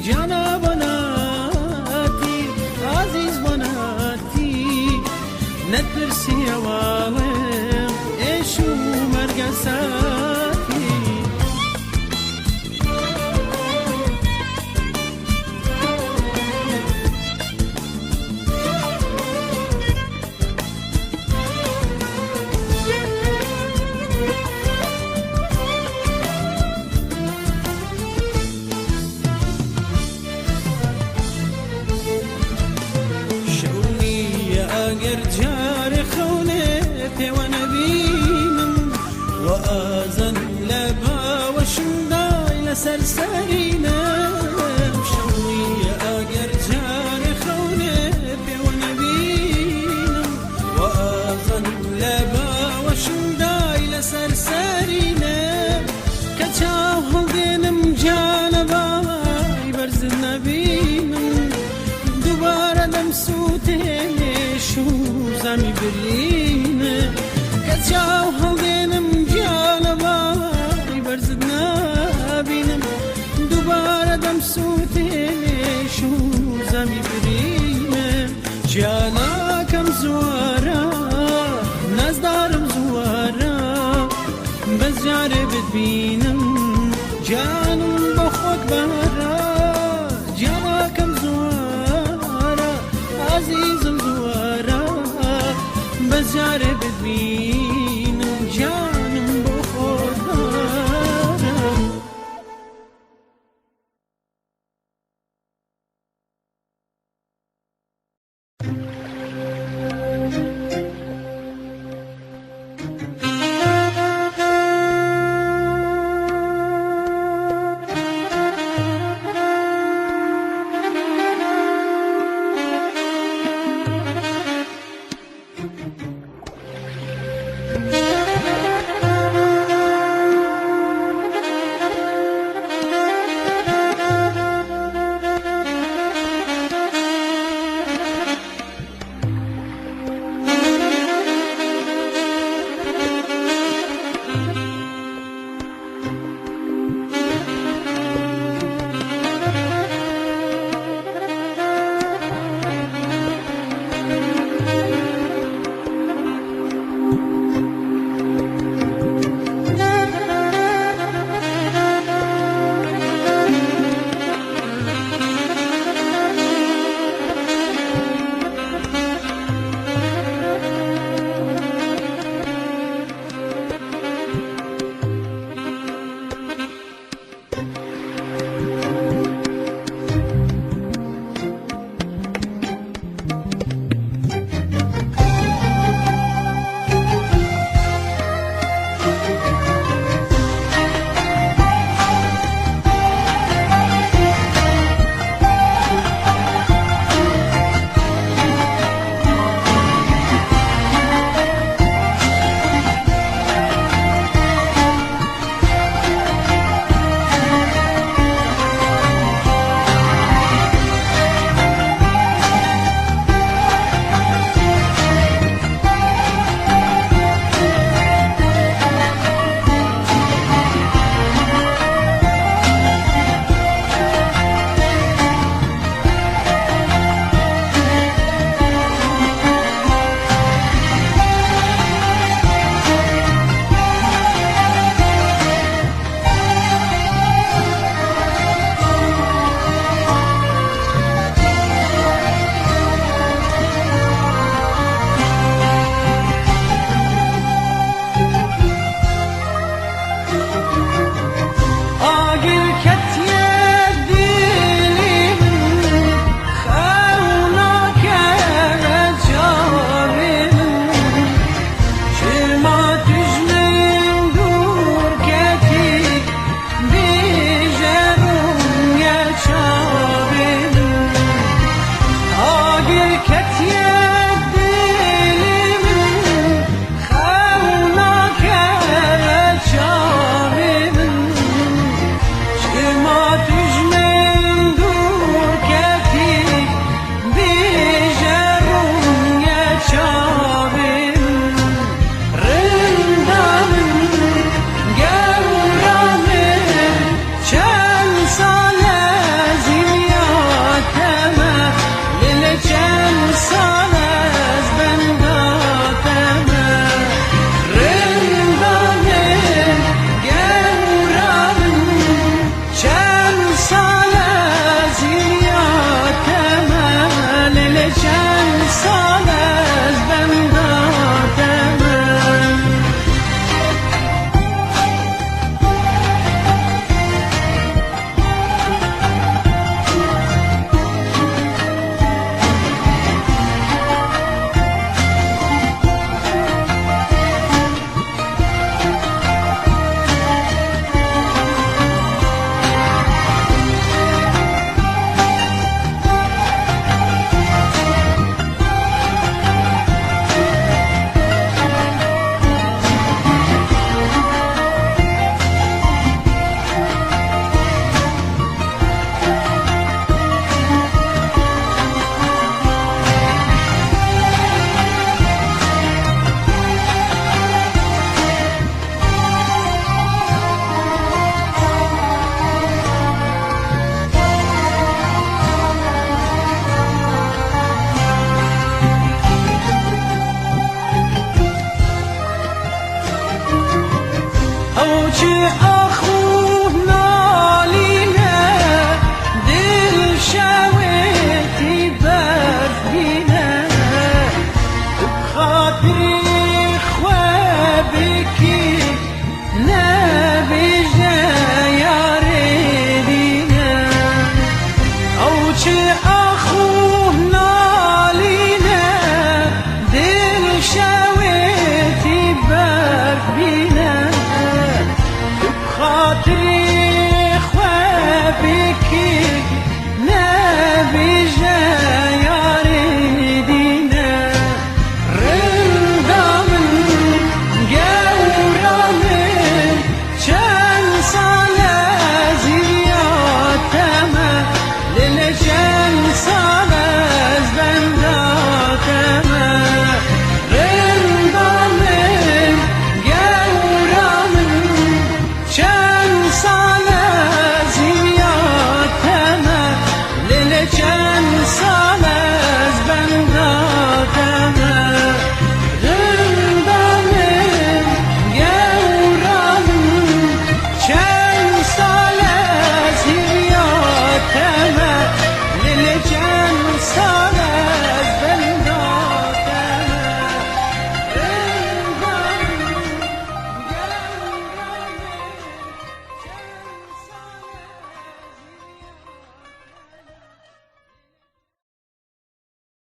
Speaker 4: گیانە بۆ ناتی، ئازیز بۆ ناتی، نەتپرسی هەواڵێم ئێش و مەرگە ساتی. شەو نییە ئەگەر جارێ خەونێ پێوە نەبینم، و ئازەن لە باوەشمدای لەسەر سەرینم. شەو نییە ئەگەر جارێ خەونێ پێوە نەبینم، و ئازەن لە باوەشمدای لەسەر سەرینم. کە چاو هەڵدێنم گیانە باڵای بەرزت نەبینم، دووبارە دەمسووتێنێ شوزامی برینە. کە چاو هەڵدێنم گیانە باڵای بەرزت نابینم، دووبارە دەمسووتێنێ شوزامی برینە. گیانەکەم زوارە، نازدارم زوارە، بەس جارێ بتبینم، گیانم بۆ خۆت بارە.